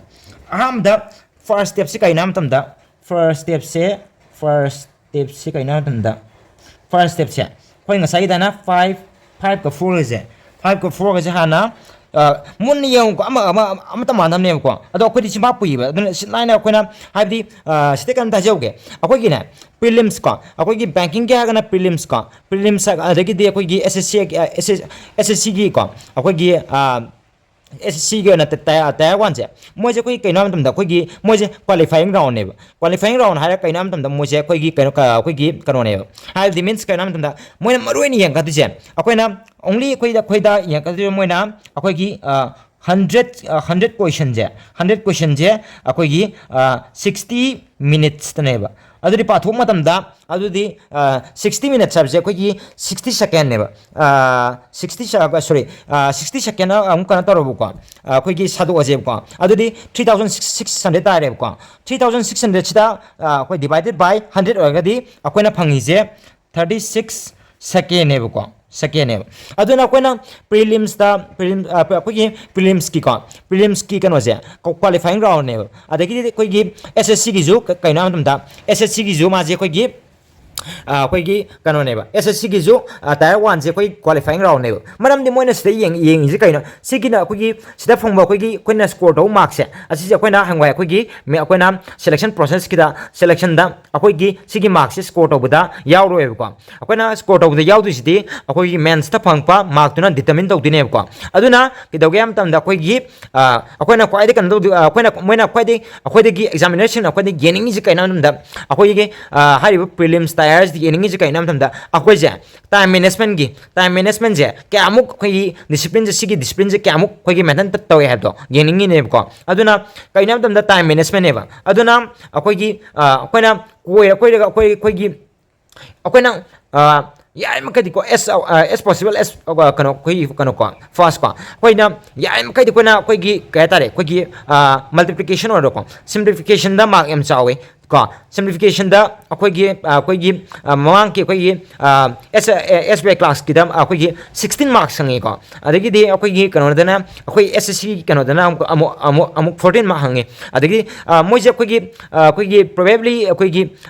ꯑꯍꯥꯟꯕꯗ ꯐꯥꯔꯁ ꯁ꯭ꯇꯦꯞꯁꯦ ꯀꯩꯅꯣ ꯍꯥꯏꯕ ꯃꯇꯝꯗ, ꯐꯥꯔꯁ ꯁ꯭ꯇꯦꯞꯁꯦ ꯐꯥꯔꯁ ꯁ꯭ꯇꯦꯞꯁꯦ ꯀꯩꯅꯣ ꯍꯥꯏꯕ ꯃꯇꯝꯗ, ꯐꯥꯔꯁ ꯁ꯭ꯇꯦꯞꯁꯦ ꯑꯩꯈꯣꯏ ꯉꯁꯥꯏꯒꯤꯗꯅ ꯐꯥꯏꯚ, ꯐꯥꯏꯚꯀ ꯐꯣꯔꯒꯁꯦ, ꯐꯥꯏꯚꯀ ꯐꯣꯔꯒꯁꯦ ꯍꯥꯟꯅ ꯃꯨꯟꯅ ꯌꯦꯡꯉꯨꯀꯣ, ꯑꯃ ꯑꯃ ꯑꯃꯠꯇ ꯃꯥꯟꯅꯕꯅꯦꯕꯀꯣ꯫ ꯑꯗꯣ ꯑꯩꯈꯣꯏꯗꯤ ꯁꯤꯐꯥ ꯄꯨꯏꯕ, ꯑꯗꯨꯅ ꯁꯤ ꯂꯥꯏꯅ ꯑꯩꯈꯣꯏꯅ ꯍꯥꯏꯕꯗꯤ ꯁꯤꯗ ꯀꯩꯅꯣꯝꯇ ꯍꯥꯏꯖꯍꯧꯒꯦ꯫ ꯑꯩꯈꯣꯏꯒꯤꯅꯦ, ꯄ꯭ꯔꯤꯂꯤꯝꯁ ꯀꯣ, ꯑꯩꯈꯣꯏꯒꯤ ꯕꯦꯡꯀꯤꯡꯒꯤ ꯍꯥꯏꯔꯒꯅ ꯄ꯭ꯔꯤꯂꯤꯝꯁ ꯀꯣ, ꯄ꯭ꯔꯤꯂꯤꯝꯁ ꯑꯗꯒꯤꯗꯤ ꯑꯩꯈꯣꯏꯒꯤ ꯑꯦꯁ ꯑꯦꯁ ꯁꯤ, ꯑꯦꯁ ꯑꯦꯁ ꯁꯤꯒꯤ ꯀꯣ, ꯑꯩꯈꯣꯏꯒꯤ ꯑꯦꯁ ꯑꯦꯁ ꯁꯤꯒꯤ ꯑꯣꯏꯅ ꯇꯌꯥꯔ ꯇꯌꯥꯔ ꯋꯥꯟꯁꯦ, ꯃꯣꯏꯁꯦ ꯑꯩꯈꯣꯏꯒꯤ ꯀꯩꯅꯣ ꯍꯥꯏꯕ ꯃꯇꯝꯗ ꯑꯩꯈꯣꯏꯒꯤ ꯃꯣꯏꯁꯦ ꯀ꯭ꯋꯥꯂꯤꯐꯥꯏꯌꯤꯡ ꯔꯥꯎꯟꯅꯦꯕ꯫ ꯀ꯭ꯋꯥꯂꯤꯐꯥꯏꯌꯤꯡ ꯔꯥꯎꯟ ꯍꯥꯏꯔꯒ ꯀꯩꯅꯣ ꯍꯥꯏꯕ ꯃꯇꯝꯗ ꯃꯣꯏꯁꯦ ꯑꯩꯈꯣꯏꯒꯤ ꯀꯩꯅꯣ ꯑꯩꯈꯣꯏꯒꯤ ꯀꯩꯅꯣꯅꯦꯕ꯫ ꯍꯥꯏꯕꯗꯤ ꯃꯤꯟꯁ ꯀꯩꯅꯣ ꯍꯥꯏꯕ ꯃꯇꯝꯗ ꯃꯣꯏꯅ ꯃꯔꯨ ꯑꯣꯏꯅ ꯌꯦꯡꯒꯗꯣꯏꯁꯦ ꯑꯩꯈꯣꯏꯅ ꯑꯣꯡꯂꯤ ꯑꯩꯈꯣꯏꯗ ꯑꯩꯈꯣꯏꯗ ꯌꯦꯡꯒꯗꯣꯏꯁꯦ ꯃꯣꯏꯅ ꯑꯩꯈꯣꯏꯒꯤ ꯍꯟꯗ꯭ꯔꯦꯠ ꯍꯟꯗ꯭ꯔꯦꯠ ꯀꯣꯏꯁꯟꯁꯦ, ꯍꯟꯗ꯭ꯔꯦꯠ ꯀꯣꯏꯁꯟꯁꯦ ꯑꯩꯈꯣꯏꯒꯤ ꯁꯤꯛꯁꯇꯤ ꯃꯤꯅꯤꯠꯁꯇꯅꯦꯕ꯫ ꯑꯗꯨꯗꯤ ꯄꯥꯊꯣꯛꯄ ꯃꯇꯝꯗ ꯑꯗꯨꯗꯤ ꯁꯤꯛꯁꯇꯤ ꯃꯤꯅꯠꯁ ꯍꯥꯏꯕꯁꯦ ꯑꯩꯈꯣꯏꯒꯤ ꯁꯤꯛꯁꯇꯤ ꯁꯦꯀꯦꯟꯅꯦꯕ꯫ ꯁꯤꯛꯁꯇꯤ, ꯁꯣꯔꯤ, ꯁꯤꯛꯁꯇꯤ ꯁꯦꯀꯦꯟ ꯑꯃꯨꯛ ꯀꯩꯅꯣ ꯇꯧꯔꯕꯀꯣ, ꯑꯩꯈꯣꯏꯒꯤ ꯁꯥꯗꯣꯛꯑꯁꯦꯕꯀꯣ꯫ ꯑꯗꯨꯗꯤ ꯊ꯭ꯔꯤ ꯊꯥꯎꯖꯟ ꯁꯤꯛꯁ ꯍꯟꯗ꯭ꯔꯦꯠ ꯇꯥꯔꯦꯕꯀꯣ꯫ ꯊ꯭ꯔꯤ ꯊꯥꯎꯖꯟ ꯁꯤꯛꯁ ꯍꯟꯗ꯭ꯔꯦꯠꯁꯤꯗ ꯑꯩꯈꯣꯏ ꯗꯤꯚꯥꯏꯗꯦꯠ ꯕꯥꯏ ꯍꯟꯗ꯭ꯔꯦꯠ ꯑꯣꯏꯔꯒꯗꯤ ꯑꯩꯈꯣꯏꯅ ꯐꯪꯉꯤꯁꯦ ꯊꯥꯔꯇꯤ ꯁꯤꯛꯁ ꯁꯦꯀꯦꯟꯅꯦꯕꯀꯣ, ꯁꯦꯀꯦꯟꯅꯦꯕ꯫ ꯑꯗꯨꯅ ꯑꯩꯈꯣꯏꯅ ꯄ꯭ꯔꯤꯂꯤꯝꯁꯇ, ꯄ꯭ꯔꯤꯂꯤꯝ ꯑꯩꯈꯣꯏꯒꯤ ꯄ꯭ꯔꯤꯂꯤꯝꯁꯀꯤꯀꯣ, ꯄ꯭ꯔꯤꯂꯤꯝꯁꯀꯤ ꯀꯩꯅꯣꯁꯦ ꯀ꯭ꯋꯥꯂꯤꯐꯥꯏꯌꯤꯡ ꯔꯥꯎꯟꯅꯦꯕ꯫ ꯑꯗꯒꯤꯗꯤ ꯑꯩꯈꯣꯏꯒꯤ ꯑꯦꯁ ꯑꯦꯁ ꯁꯤꯒꯤꯁꯨ ꯀꯩꯅꯣ ꯍꯥꯏꯕ ꯃꯇꯝꯗ, ꯑꯦꯁ ꯑꯦꯁ ꯁꯤꯒꯤꯁꯨ ꯃꯥꯁꯦ ꯑꯩꯈꯣꯏꯒꯤ ꯑꯩꯈꯣꯏꯒꯤ ꯀꯩꯅꯣꯅꯦꯕ, ꯑꯦꯁ ꯑꯦꯁ ꯁꯤꯒꯤꯁꯨ ꯇꯌꯥꯔ ꯋꯥꯟꯁꯦ ꯑꯩꯈꯣꯏ ꯀ꯭ꯋꯥꯂꯤꯐꯥꯏꯌꯤꯡ ꯔꯥꯎꯟꯅꯦꯕ꯫ ꯃꯔꯝꯗꯤ ꯃꯣꯏꯅ ꯁꯤꯗ ꯌꯦꯡꯉꯤꯁꯦ ꯀꯩꯅꯣ, ꯁꯤꯒꯤꯅ ꯑꯩꯈꯣꯏꯒꯤ ꯁꯤꯗ ꯐꯪꯕ ꯑꯩꯈꯣꯏꯒꯤ ꯑꯩꯈꯣꯏꯅ ꯁ꯭ꯀꯣꯔ ꯇꯧꯕ ꯃꯥꯔꯛꯁꯦ ꯑꯁꯤꯁꯦ ꯑꯩꯈꯣꯏꯅ ꯍꯪꯕ ꯑꯩꯈꯣꯏꯒꯤ ꯑꯩꯈꯣꯏꯅ ꯁꯦꯂꯦꯛꯁꯟ ꯄ꯭ꯔꯣꯁꯦꯁꯀꯤꯗ, ꯁꯦꯂꯦꯛꯁꯟꯗ ꯑꯩꯈꯣꯏꯒꯤ ꯁꯤꯒꯤ ꯃꯥꯔꯛꯁꯦ ꯁ꯭ꯀꯣꯔ ꯇꯧꯕꯗ ꯌꯥꯎꯔꯣꯏꯕꯀꯣ꯫ ꯑꯩꯈꯣꯏꯅ ꯁ꯭ꯀꯣꯔ ꯇꯧꯕꯗ ꯌꯥꯎꯗꯣꯏꯁꯤꯗꯤ ꯑꯩꯈꯣꯏꯒꯤ ꯃꯦꯟꯁꯇ ꯐꯪꯉꯛꯄ ꯃꯥꯔꯛꯇꯨꯅ ꯗꯤꯇꯔꯃꯤꯟ ꯇꯧꯗꯣꯏꯅꯦꯕꯀꯣ꯫ ꯑꯗꯨꯅ ꯀꯩꯗꯧꯒꯦ ꯍꯥꯏꯕ ꯃꯇꯝꯗ ꯑꯩꯈꯣꯏꯒꯤ ꯑꯩꯈꯣꯏꯅ ꯈ꯭ꯋꯥꯏꯗꯒꯤ ꯀꯩꯅꯣ ꯇꯧꯗꯣꯏ, ꯑꯩꯈꯣꯏꯅ, ꯃꯣꯏꯅ ꯈ꯭ꯋꯥꯏꯗꯒꯤ, ꯑꯩꯈꯣꯏꯗꯒꯤ ꯑꯦꯛꯖꯥꯃꯤꯅꯔꯁꯤꯡꯅ ꯑꯩꯈꯣꯏꯗꯒꯤ ꯌꯦꯡꯅꯤꯡꯉꯤꯁꯤ ꯀꯩꯅꯣ ꯍꯥꯏꯕ ꯃꯇꯝꯗ ꯑꯩꯈꯣꯏꯒꯤ ꯍꯥꯏꯔꯤꯕ ꯄ꯭ꯔꯤꯂꯤꯝꯁ ꯇꯌꯥꯔꯁꯤꯗ ꯌꯦꯡꯅꯤꯡꯉꯤꯁꯤ ꯀꯩꯅꯣ ꯍꯥꯏꯕ ꯃꯇꯝꯗ ꯑꯩꯈꯣꯏꯁꯦ ꯇꯥꯏꯝ ꯃꯦꯅꯦꯖꯃꯦꯟꯒꯤ, ꯇꯥꯏꯝ ꯃꯦꯅꯦꯖꯃꯦꯟꯁꯦ ꯀꯌꯥꯃꯨꯛ ꯑꯩꯈꯣꯏꯒꯤ ꯗꯤꯁꯤꯄ꯭ꯂꯤꯟꯁꯦ, ꯁꯤꯒꯤ ꯗꯤꯁꯤꯄ꯭ꯂꯤꯟꯁꯦ ꯀꯌꯥꯃꯨꯛ ꯑꯩꯈꯣꯏꯒꯤ ꯃꯦꯟꯇꯦꯟ ꯇꯧꯋꯦ ꯍꯥꯏꯕꯗꯣ ꯌꯦꯡꯅꯤꯡꯉꯤꯅꯦꯕꯀꯣ꯫ ꯑꯗꯨꯅ ꯀꯩꯅꯣ ꯍꯥꯏꯕ ꯃꯇꯝꯗ ꯇꯥꯏꯝ ꯃꯦꯅꯦꯖꯃꯦꯟꯅꯦꯕ꯫ ꯑꯗꯨꯅ ꯑꯩꯈꯣꯏꯒꯤ ꯑꯩꯈꯣꯏꯅ ꯀꯣꯏꯔ ꯀꯣꯏꯔꯒ ꯑꯩꯈꯣꯏ ꯑꯩꯈꯣꯏꯒꯤ ꯑꯩꯈꯣꯏꯅ ꯌꯥꯔꯤꯃꯈꯩꯗꯤꯀꯣ, as as possible as ꯀꯩꯅꯣ, ꯑꯩꯈꯣꯏꯒꯤ ꯀꯩꯅꯣꯀꯣ, ꯐꯥꯁꯀꯣ, ꯑꯩꯈꯣꯏꯅ ꯌꯥꯔꯤꯃꯈꯩꯗꯤ ꯑꯩꯈꯣꯏꯅ ꯑꯩꯈꯣꯏꯒꯤ ꯀꯩ ꯍꯥꯏꯇꯥꯔꯦ, ꯑꯩꯈꯣꯏꯒꯤ ꯃꯜꯇꯤꯄ꯭ꯂꯤꯀꯦꯁꯟ ꯑꯣꯏꯔꯣꯀꯣ, ꯁꯤꯝꯄ꯭ꯂꯤꯐꯤꯀꯦꯁꯟꯗ ꯃꯥꯔꯛ ꯌꯥꯝ ꯆꯥꯎꯋꯤ꯫ ꯀꯣ, ꯁꯤꯝꯄ꯭ꯂꯤꯐꯤꯀꯦꯁꯟꯗ ꯑꯩꯈꯣꯏꯒꯤ ꯑꯩꯈꯣꯏꯒꯤ ꯃꯃꯥꯡꯒꯤ ꯑꯩꯈꯣꯏꯒꯤ ꯑꯦꯁ ꯑꯦꯁ ꯕꯤ ꯑꯥꯏ ꯀ꯭ꯂꯥꯁꯀꯤꯗ ꯑꯩꯈꯣꯏꯒꯤ ꯁꯤꯛꯁꯇꯤꯟ ꯃꯥꯔꯛꯁ ꯍꯪꯉꯤꯀꯣ꯫ ꯑꯗꯒꯤꯗꯤ ꯑꯩꯈꯣꯏꯒꯤ ꯀꯩꯅꯣꯗꯅ, ꯑꯩꯈꯣꯏ ꯑꯦꯁ ꯑꯦꯁ ꯁꯤ ꯀꯩꯅꯣꯗꯅ ꯑꯃꯨꯛ ꯑꯃꯨꯛ ꯑꯃꯨꯛ ꯑꯃꯨꯛ ꯐꯣꯔꯇꯤꯟ ꯃꯥꯔꯛ ꯍꯪꯉꯤ꯫ ꯑꯗꯒꯤ ꯃꯣꯏꯁꯦ ꯑꯩꯈꯣꯏꯒꯤ ꯑꯩꯈꯣꯏꯒꯤ ꯄ꯭ꯔꯣꯕꯦꯕ꯭ꯂꯤ ꯑꯩꯈꯣꯏꯒꯤ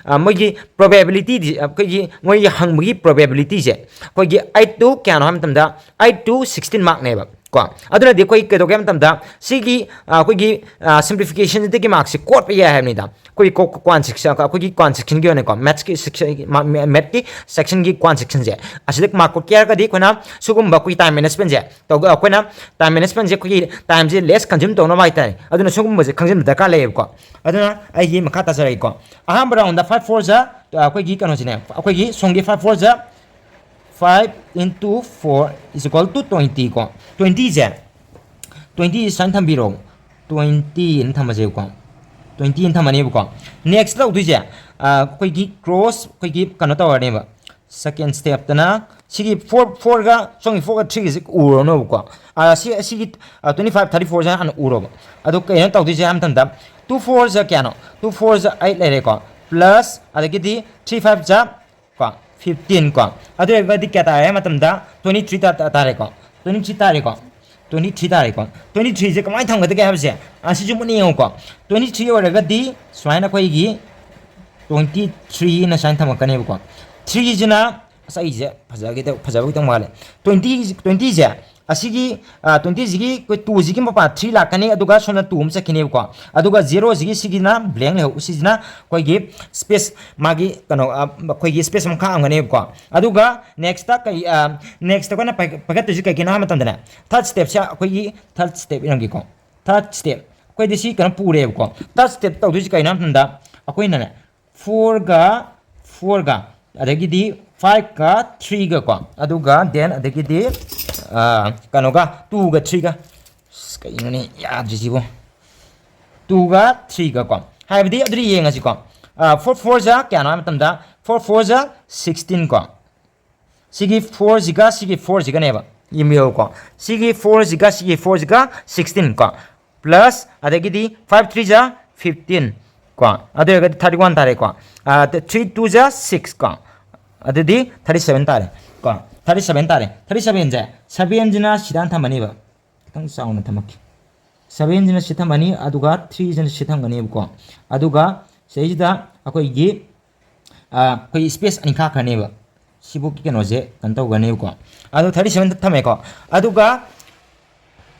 ꯃꯣꯏꯒꯤ ꯄ꯭ꯔꯣꯕꯦꯕꯤꯂꯤꯇꯤꯗꯤ, ꯑꯩꯈꯣꯏꯒꯤ ꯃꯣꯏꯒꯤ ꯍꯪꯕꯒꯤ ꯄ꯭ꯔꯣꯕꯦꯕꯤꯂꯤꯇꯤꯁꯦ ꯑꯩꯈꯣꯏꯒꯤ ꯑꯩꯠ ꯇꯨ ꯀꯌꯥꯅꯣ ꯍꯥꯏꯕ ꯃꯇꯝꯗ, ꯑꯩꯠ ꯇꯨ ꯁꯤꯛꯁꯇꯤꯟ ꯃꯥꯔꯛꯅꯦꯕ꯫ ꯀꯣ, ꯑꯗꯨꯅꯗꯤ ꯑꯩꯈꯣꯏ ꯀꯩꯗꯧꯒꯦ ꯍꯥꯏꯕ ꯃꯇꯝꯗ, ꯁꯤꯒꯤ ꯑꯩꯈꯣꯏꯒꯤ ꯁꯤꯝꯄ꯭ꯂꯤꯐꯤꯀꯦꯁꯟꯁꯤꯗꯒꯤ ꯃꯥꯔꯛꯁꯦ ꯀꯣꯠꯄ ꯌꯥꯏ ꯍꯥꯏꯕꯅꯤꯗ꯫ ꯑꯩꯈꯣꯏꯒꯤ ꯀ꯭ꯋꯥꯟ ꯁꯦꯛꯁꯟ, ꯑꯩꯈꯣꯏꯒꯤ ꯀ꯭ꯋꯥꯟ ꯁꯦꯛꯁꯟꯒꯤ ꯑꯣꯏꯅꯀꯣ, ꯃꯦꯠꯁꯀꯤ ꯁꯦꯛꯁꯟꯒꯤ ꯃꯦꯠꯀꯤ ꯁꯦꯛꯁꯟꯒꯤ ꯀ꯭ꯋꯥꯟ ꯁꯦꯛꯁꯟꯁꯦ ꯑꯁꯤꯗ ꯃꯥꯔꯛ ꯀꯣꯠꯀꯦ ꯍꯥꯏꯔꯒꯗꯤ ꯑꯩꯈꯣꯏꯅ ꯁꯤꯒꯨꯝꯕ ꯑꯩꯈꯣꯏꯒꯤ ꯇꯥꯏꯝ ꯃꯦꯅꯦꯖꯃꯦꯟꯁꯦ ꯇꯧꯒ ꯑꯩꯈꯣꯏꯅ ꯇꯥꯏꯝ ꯃꯦꯅꯦꯖꯃꯦꯟꯁꯦ ꯑꯩꯈꯣꯏꯒꯤ ꯇꯥꯏꯝꯁꯦ ꯂꯦꯁ ꯀꯟꯖ꯭ꯌꯨꯝ ꯇꯧꯅꯕ ꯍꯥꯏꯇꯥꯔꯦ꯫ ꯑꯗꯨꯅ ꯁꯤꯒꯨꯝꯕꯁꯦ ꯈꯪꯖꯤꯟꯕ ꯗꯔꯀꯥꯔ ꯂꯩꯌꯦꯕꯀꯣ꯫ ꯑꯗꯨꯅ ꯑꯩꯒꯤ ꯃꯈꯥ ꯇꯥꯖꯔꯛꯏꯀꯣ꯫ ꯑꯍꯥꯟꯕ ꯔꯥꯎꯟꯗ ꯐꯥꯏꯚ ꯐꯣꯔ ꯖ ꯑꯩꯈꯣꯏꯒꯤ ꯀꯩꯅꯣꯁꯤꯅꯦ, ꯑꯩꯈꯣꯏꯒꯤ ꯁꯣꯝꯒꯤ ꯐꯥꯏꯚ ꯐꯣꯔ ꯖ five into four is equal to twenty ꯀꯣ꯫ ꯇ꯭ꯋꯦꯟꯇꯤꯁꯦ, ꯇ꯭ꯋꯦꯟꯇꯤ ꯁꯨꯃꯥꯏꯅ ꯊꯝꯕꯤꯔꯣ, ꯇ꯭ꯋꯦꯟꯇꯤ ꯑꯅ ꯊꯝꯃꯁꯦꯕꯀꯣ, ꯇ꯭ꯋꯦꯟꯇꯤ ꯑꯅ ꯊꯝꯃꯅꯦꯕꯀꯣ꯫ ꯅꯦꯛꯁ ꯇꯧꯗꯣꯏꯁꯦ ꯑꯩꯈꯣꯏꯒꯤ ꯀ꯭ꯔꯣꯁ, ꯑꯩꯈꯣꯏꯒꯤ ꯀꯩꯅꯣ ꯇꯧꯔꯅꯦꯕ꯫ ꯁꯦꯀꯦꯟ ꯁ꯭ꯇꯦꯞꯇꯅ ꯁꯤꯒꯤ ꯐꯣꯔ ꯐꯣꯔꯒ ꯁꯣꯝꯒꯤ ꯐꯣꯔꯒ ꯊ꯭ꯔꯤꯒꯁꯦ ꯎꯔꯅꯣꯕꯀꯣ꯫ ꯁꯤ ꯁꯤꯒꯤ ꯇ꯭ꯋꯦꯟꯇꯤ ꯐꯥꯏꯚ ꯊꯥꯔꯇꯤ ꯐꯣꯔꯁꯦ ꯍꯥꯟꯅ ꯎꯔꯣꯕ꯫ ꯑꯗꯣ ꯀꯩꯅꯣ ꯇꯧꯗꯣꯏꯁꯦ ꯍꯥꯏꯕ ꯃꯇꯝꯗ, ꯇꯨ ꯐꯣꯔ ꯖ ꯀꯌꯥꯅꯣ? ꯇꯨ ꯐꯣꯔ ꯖ ꯑꯩꯠ ꯂꯩꯔꯦꯀꯣ, ꯄ꯭ꯂꯁ ꯑꯗꯒꯤꯗꯤ ꯊ꯭ꯔꯤ ꯐꯥꯏꯚ ꯖ ꯀꯣ, ꯐꯤꯐꯇꯤꯟ ꯀꯣ꯫ ꯑꯗꯨ ꯑꯣꯏꯔꯒꯗꯤ ꯀꯌꯥ ꯇꯥꯔꯦ ꯍꯥꯏꯕ ꯃꯇꯝꯗ, ꯇ꯭ꯋꯦꯟꯇꯤ ꯊ꯭ꯔꯤ ꯇꯥꯔꯦꯀꯣ, ꯇ꯭ꯋꯦꯟꯇꯤ ꯊ꯭ꯔꯤ ꯇꯥꯔꯦꯀꯣ꯫ ꯇ꯭ꯋꯦꯟꯇꯤ ꯊ꯭ꯔꯤꯁꯦ ꯀꯃꯥꯏꯅ ꯊꯝꯒꯗꯒꯦ ꯍꯥꯏꯕꯁꯦ ꯑꯁꯤꯁꯨ ꯃꯨꯟꯅ ꯌꯦꯡꯉꯨꯀꯣ꯫ ꯇ꯭ꯋꯦꯟꯇꯤ ꯊ꯭ꯔꯤ ꯑꯣꯏꯔꯒꯗꯤ ꯁꯨꯃꯥꯏꯅ ꯑꯩꯈꯣꯏꯒꯤ ꯇ꯭ꯋꯦꯟꯇꯤ ꯊ꯭ꯔꯤꯅ ꯁꯨꯃꯥꯏꯅ ꯊꯝꯃꯛꯀꯅꯦꯕꯀꯣ꯫ ꯊ꯭ꯔꯤꯁꯤꯅ, ꯑꯁ, ꯑꯩꯁꯦ ꯐꯖꯒꯦ ꯇꯧ-, ꯐꯖꯕ ꯈꯤꯇꯪ ꯋꯥꯠꯂꯦ꯫ ꯇ꯭ꯋꯦꯟꯇꯤ, ꯇ꯭ꯋꯦꯟꯇꯤꯁꯦ ꯑꯁꯤꯒꯤ ꯇ꯭ꯋꯦꯟꯇꯤꯁꯤꯒꯤ ꯑꯩꯈꯣꯏ ꯇꯨꯁꯤꯒꯤ ꯃꯄꯥ ꯊ꯭ꯔꯤ ꯂꯥꯛꯀꯅꯤ, ꯑꯗꯨꯒ ꯁꯣꯝꯗ ꯇꯨ ꯑꯃ ꯆꯠꯈꯤꯅꯦꯕꯀꯣ꯫ ꯑꯗꯨꯒ ꯖꯦꯔꯣꯁꯤꯒꯤ ꯁꯤꯒꯤꯅ ꯕ꯭ꯂꯦꯡ ꯂꯩꯍꯧ, ꯁꯤꯁꯤꯅ ꯑꯩꯈꯣꯏꯒꯤ ꯁ꯭ꯄꯦꯁ, ꯃꯥꯒꯤ ꯀꯩꯅꯣ, ꯑꯩꯈꯣꯏꯒꯤ ꯁ꯭ꯄꯦꯁ ꯑꯃ ꯈꯥꯛꯑꯝꯒꯅꯦꯕꯀꯣ꯫ ꯑꯗꯨꯒ ꯅꯦꯛꯁꯇ ꯀꯩ, ꯅꯦꯛꯁꯇ ꯑꯩꯈꯣꯏꯅ ꯄꯥꯏꯈꯠꯇꯣꯏꯁꯤ ꯀꯩꯒꯤꯅꯣ ꯍꯥꯏꯕ ꯃꯇꯝꯗꯅꯦ, ꯊꯥꯔꯠ ꯁ꯭ꯇꯦꯞꯁꯦ, ꯑꯩꯈꯣꯏꯒꯤ ꯊꯥꯔꯠ ꯁ꯭ꯇꯦꯞ ꯏꯔꯝꯒꯦꯀꯣ꯫ ꯊꯥꯔꯠ ꯁ꯭ꯇꯦꯞ, ꯑꯩꯈꯣꯏꯗꯤ ꯁꯤ ꯀꯩꯅꯣ ꯄꯨꯔꯦꯕꯀꯣ꯫ ꯊꯥꯔꯠ ꯁ꯭ꯇꯦꯞ ꯇꯧꯗꯣꯏꯁꯤ ꯀꯩꯅꯣ ꯍꯥꯏꯕ ꯃꯇꯝꯗ, ꯑꯩꯈꯣꯏꯅꯅꯦ, ꯐꯣꯔꯒ, ꯐꯣꯔꯒ, ꯑꯗꯒꯤꯗꯤ ꯐꯥꯏꯚꯀ ꯊ꯭ꯔꯤꯒꯀꯣ, ꯑꯗꯨꯒ ꯗꯦꯟ ꯑꯗꯒꯤꯗꯤ ꯀꯩꯅꯣꯒ, ꯇꯨꯒ ꯊ꯭ꯔꯤꯒ꯫ ꯑꯁ, ꯀꯩꯅꯣꯅꯦ ꯌꯥꯗ꯭ꯔꯤꯁꯤꯕꯣ? ꯇꯨꯒ ꯊ꯭ꯔꯤꯒꯀꯣ꯫ ꯍꯥꯏꯕꯗꯤ ꯑꯗꯨꯗꯤ ꯌꯦꯡꯉꯁꯤꯀꯣ꯫ ꯐꯣꯔ ꯐꯣꯔ ꯖ ꯀꯌꯥꯅꯣ ꯍꯥꯏꯕ ꯃꯇꯝꯗ, ꯐꯣꯔ ꯐꯣꯔ ꯖ ꯁꯤꯛꯁꯇꯤꯟ ꯀꯣ꯫ ꯁꯤꯒꯤ ꯐꯣꯔꯁꯤꯒ ꯁꯤꯒꯤ ꯐꯣꯔꯁꯤꯒꯅꯦꯕ꯫ ꯌꯦꯡꯕꯤꯌꯨꯀꯣ, ꯁꯤꯒꯤ ꯐꯣꯔꯁꯤꯒ ꯁꯤꯒꯤ ꯐꯣꯔꯁꯤꯒ ꯁꯤꯛꯁꯇꯤꯟ ꯀꯣ, ꯄ꯭ꯂꯁ ꯑꯗꯒꯤꯗꯤ ꯐꯥꯏꯚ ꯊ꯭ꯔꯤ ꯖꯥ ꯐꯤꯐꯇꯤꯟ ꯀꯣ, ꯑꯗꯨ ꯑꯣꯏꯔꯒꯗꯤ ꯊꯥꯔꯇꯤ ꯋꯥꯟ ꯇꯥꯔꯦꯀꯣ꯫ ꯊ꯭ꯔꯤ ꯇꯨ ꯖꯥ ꯁꯤꯛꯁ ꯀꯣ, ꯑꯗꯨꯗꯤ ꯊꯥꯔꯇꯤ ꯁꯕꯦꯟ ꯇꯥꯔꯦ ꯀꯣ꯫ ꯊꯥꯔꯇꯤ ꯁꯕꯦꯟ ꯇꯥꯔꯦ꯫ ꯊꯥꯔꯇꯤ ꯁꯕꯦꯟꯁꯦ, ꯁꯕꯦꯟꯁꯤꯅ ꯁꯤꯗ ꯍꯥꯟꯅ ꯊꯝꯃꯅꯤꯕ, ꯈꯤꯇꯪ ꯆꯥꯎꯅ ꯊꯝꯃꯛꯀꯦ꯫ ꯁꯕꯦꯟꯁꯤꯅ ꯁꯤ ꯊꯝꯃꯅꯤ, ꯑꯗꯨꯒ ꯊ꯭ꯔꯤꯁꯤꯅ ꯁꯤ ꯊꯝꯒꯅꯦꯕꯀꯣ꯫ ꯑꯗꯨꯒ ꯁꯤꯗꯩꯁꯤꯗ ꯑꯩꯈꯣꯏꯒꯤ, ꯑꯩꯈꯣꯏ ꯁ꯭ꯄꯦꯁ ꯑꯅꯤ ꯈꯥꯛꯈ꯭ꯔꯅꯦꯕ꯫ ꯁꯤꯕꯨꯛꯀꯤ ꯀꯩꯅꯣꯁꯦ ꯀꯩꯅꯣ ꯇꯧꯒꯅꯦꯕꯀꯣ꯫ ꯑꯗꯣ ꯊꯥꯔꯇꯤ ꯁꯕꯦꯟ ꯊꯝꯃꯦꯀꯣ꯫ ꯑꯗꯨꯒ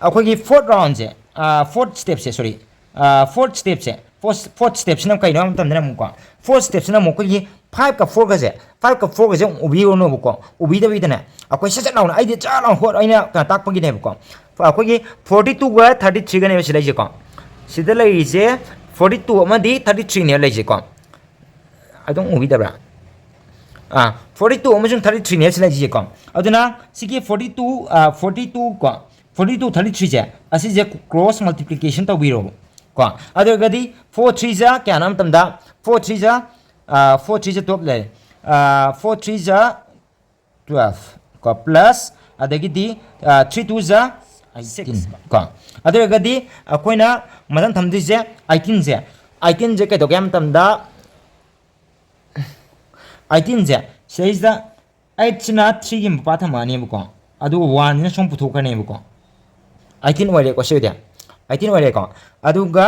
ꯑꯩꯈꯣꯏꯒꯤ ꯐꯣꯔꯠ ꯔꯥꯎꯟꯁꯦ, ꯐꯣꯔꯠ ꯁ꯭ꯇꯦꯞꯁꯦ, ꯁꯣꯔꯤ, ꯐꯣꯔꯠ ꯁ꯭ꯇꯦꯞꯁꯦ, ꯐꯣꯔꯠ ꯁ꯭ꯇꯦꯞꯁꯤꯅ ꯀꯩꯅꯣ ꯍꯥꯏꯕ ꯃꯇꯝꯗꯅ ꯑꯃꯨꯛꯀꯣ, ꯐꯣꯔꯠ ꯁ꯭ꯇꯦꯞꯁꯤꯅ ꯑꯃꯨꯛ ꯑꯩꯈꯣꯏꯒꯤ ꯐꯥꯏꯚꯀ ꯐꯣꯔꯒꯁꯦ, ꯐꯥꯏꯚꯀ ꯐꯣꯔꯒꯁꯦ ꯑꯃꯨꯛ ꯎꯕꯤꯔꯨꯅꯣꯕꯀꯣ꯫ ꯎꯕꯤꯗꯕꯤꯗꯅꯦ, ꯑꯩꯈꯣꯏ ꯁꯠ ꯁꯠ ꯂꯥꯎꯅ, ꯑꯩꯗꯤ ꯆꯠ ꯂꯥꯎꯅ ꯍꯣꯠ ꯑꯩꯅ ꯀꯩꯅꯣ ꯇꯥꯛꯄꯒꯤꯅꯦꯕꯀꯣ꯫ ꯑꯩꯈꯣꯏꯒꯤ ꯐꯣꯔꯇꯤ ꯇꯨꯒ ꯊꯥꯔꯇꯤ ꯊ꯭ꯔꯤꯒꯅꯦꯕ ꯁꯤ ꯂꯩꯁꯦꯀꯣ꯫ ꯁꯤꯗ ꯂꯩꯔꯤꯁꯦ ꯐꯣꯔꯇꯤ ꯇꯨ ꯑꯃꯗꯤ ꯊꯥꯔꯇꯤ ꯊ꯭ꯔꯤꯅꯦꯕ ꯂꯩꯁꯦꯀꯣ꯫ ꯑꯗꯨꯝ ꯎꯕꯤꯗꯕ꯭ꯔꯥ? ꯑꯥ, ꯐꯣꯔꯇꯤ ꯇꯨ ꯑꯃꯁꯨꯡ ꯊꯥꯔꯇꯤ ꯊ꯭ꯔꯤꯅꯦꯕ ꯁꯤ ꯂꯩꯁꯦꯀꯣ꯫ ꯑꯗꯨꯅ ꯁꯤꯒꯤ ꯐꯣꯔꯇꯤ ꯇꯨ, ꯐꯣꯔꯇꯤ ꯇꯨ ꯀꯣ, ꯐꯣꯔꯇꯤ ꯇꯨ, ꯊꯥꯔꯇꯤ ꯊ꯭ꯔꯤꯁꯦ, ꯑꯁꯤꯁꯦ ꯀ꯭ꯔꯣꯁ ꯃꯜꯇꯤꯄ꯭ꯂꯤꯀꯦꯁꯟ ꯇꯧꯕꯤꯔꯣꯕ ꯀꯣ꯫ ꯑꯗꯨ ꯑꯣꯏꯔꯒꯗꯤ ꯐꯣꯔ ꯊ꯭ꯔꯤ ꯖꯥ ꯀꯌꯥꯅꯣ ꯍꯥꯏꯕ ꯃꯇꯝꯗ, ꯐꯣꯔ ꯊ꯭ꯔꯤ ꯖꯥ, ꯐꯣꯔ ꯊ꯭ꯔꯤ ꯖꯥ ꯇꯨꯌꯦꯜꯞ ꯂꯩꯔꯦ꯫ ꯐꯣꯔ ꯊ꯭ꯔꯤ ꯖꯥ ꯇꯨꯌꯦꯜꯞ ꯀꯣ, ꯄ꯭ꯂꯁ ꯑꯗꯒꯤꯗꯤ ꯊ꯭ꯔꯤ ꯇꯨ ꯖꯥ ꯁꯤꯛꯁ ꯀꯣ꯫ ꯑꯗꯨ ꯑꯣꯏꯔꯒꯗꯤ ꯑꯩꯈꯣꯏꯅ ꯃꯊꯪ ꯊꯝꯗꯣꯏꯁꯦ ꯑꯩꯇꯤꯟꯁꯦ꯫ ꯑꯩꯇꯤꯟꯁꯦ ꯀꯩꯗꯧꯒꯦ ꯍꯥꯏꯕ ꯃꯇꯝꯗ, ꯑꯩꯇꯤꯟꯁꯦ ꯁꯤꯗꯩꯁꯤꯗ ꯑꯩꯠꯁꯤꯅ ꯊ꯭ꯔꯤꯒꯤ ꯃꯄꯥ ꯊꯝꯃꯛꯑꯅꯦꯕꯀꯣ, ꯑꯗꯨꯒ ꯋꯥꯟꯁꯤꯅ ꯁꯣꯝ ꯄꯨꯊꯣꯛꯈ꯭ꯔꯅꯦꯕꯀꯣ꯫ ꯑꯩꯇꯤꯟ ꯑꯣꯏꯔꯦꯀꯣ, ꯁꯤ ꯑꯣꯏꯗꯤ ꯑꯩꯇꯤꯟ ꯑꯣꯏꯔꯦꯀꯣ꯫ ꯑꯗꯨꯒ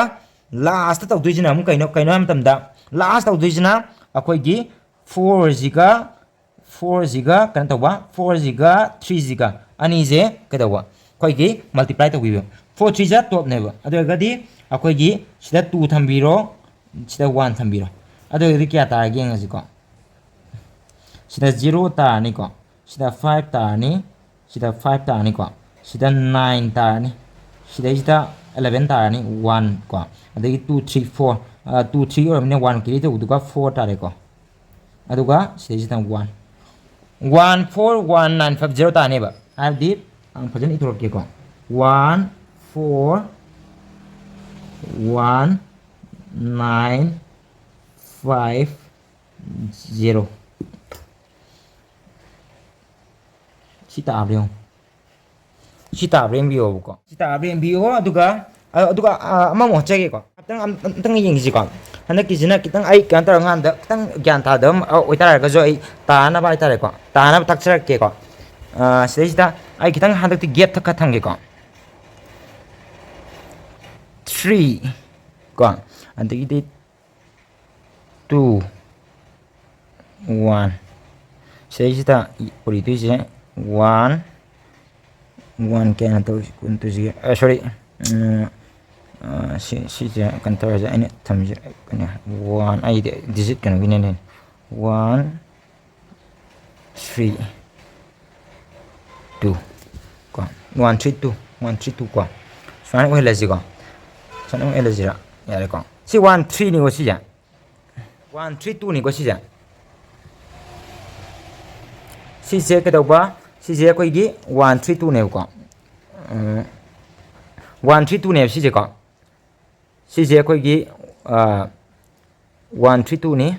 ꯂꯥꯁꯇ ꯇꯧꯗꯣꯏꯁꯤꯅ ꯑꯃꯨꯛ ꯀꯩꯅꯣ, ꯀꯩꯅꯣ ꯍꯥꯏꯕ ꯃꯇꯝꯗ, ꯂꯥꯁ ꯇꯧꯗꯣꯏꯁꯤꯅ ꯑꯩꯈꯣꯏꯒꯤ ꯐꯣꯔꯁꯤꯒ, ꯐꯣꯔꯁꯤꯒ ꯀꯩꯅꯣ ꯇꯧꯕ, ꯐꯣꯔꯁꯤꯒ ꯊ꯭ꯔꯤꯁꯤꯒ ꯑꯅꯤꯁꯦ ꯀꯩꯗꯧꯕ, ꯑꯩꯈꯣꯏꯒꯤ ꯃꯜꯇꯤꯄ꯭ꯂꯥꯏ ꯇꯧꯕꯤꯕ꯫ ꯐꯣꯔ ꯊ꯭ꯔꯤ ꯖꯥ ꯇꯨꯌꯦꯜꯞꯅꯦꯕ꯫ ꯑꯗꯨ ꯑꯣꯏꯔꯒꯗꯤ ꯑꯩꯈꯣꯏꯒꯤ ꯁꯤꯗ ꯇꯨ ꯊꯝꯕꯤꯔꯣ, ꯁꯤꯗ ꯋꯥꯟ ꯊꯝꯕꯤꯔꯣ꯫ ꯑꯗꯨ ꯑꯣꯏꯔꯒꯗꯤ ꯀꯌꯥ ꯇꯥꯔꯒꯦ ꯌꯦꯡꯉꯁꯤꯀꯣ꯫ ꯁꯤꯗ ꯖꯤꯔꯣ ꯇꯥꯔꯅꯤꯀꯣ, ꯁꯤꯗ ꯐꯥꯏꯚ ꯇꯥꯔꯅꯤ, ꯁꯤꯗ ꯐꯥꯏꯚ ꯇꯥꯔꯅꯤꯀꯣ, ꯁꯤꯗ ꯅꯥꯏꯟ ꯇꯥꯔꯅꯤ, ꯁꯤꯗꯩꯁꯤꯗ ꯑꯦꯂꯚꯦꯟ ꯇꯥꯔꯅꯤ, ꯋꯥꯟ ꯀꯣ, ꯑꯗꯒꯤ two three four, two three ꯑꯣꯏꯔꯕꯅꯤꯅ ꯋꯥꯟ ꯀꯦꯔꯤ ꯇꯧꯕꯗꯨꯒ ꯐꯣꯔ ꯇꯥꯔꯦꯀꯣ꯫ ꯑꯗꯨꯒ ꯁꯤꯗꯩꯁꯤꯗ one, one four one nine five zero ꯇꯥꯔꯅꯦꯕ꯫ ꯍꯥꯏꯕꯗꯤ ꯑꯩ ꯐꯖꯅ ꯏꯊꯣꯔꯛꯀꯦꯀꯣ, one four one nine five zero. ꯁꯤ ꯇꯥꯕ꯭ꯔꯥ ꯌꯦꯡꯉꯨ꯫ ꯁꯤ ꯇꯥꯕ꯭ꯔꯥ ꯌꯦꯡꯕꯤꯌꯣꯕꯀꯣ꯫ ꯁꯤ ꯇꯥꯕ꯭ꯔꯥ ꯌꯦꯡꯕꯤꯌꯣ꯫ ꯑꯗꯨꯒ, ꯑ, ꯑꯗꯨꯒ, ꯑ, ꯑꯃꯃꯨꯛ ꯍꯥꯞꯆꯒꯦꯀꯣ꯫ ꯑꯝꯇꯪ, ꯑꯝ-, ꯑꯝꯇꯪ ꯌꯦꯡꯁꯤꯀꯣ꯫ ꯍꯟꯗꯛꯀꯤꯁꯤꯅ ꯈꯤꯇꯪ ꯑꯩ ꯀꯩꯅꯣ ꯇꯧꯔꯀꯥꯟꯗ ꯈꯤꯇꯪ ꯒ꯭ꯌꯥꯟ ꯇꯥꯗꯕ ꯑꯃ ꯑꯣꯏꯇꯥꯔꯒꯁꯨ ꯑꯩ ꯇꯥꯅꯕ ꯍꯥꯏꯇꯥꯔꯦꯀꯣ꯫ ꯇꯥꯅꯕ ꯇꯥꯛꯆꯔꯛꯀꯦꯀꯣ꯫ ꯑ, ꯁꯤꯗꯩꯁꯤꯗ ꯑꯩ ꯈꯤꯇꯪ ꯍꯟꯗꯛꯇꯤ gap ꯈꯔ ꯊꯝꯒꯦꯀꯣ꯫ Three ꯀꯣ꯫ ꯑꯗꯒꯤꯗꯤ two, one꯫ ꯁꯤꯗꯩꯁꯤꯗ ꯄꯨꯔꯤꯗꯣꯏꯁꯦ one, one ꯀꯌꯥꯅ ꯇꯧꯔꯤꯁꯤ? ꯀꯨꯟ ꯇꯧꯁꯤꯒꯦ꯫ ꯑ, sorry꯫ ꯎꯝ, ꯑ, ꯁꯤ, ꯁꯤꯁꯦ ꯀꯩꯅꯣ ꯇꯧꯔꯁꯦ꯫ ꯑꯩꯅ ꯊꯝꯃꯤꯁꯦ ꯀꯩꯅꯣ, one, ꯑꯩꯗꯤ digit ꯀꯩꯅꯣꯒꯤꯅꯦ꯫ One, three, two ꯀꯣ꯫ One, three, two, one, three, two ꯀꯣ꯫ ꯁꯨꯃꯥꯏꯅ ꯑꯣꯏꯍꯜꯂꯁꯤꯀꯣ꯫ ꯁꯨꯃꯥꯏꯅ ꯑꯣꯏꯍꯜꯂꯁꯤꯔꯥ? ꯌꯥꯔꯦꯀꯣ꯫ ꯁꯤ one, three ꯅꯤꯀꯣ ꯁꯤꯁꯦ꯫ One, three, two ꯅꯤꯀꯣ ꯁꯤꯁꯦ꯫ ꯁꯤꯁꯦ ꯀꯩꯗꯧꯕ? ꯁꯤꯁꯦ ꯑꯩꯈꯣꯏꯒꯤ one, three, two ꯅꯦꯕꯀꯣ꯫ ꯎꯝ, one, three, two ꯅꯦꯕ ꯁꯤꯁꯦꯀꯣ꯫ ꯁꯤꯁꯦ ꯑꯩꯈꯣꯏꯒꯤ, ꯑ, one, three, two ꯅꯤ꯫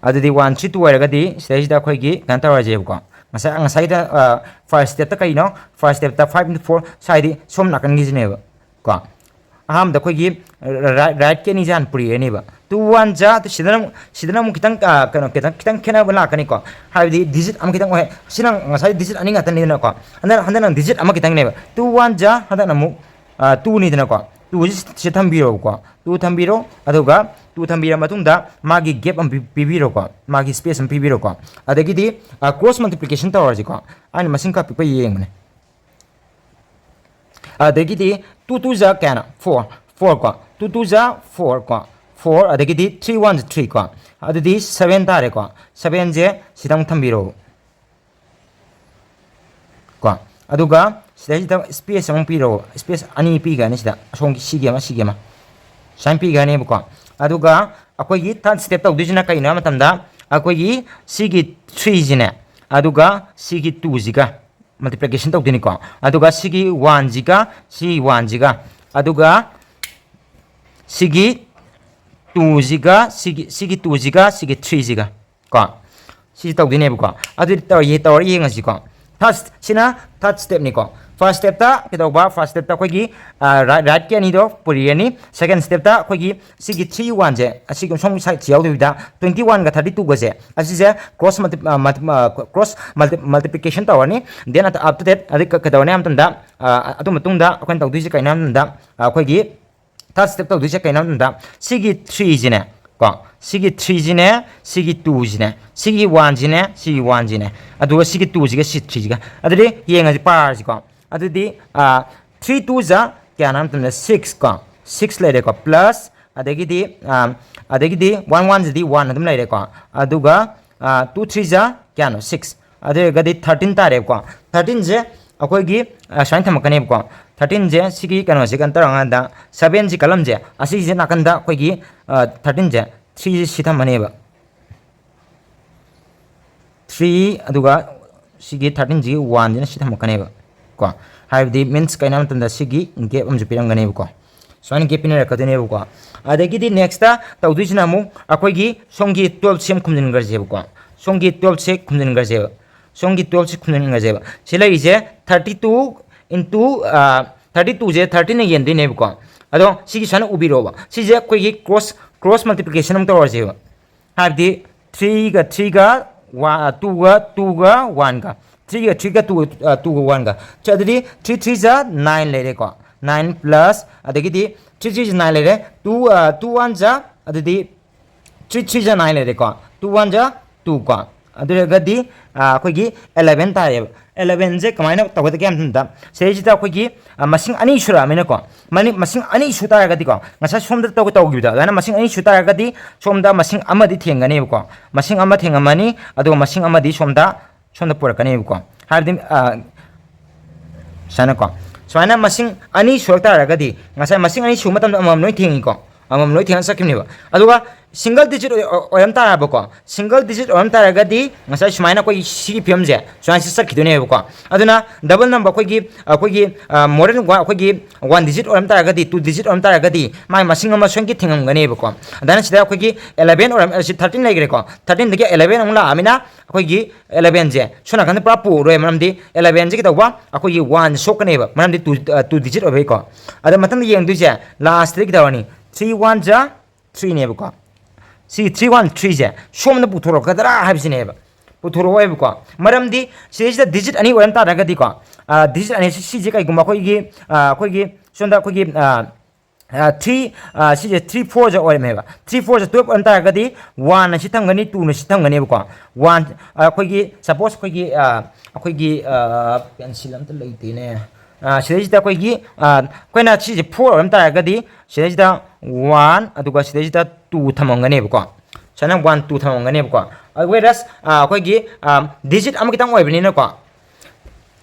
ꯑꯗꯨꯗꯤ one, three, two ꯑꯣꯏꯔꯒꯗꯤ ꯁꯤꯗꯩꯁꯤꯗ ꯑꯩꯈꯣꯏꯒꯤ ꯀꯩꯅꯣ ꯇꯧꯔꯁꯦꯕꯀꯣ꯫ ꯉꯁꯥꯏ, ꯉꯁꯥꯏꯗ, ꯑ, first stepꯇ ꯀꯩꯅꯣ? First stepꯇ five into four ꯁ꯭ꯋꯥꯏꯗꯤ ꯁꯣꯝ ꯅꯥꯀꯟꯒꯤꯁꯤꯅꯦꯕ ꯀꯣ꯫ ꯑꯍꯥꯟꯕꯗ ꯑꯩꯈꯣꯏꯒꯤ right, rightꯀꯤ ꯑꯅꯤꯁꯦ ꯍꯥꯟꯅ ꯄꯨꯔꯛꯑꯅꯦꯕ꯫ Two one ꯖꯥ, ꯁꯤꯗꯅ ꯑꯃꯨꯛ, ꯁꯤꯗꯅ ꯑꯃꯨꯛ ꯈꯤꯇꯪ, ꯑ, ꯀꯩꯅꯣ, ꯈꯤꯇꯪ, ꯈꯤꯇꯪ ꯈꯦꯠꯅꯕ ꯂꯥꯛꯀꯅꯤꯀꯣ꯫ ꯍꯥꯏꯕꯗꯤ digit ꯑꯃ ꯈꯤꯇꯪ ꯑꯣꯏ-, ꯁꯤꯅ ꯉꯁꯥꯏ digit ꯑꯅꯤ ꯉꯥꯛꯇꯅꯤꯗꯅꯀꯣ꯫ ꯍꯟꯗꯛ, ꯍꯟꯗꯛꯅ digit ꯑꯃ ꯈꯤꯇꯪꯅꯦꯕ꯫ Two one ꯖꯥ, ꯍꯟꯗꯛꯅ ꯑꯃꯨꯛ, ꯑ, two ꯅꯤꯗꯅꯀꯣ꯫ Two ꯁꯤ ꯁꯤ ꯊꯝꯕꯤꯔꯣꯀꯣ꯫ Two ꯊꯝꯕꯤꯔꯣ꯫ ꯑꯗꯨꯒ two ꯊꯝꯕꯤꯔ ꯃꯇꯨꯡꯗ ꯃꯥꯒꯤ gap ꯑꯃ ꯄꯤ-, ꯄꯤꯕꯤꯔꯣꯀꯣ꯫ ꯃꯥꯒꯤ space ꯑꯃ ꯄꯤꯕꯤꯔꯣꯀꯣ꯫ ꯑꯗꯒꯤꯗꯤ, ꯑ, cross multiplication ꯇꯧꯔꯁꯤꯀꯣ꯫ ꯑꯩꯅ ꯃꯁꯤꯡ ꯈꯔ ꯄꯤꯛꯄ ꯌꯦꯡꯕꯅꯦ꯫ ꯑꯗꯒꯤꯗꯤ two two ꯖꯥ ꯀꯌꯥꯅꯣ? Four, four ꯀꯣ꯫ Two two ꯖꯥ four ꯀꯣ꯫ Four, ꯑꯗꯒꯤꯗꯤ three one ꯖꯥ three ꯀꯣ꯫ ꯑꯗꯨꯗꯤ seven ꯇꯥꯔꯦꯀꯣ꯫ Sevenꯁꯦ ꯁꯤꯗ ꯑꯃꯨꯛ ꯊꯝꯕꯤꯔꯣ ꯀꯣ꯫ ꯑꯗꯨꯒ ꯁꯤꯗꯩꯁꯤꯗ space ꯑꯃꯨꯛ ꯄꯤꯔꯣ꯫ Space ꯑꯅꯤ ꯄꯤꯈ꯭ꯔꯅꯤ ꯁꯤꯗ, ꯑꯁꯣꯝꯒꯤ ꯁꯤꯒꯤ ꯑꯃ, ꯁꯤꯒꯤ ꯑꯃ꯫ ꯁꯨꯃꯥꯏꯅ ꯄꯤꯈ꯭ꯔꯅꯦꯕꯀꯣ꯫ ꯑꯗꯨꯒ ꯑꯩꯈꯣꯏꯒꯤ third step ꯇꯧꯗꯣꯏꯁꯤꯅ ꯀꯩꯅꯣ ꯍꯥꯏꯕ ꯃꯇꯝꯗ, ꯑꯩꯈꯣꯏꯒꯤ ꯁꯤꯒꯤ threeꯁꯤꯅꯦ, ꯑꯗꯨꯒ ꯁꯤꯒꯤ twoꯁꯤꯒ multiplication ꯇꯧꯗꯣꯏꯅꯤꯀꯣ꯫ ꯑꯗꯨꯒ ꯁꯤꯒꯤ oneꯁꯤꯒ, ꯁꯤ oneꯁꯤꯒ, ꯑꯗꯨꯒ ꯁꯤꯒꯤ twoꯁꯤꯒ, ꯁꯤꯒꯤ, ꯁꯤꯒꯤ twoꯁꯤꯒ, ꯁꯤꯒꯤ threeꯁꯤꯒ ꯀꯣ꯫ ꯁꯤꯁꯤ ꯇꯧꯗꯣꯏꯅꯦꯕꯀꯣ꯫ ꯑꯗꯨꯗꯤ ꯇꯧꯔ-, ꯇꯧꯔ ꯌꯦꯡꯉꯁꯤꯀꯣ꯫ ꯊꯥꯔꯠ ꯁꯤꯅ ꯊꯥꯔꯠ ꯁ꯭ꯇꯦꯞꯅꯤꯀꯣ꯫ ꯐꯥꯔꯁ ꯁ꯭ꯇꯦꯞꯇ ꯀꯩꯗꯧꯕ? ꯐꯥꯔꯁ ꯁ꯭ꯇꯦꯞꯇ ꯑꯩꯈꯣꯏꯒꯤ ꯔꯥꯏꯠꯀꯤ ꯑꯅꯤꯗꯣ ꯄꯨꯔꯤꯔꯅꯤ꯫ ꯁꯦꯀꯦꯟ ꯁ꯭ꯇꯦꯞꯇ ꯑꯩꯈꯣꯏꯒꯤ ꯁꯤꯒꯤ ꯊ꯭ꯔꯤ ꯋꯥꯟꯁꯦ, ꯑꯁꯤꯒꯤ ꯁꯣꯝꯒꯤ ꯁꯥꯏꯠꯁꯤ ꯌꯥꯎꯗꯕꯤꯗ ꯇ꯭ꯋꯦꯟꯇꯤ ꯋꯥꯟꯒ ꯊꯥꯔꯇꯤ ꯇꯨꯒꯁꯦ ꯑꯁꯤꯁꯦ ꯀ꯭ꯔꯣꯁ ꯀ꯭ꯔꯣꯁ ꯃꯜꯇꯤꯄ꯭ꯂꯤꯀꯦꯁꯟ ꯇꯧꯔꯅꯤ꯫ ꯗꯦꯟ ꯑꯥꯐꯇꯔ ꯗꯦꯠ ꯑꯗꯩ ꯀ- ꯀꯩꯗꯧꯔꯅꯤ ꯍꯥꯏꯕ ꯃꯇꯝꯗ, ꯑ, ꯑꯗꯨ ꯃꯇꯨꯡꯗ ꯑꯩꯈꯣꯏꯅ ꯇꯧꯗꯣꯏꯁꯦ ꯀꯩꯅꯣ ꯍꯥꯏꯕ ꯃꯇꯝꯗ, ꯑ, ꯑꯩꯈꯣꯏꯒꯤ ꯊꯥꯔꯠ ꯁ꯭ꯇꯦꯞ ꯇꯧꯗꯣꯏꯁꯦ ꯀꯩꯅꯣ ꯍꯥꯏꯕ ꯃꯇꯝꯗ, ꯁꯤꯒꯤ ꯊ꯭ꯔꯤꯁꯤꯅꯦ ꯀꯣ, ꯁꯤꯒꯤ ꯊ꯭ꯔꯤꯁꯤꯅꯦ, ꯁꯤꯒꯤ ꯇꯨꯁꯤꯅꯦ, ꯁꯤꯒꯤ ꯋꯥꯟꯁꯤꯅꯦ, ꯁꯤꯒꯤ ꯋꯥꯟꯁꯤꯅꯦ, ꯑꯗꯨꯒ ꯁꯤꯒꯤ ꯇꯨꯁꯤꯒ ꯁꯤ ꯊ꯭ꯔꯤꯁꯤꯒ꯫ ꯑꯗꯨꯗꯤ ꯌꯦꯡꯉꯁꯤ, ꯄꯥꯔꯁꯤꯀꯣ꯫ ꯑꯗꯨꯗꯤ ꯊ꯭ꯔꯤ ꯇꯨ ꯖ ꯀꯌꯥꯅꯣ ꯍꯥꯏꯕ ꯃꯇꯝꯗ ꯁꯤꯛꯁ ꯀꯣ, ꯁꯤꯛꯁ ꯂꯩꯔꯦꯀꯣ, ꯄ꯭ꯂꯁ ꯑꯗꯒꯤꯗꯤ, ꯑ, ꯑꯗꯒꯤꯗꯤ ꯋꯥꯟ ꯋꯥꯟꯁꯤꯗꯤ ꯋꯥꯟ ꯑꯗꯨꯝ ꯂꯩꯔꯦꯀꯣ, ꯑꯗꯨꯒ ꯇꯨ ꯊ꯭ꯔꯤ ꯖ ꯀꯌꯥꯅꯣ? ꯁꯤꯛꯁ꯫ ꯑꯗꯨ ꯑꯣꯏꯔꯒꯗꯤ ꯊꯥꯔꯇꯤꯟ ꯇꯥꯔꯦꯕꯀꯣ꯫ ꯊꯥꯔꯇꯤꯟꯁꯦ ꯑꯩꯈꯣꯏꯒꯤ, ꯑ, ꯁꯨꯃꯥꯏꯅ ꯊꯝꯃꯛꯀꯅꯦꯕꯀꯣ꯫ ꯊꯥꯔꯇꯤꯟꯁꯦ ꯁꯤꯒꯤ ꯀꯩꯅꯣꯁꯦ ꯀꯩꯅꯣ ꯇꯧꯔꯀꯥꯟꯗ, ꯁꯕꯦꯟꯁꯤ ꯀꯂꯝꯁꯦ ꯑꯁꯤꯁꯦ ꯅꯥꯀꯟꯗ ꯑꯩꯈꯣꯏꯒꯤ, ꯑ, ꯊꯥꯔꯇꯤꯟꯁꯦ ꯊ꯭ꯔꯤꯁꯦ ꯁꯤ ꯊꯝꯃꯅꯦꯕ꯫ ꯊ꯭ꯔꯤ, ꯑꯗꯨꯒ ꯁꯤꯒꯤ ꯊꯥꯔꯇꯤꯟꯁꯤꯒꯤ ꯋꯥꯟꯁꯤꯅ ꯁꯤ ꯊꯝꯃꯛꯀꯅꯦꯕ ꯀꯣ꯫ ꯍꯥꯏꯕꯗꯤ ꯃꯤꯟꯁ ꯀꯩꯅꯣ ꯍꯥꯏꯕ ꯃꯇꯝꯗ ꯁꯤꯒꯤ ꯒꯦꯞ ꯑꯃꯁꯨ ꯄꯤꯔꯝꯒꯅꯦꯕꯀꯣ꯫ ꯁꯨꯃꯥꯏꯅ ꯒꯦꯞ ꯄꯤꯅꯔꯛꯀꯗꯣꯏꯅꯦꯕꯀꯣ꯫ ꯑꯗꯒꯤꯗꯤ ꯅꯦꯛꯁꯇ ꯇꯧꯗꯣꯏꯁꯤꯅ ꯑꯃꯨꯛ ꯑꯩꯈꯣꯏꯒꯤ ꯁꯣꯝꯒꯤ ꯇꯨꯋꯦꯜꯞꯁꯦ ꯑꯃꯨꯛ ꯈꯨꯝꯖꯤꯟꯈ꯭ꯔꯁꯦꯕꯀꯣ꯫ ꯁꯣꯝꯒꯤ ꯇꯨꯋꯦꯜꯞꯁꯦ ꯈꯨꯝꯖꯤꯟꯈ꯭ꯔꯁꯦꯕ꯫ ꯁꯣꯝꯒꯤ ꯇꯨꯋꯦꯜꯞꯁꯦ ꯈꯨꯝꯖꯤꯟꯈ꯭ꯔꯁꯦꯕ꯫ ꯁꯤ ꯂꯩꯔꯤꯁꯦ ꯊꯥꯔꯇꯤ ꯇꯨ ꯏꯟꯇꯨ, ꯊꯥꯔꯇꯤ ꯇꯨꯁꯦ ꯊꯥꯔꯇꯤꯅ ꯌꯦꯟꯗꯣꯏꯅꯦꯕꯀꯣ꯫ ꯑꯗꯣ ꯁꯤꯒꯤ ꯁꯨꯃꯥꯏꯅ ꯎꯕꯤꯔꯣꯕ꯫ ꯁꯤꯁꯦ ꯑꯩꯈꯣꯏꯒꯤ ꯀ꯭ꯔꯣꯁ ꯀ꯭ꯔꯣꯁ ꯃꯜꯇꯤꯄ꯭ꯂꯤꯀꯦꯁꯟ ꯑꯃꯨꯛ ꯇꯧꯔꯁꯦꯕ꯫ ꯍꯥꯏꯕꯗꯤ ꯊ꯭ꯔꯤꯒ ꯊ꯭ꯔꯤꯒ ꯋꯥ-, ꯇꯨꯒ ꯇꯨꯒ ꯋꯥꯟꯒ, ꯊ꯭ꯔꯤꯒ ꯊ꯭ꯔꯤꯒ ꯇꯨꯒ, ꯑ, ꯇꯨꯒ ꯋꯥꯟꯒ꯫ ꯁꯤ ꯑꯗꯨꯗꯤ ꯊ꯭ꯔꯤ ꯊ꯭ꯔꯤ ꯖ ꯅꯥꯏꯟ ꯂꯩꯔꯦꯀꯣ, ꯅꯥꯏꯟ ꯄ꯭ꯂꯁ ꯑꯗꯒꯤꯗꯤ ꯊ꯭ꯔꯤ ꯊ꯭ꯔꯤ ꯖ ꯅꯥꯏꯟ ꯂꯩꯔꯦ, ꯇꯨ, ꯑ, ꯇꯨ ꯋꯥꯟ ꯖ ꯑꯗꯨꯗꯤ ꯊ꯭ꯔꯤ ꯊ꯭ꯔꯤ ꯖ ꯅꯥꯏꯟ ꯂꯩꯔꯦꯀꯣ, ꯇꯨ ꯋꯥꯟ ꯖ ꯇꯨ ꯀꯣ꯫ ꯑꯗꯨ ꯑꯣꯏꯔꯒꯗꯤ, ꯑ, ꯑꯩꯈꯣꯏꯒꯤ ꯑꯦꯂꯚꯦꯟ ꯇꯥꯔꯦꯕ꯫ ꯑꯦꯂꯚꯦꯟꯁꯦ ꯀꯃꯥꯏꯅ ꯇꯧꯒꯗꯒꯦ ꯍꯥꯏꯕ ꯃꯇꯝꯗ, ꯁꯤꯗꯩꯁꯤꯗ ꯑꯩꯈꯣꯏꯒꯤ, ꯑ, ꯃꯁꯤꯡ ꯑꯅꯤ ꯁꯨꯔꯛꯑꯃꯤꯅꯀꯣ, ꯃꯅꯤ-, ꯃꯁꯤꯡ ꯑꯅꯤ ꯁꯨ ꯇꯥꯔꯒꯗꯤꯀꯣ, ꯉꯁꯥꯏ ꯁꯣꯝꯗ ꯇꯧ-, ꯇꯧꯈꯤꯕꯗꯣ ꯑꯗꯨꯃꯥꯏꯅ ꯃꯁꯤꯡ ꯑꯅꯤ ꯁꯨ ꯇꯥꯔꯒꯗꯤ ꯁꯣꯝꯗ ꯃꯁꯤꯡ ꯑꯃꯗꯤ ꯊꯦꯡꯒꯅꯦꯕꯀꯣ, ꯃꯁꯤꯡ ꯑꯃ ꯊꯦꯡꯉꯝꯃꯅꯤ, ꯑꯗꯨꯒ ꯃꯁꯤꯡ ꯑꯃꯗꯤ ꯁꯣꯝꯗ, ꯁꯣꯝꯗ ꯄꯨꯔꯛꯀꯅꯦꯕꯀꯣ꯫ ꯍꯥꯏꯕꯗꯤ, ꯑ, ꯁꯨꯃꯥꯏꯅꯀꯣ, ꯁꯨꯃꯥꯏꯅ ꯃꯁꯤꯡ ꯑꯅꯤ ꯁꯨꯔꯛ ꯇꯥꯔꯒꯗꯤ, ꯉꯁꯥꯏ ꯃꯁꯤꯡ ꯑꯅꯤ ꯁꯨꯕ ꯃꯇꯝꯗ ꯑꯃꯃꯝ ꯂꯣꯏ ꯊꯦꯡꯉꯤꯀꯣ, ꯑꯃꯃꯝ ꯂꯣꯏ ꯊꯦꯡꯅ ꯆꯠꯈꯤꯕꯅꯦꯕ꯫ ꯑꯗꯨꯒ single digit ꯑꯣꯏ-, ꯑꯣꯏꯔꯝ ꯇꯥꯔꯕꯀꯣ, single digit ꯑꯣꯏꯔꯝ ꯇꯥꯔꯒꯗꯤ ꯉꯁꯥꯏ ꯁꯨꯃꯥꯏꯅ ꯑꯩꯈꯣꯏꯒꯤ ꯁꯤꯒꯤ ꯐꯤꯕꯝꯁꯦ ꯁꯨꯃꯥꯏꯅ ꯁꯤ ꯆꯠꯈꯤꯗꯣꯏꯅꯦꯕꯀꯣ꯫ ꯑꯗꯨꯅ double number ꯑꯩꯈꯣꯏꯒꯤ, ꯑꯩꯈꯣꯏꯒꯤ, ꯑ, more than one, ꯑꯩꯈꯣꯏꯒꯤ one digit ꯑꯣꯏꯔꯝ ꯇꯥꯔꯒꯗꯤ, two digit ꯑꯣꯏꯔꯝ ꯇꯥꯔꯒꯗꯤ ꯃꯥꯒꯤ ꯃꯁꯤꯡ ꯑꯃ ꯁꯣꯏꯗꯅ ꯊꯦꯡꯉꯝꯒꯅꯦꯕꯀꯣ꯫ ꯑꯗꯨꯅ ꯁꯤꯗ ꯑꯩꯈꯣꯏꯒꯤ eleven ꯑꯣꯏꯔꯝ-, ꯑ, ꯁꯤ thirteen ꯂꯩꯈ꯭ꯔꯦꯀꯣ, thirteenꯗꯒꯤ eleven ꯑꯃꯨꯛ ꯂꯥꯛꯑꯃꯤꯅ ꯑꯩꯈꯣꯏꯒꯤ elevenꯁꯦ ꯁꯣꯝ ꯅꯥꯀꯟꯗ ꯄꯨꯔꯥ ꯄꯨꯔꯣꯏ, ꯃꯔꯝꯗꯤ elevenꯁꯦ ꯀꯩꯗꯧꯕ, ꯑꯩꯈꯣꯏꯒꯤ one ꯁꯣꯛꯀꯅꯦꯕ, ꯃꯔꯝꯗꯤ two, ꯑ, two digit ꯑꯣꯏꯕꯒꯤꯀꯣ꯫ ꯑꯗ ꯃꯊꯪꯗ ꯌꯦꯡꯗꯣꯏꯁꯦ lastꯇꯗꯤ ꯀꯩꯗꯧꯔꯅꯤ, three one ꯖ threeꯅꯦꯕꯀꯣ꯫ ꯁꯤ three one threeꯁꯦ ꯁꯣꯝꯗ ꯄꯨꯊꯣꯔꯛꯀꯗ꯭ꯔꯥ ꯍꯥꯏꯕꯁꯤꯅꯦꯕ, ꯄꯨꯊꯣꯔꯛꯑꯣꯏꯕꯀꯣ꯫ ꯃꯔꯝꯗꯤ ꯁꯤꯗꯩꯁꯤꯗ digit ꯑꯅꯤ ꯑꯣꯏꯔꯝ ꯇꯥꯔꯒꯗꯤꯀꯣ, ꯑ, digit ꯑꯅꯤ ꯁꯤ-, ꯁꯤꯁꯦ ꯀꯩꯒꯨꯝꯕ ꯑꯩꯈꯣꯏꯒꯤ, ꯑ, ꯑꯩꯈꯣꯏꯒꯤ ꯁꯣꯝꯗ ꯑꯩꯈꯣꯏꯒꯤ, ꯑ, ꯑ, three, ꯑ, ꯁꯤꯁꯦ three fourꯁꯦ ꯑꯣꯏꯔꯝꯃꯦꯕ, three fourꯁꯦ twelve ꯑꯣꯏꯔꯝ ꯇꯥꯔꯒꯗꯤ oneꯅ ꯁꯤ ꯊꯝꯒꯅꯤ, twoꯅ ꯁꯤ ꯊꯝꯒꯅꯦꯕꯀꯣ꯫ One, ꯑ, ꯑꯩꯈꯣꯏꯒꯤ suppose ꯑꯩꯈꯣꯏꯒꯤ, ꯑ, ꯑꯩꯈꯣꯏꯒꯤ, ꯑ, pencil ꯑꯝꯇ ꯂꯩꯇꯦꯅꯦ꯫ ꯑ, ꯁꯤꯗꯩꯁꯤꯗ ꯑꯩꯈꯣꯏꯒꯤ, ꯑ, ꯑꯩꯈꯣꯏꯅ ꯁꯤꯁꯦ four ꯑꯣꯏꯔꯝ ꯇꯥꯔꯒꯗꯤ ꯁꯤꯗꯩꯁꯤꯗ one, ꯑꯗꯨꯒ ꯁꯤꯗꯩꯁꯤꯗ two ꯊꯝꯃꯝꯒꯅꯦꯕꯀꯣ꯫ ꯁꯨꯃꯥꯏꯅ one, two ꯊꯝꯃꯝꯒꯅꯦꯕꯀꯣ꯫ ꯑ, whereas, ꯑ, ꯑꯩꯈꯣꯏꯒꯤ, ꯑ, digit ꯑꯃ ꯈꯤꯇꯪ ꯑꯣꯏꯕꯅꯤꯅꯀꯣ,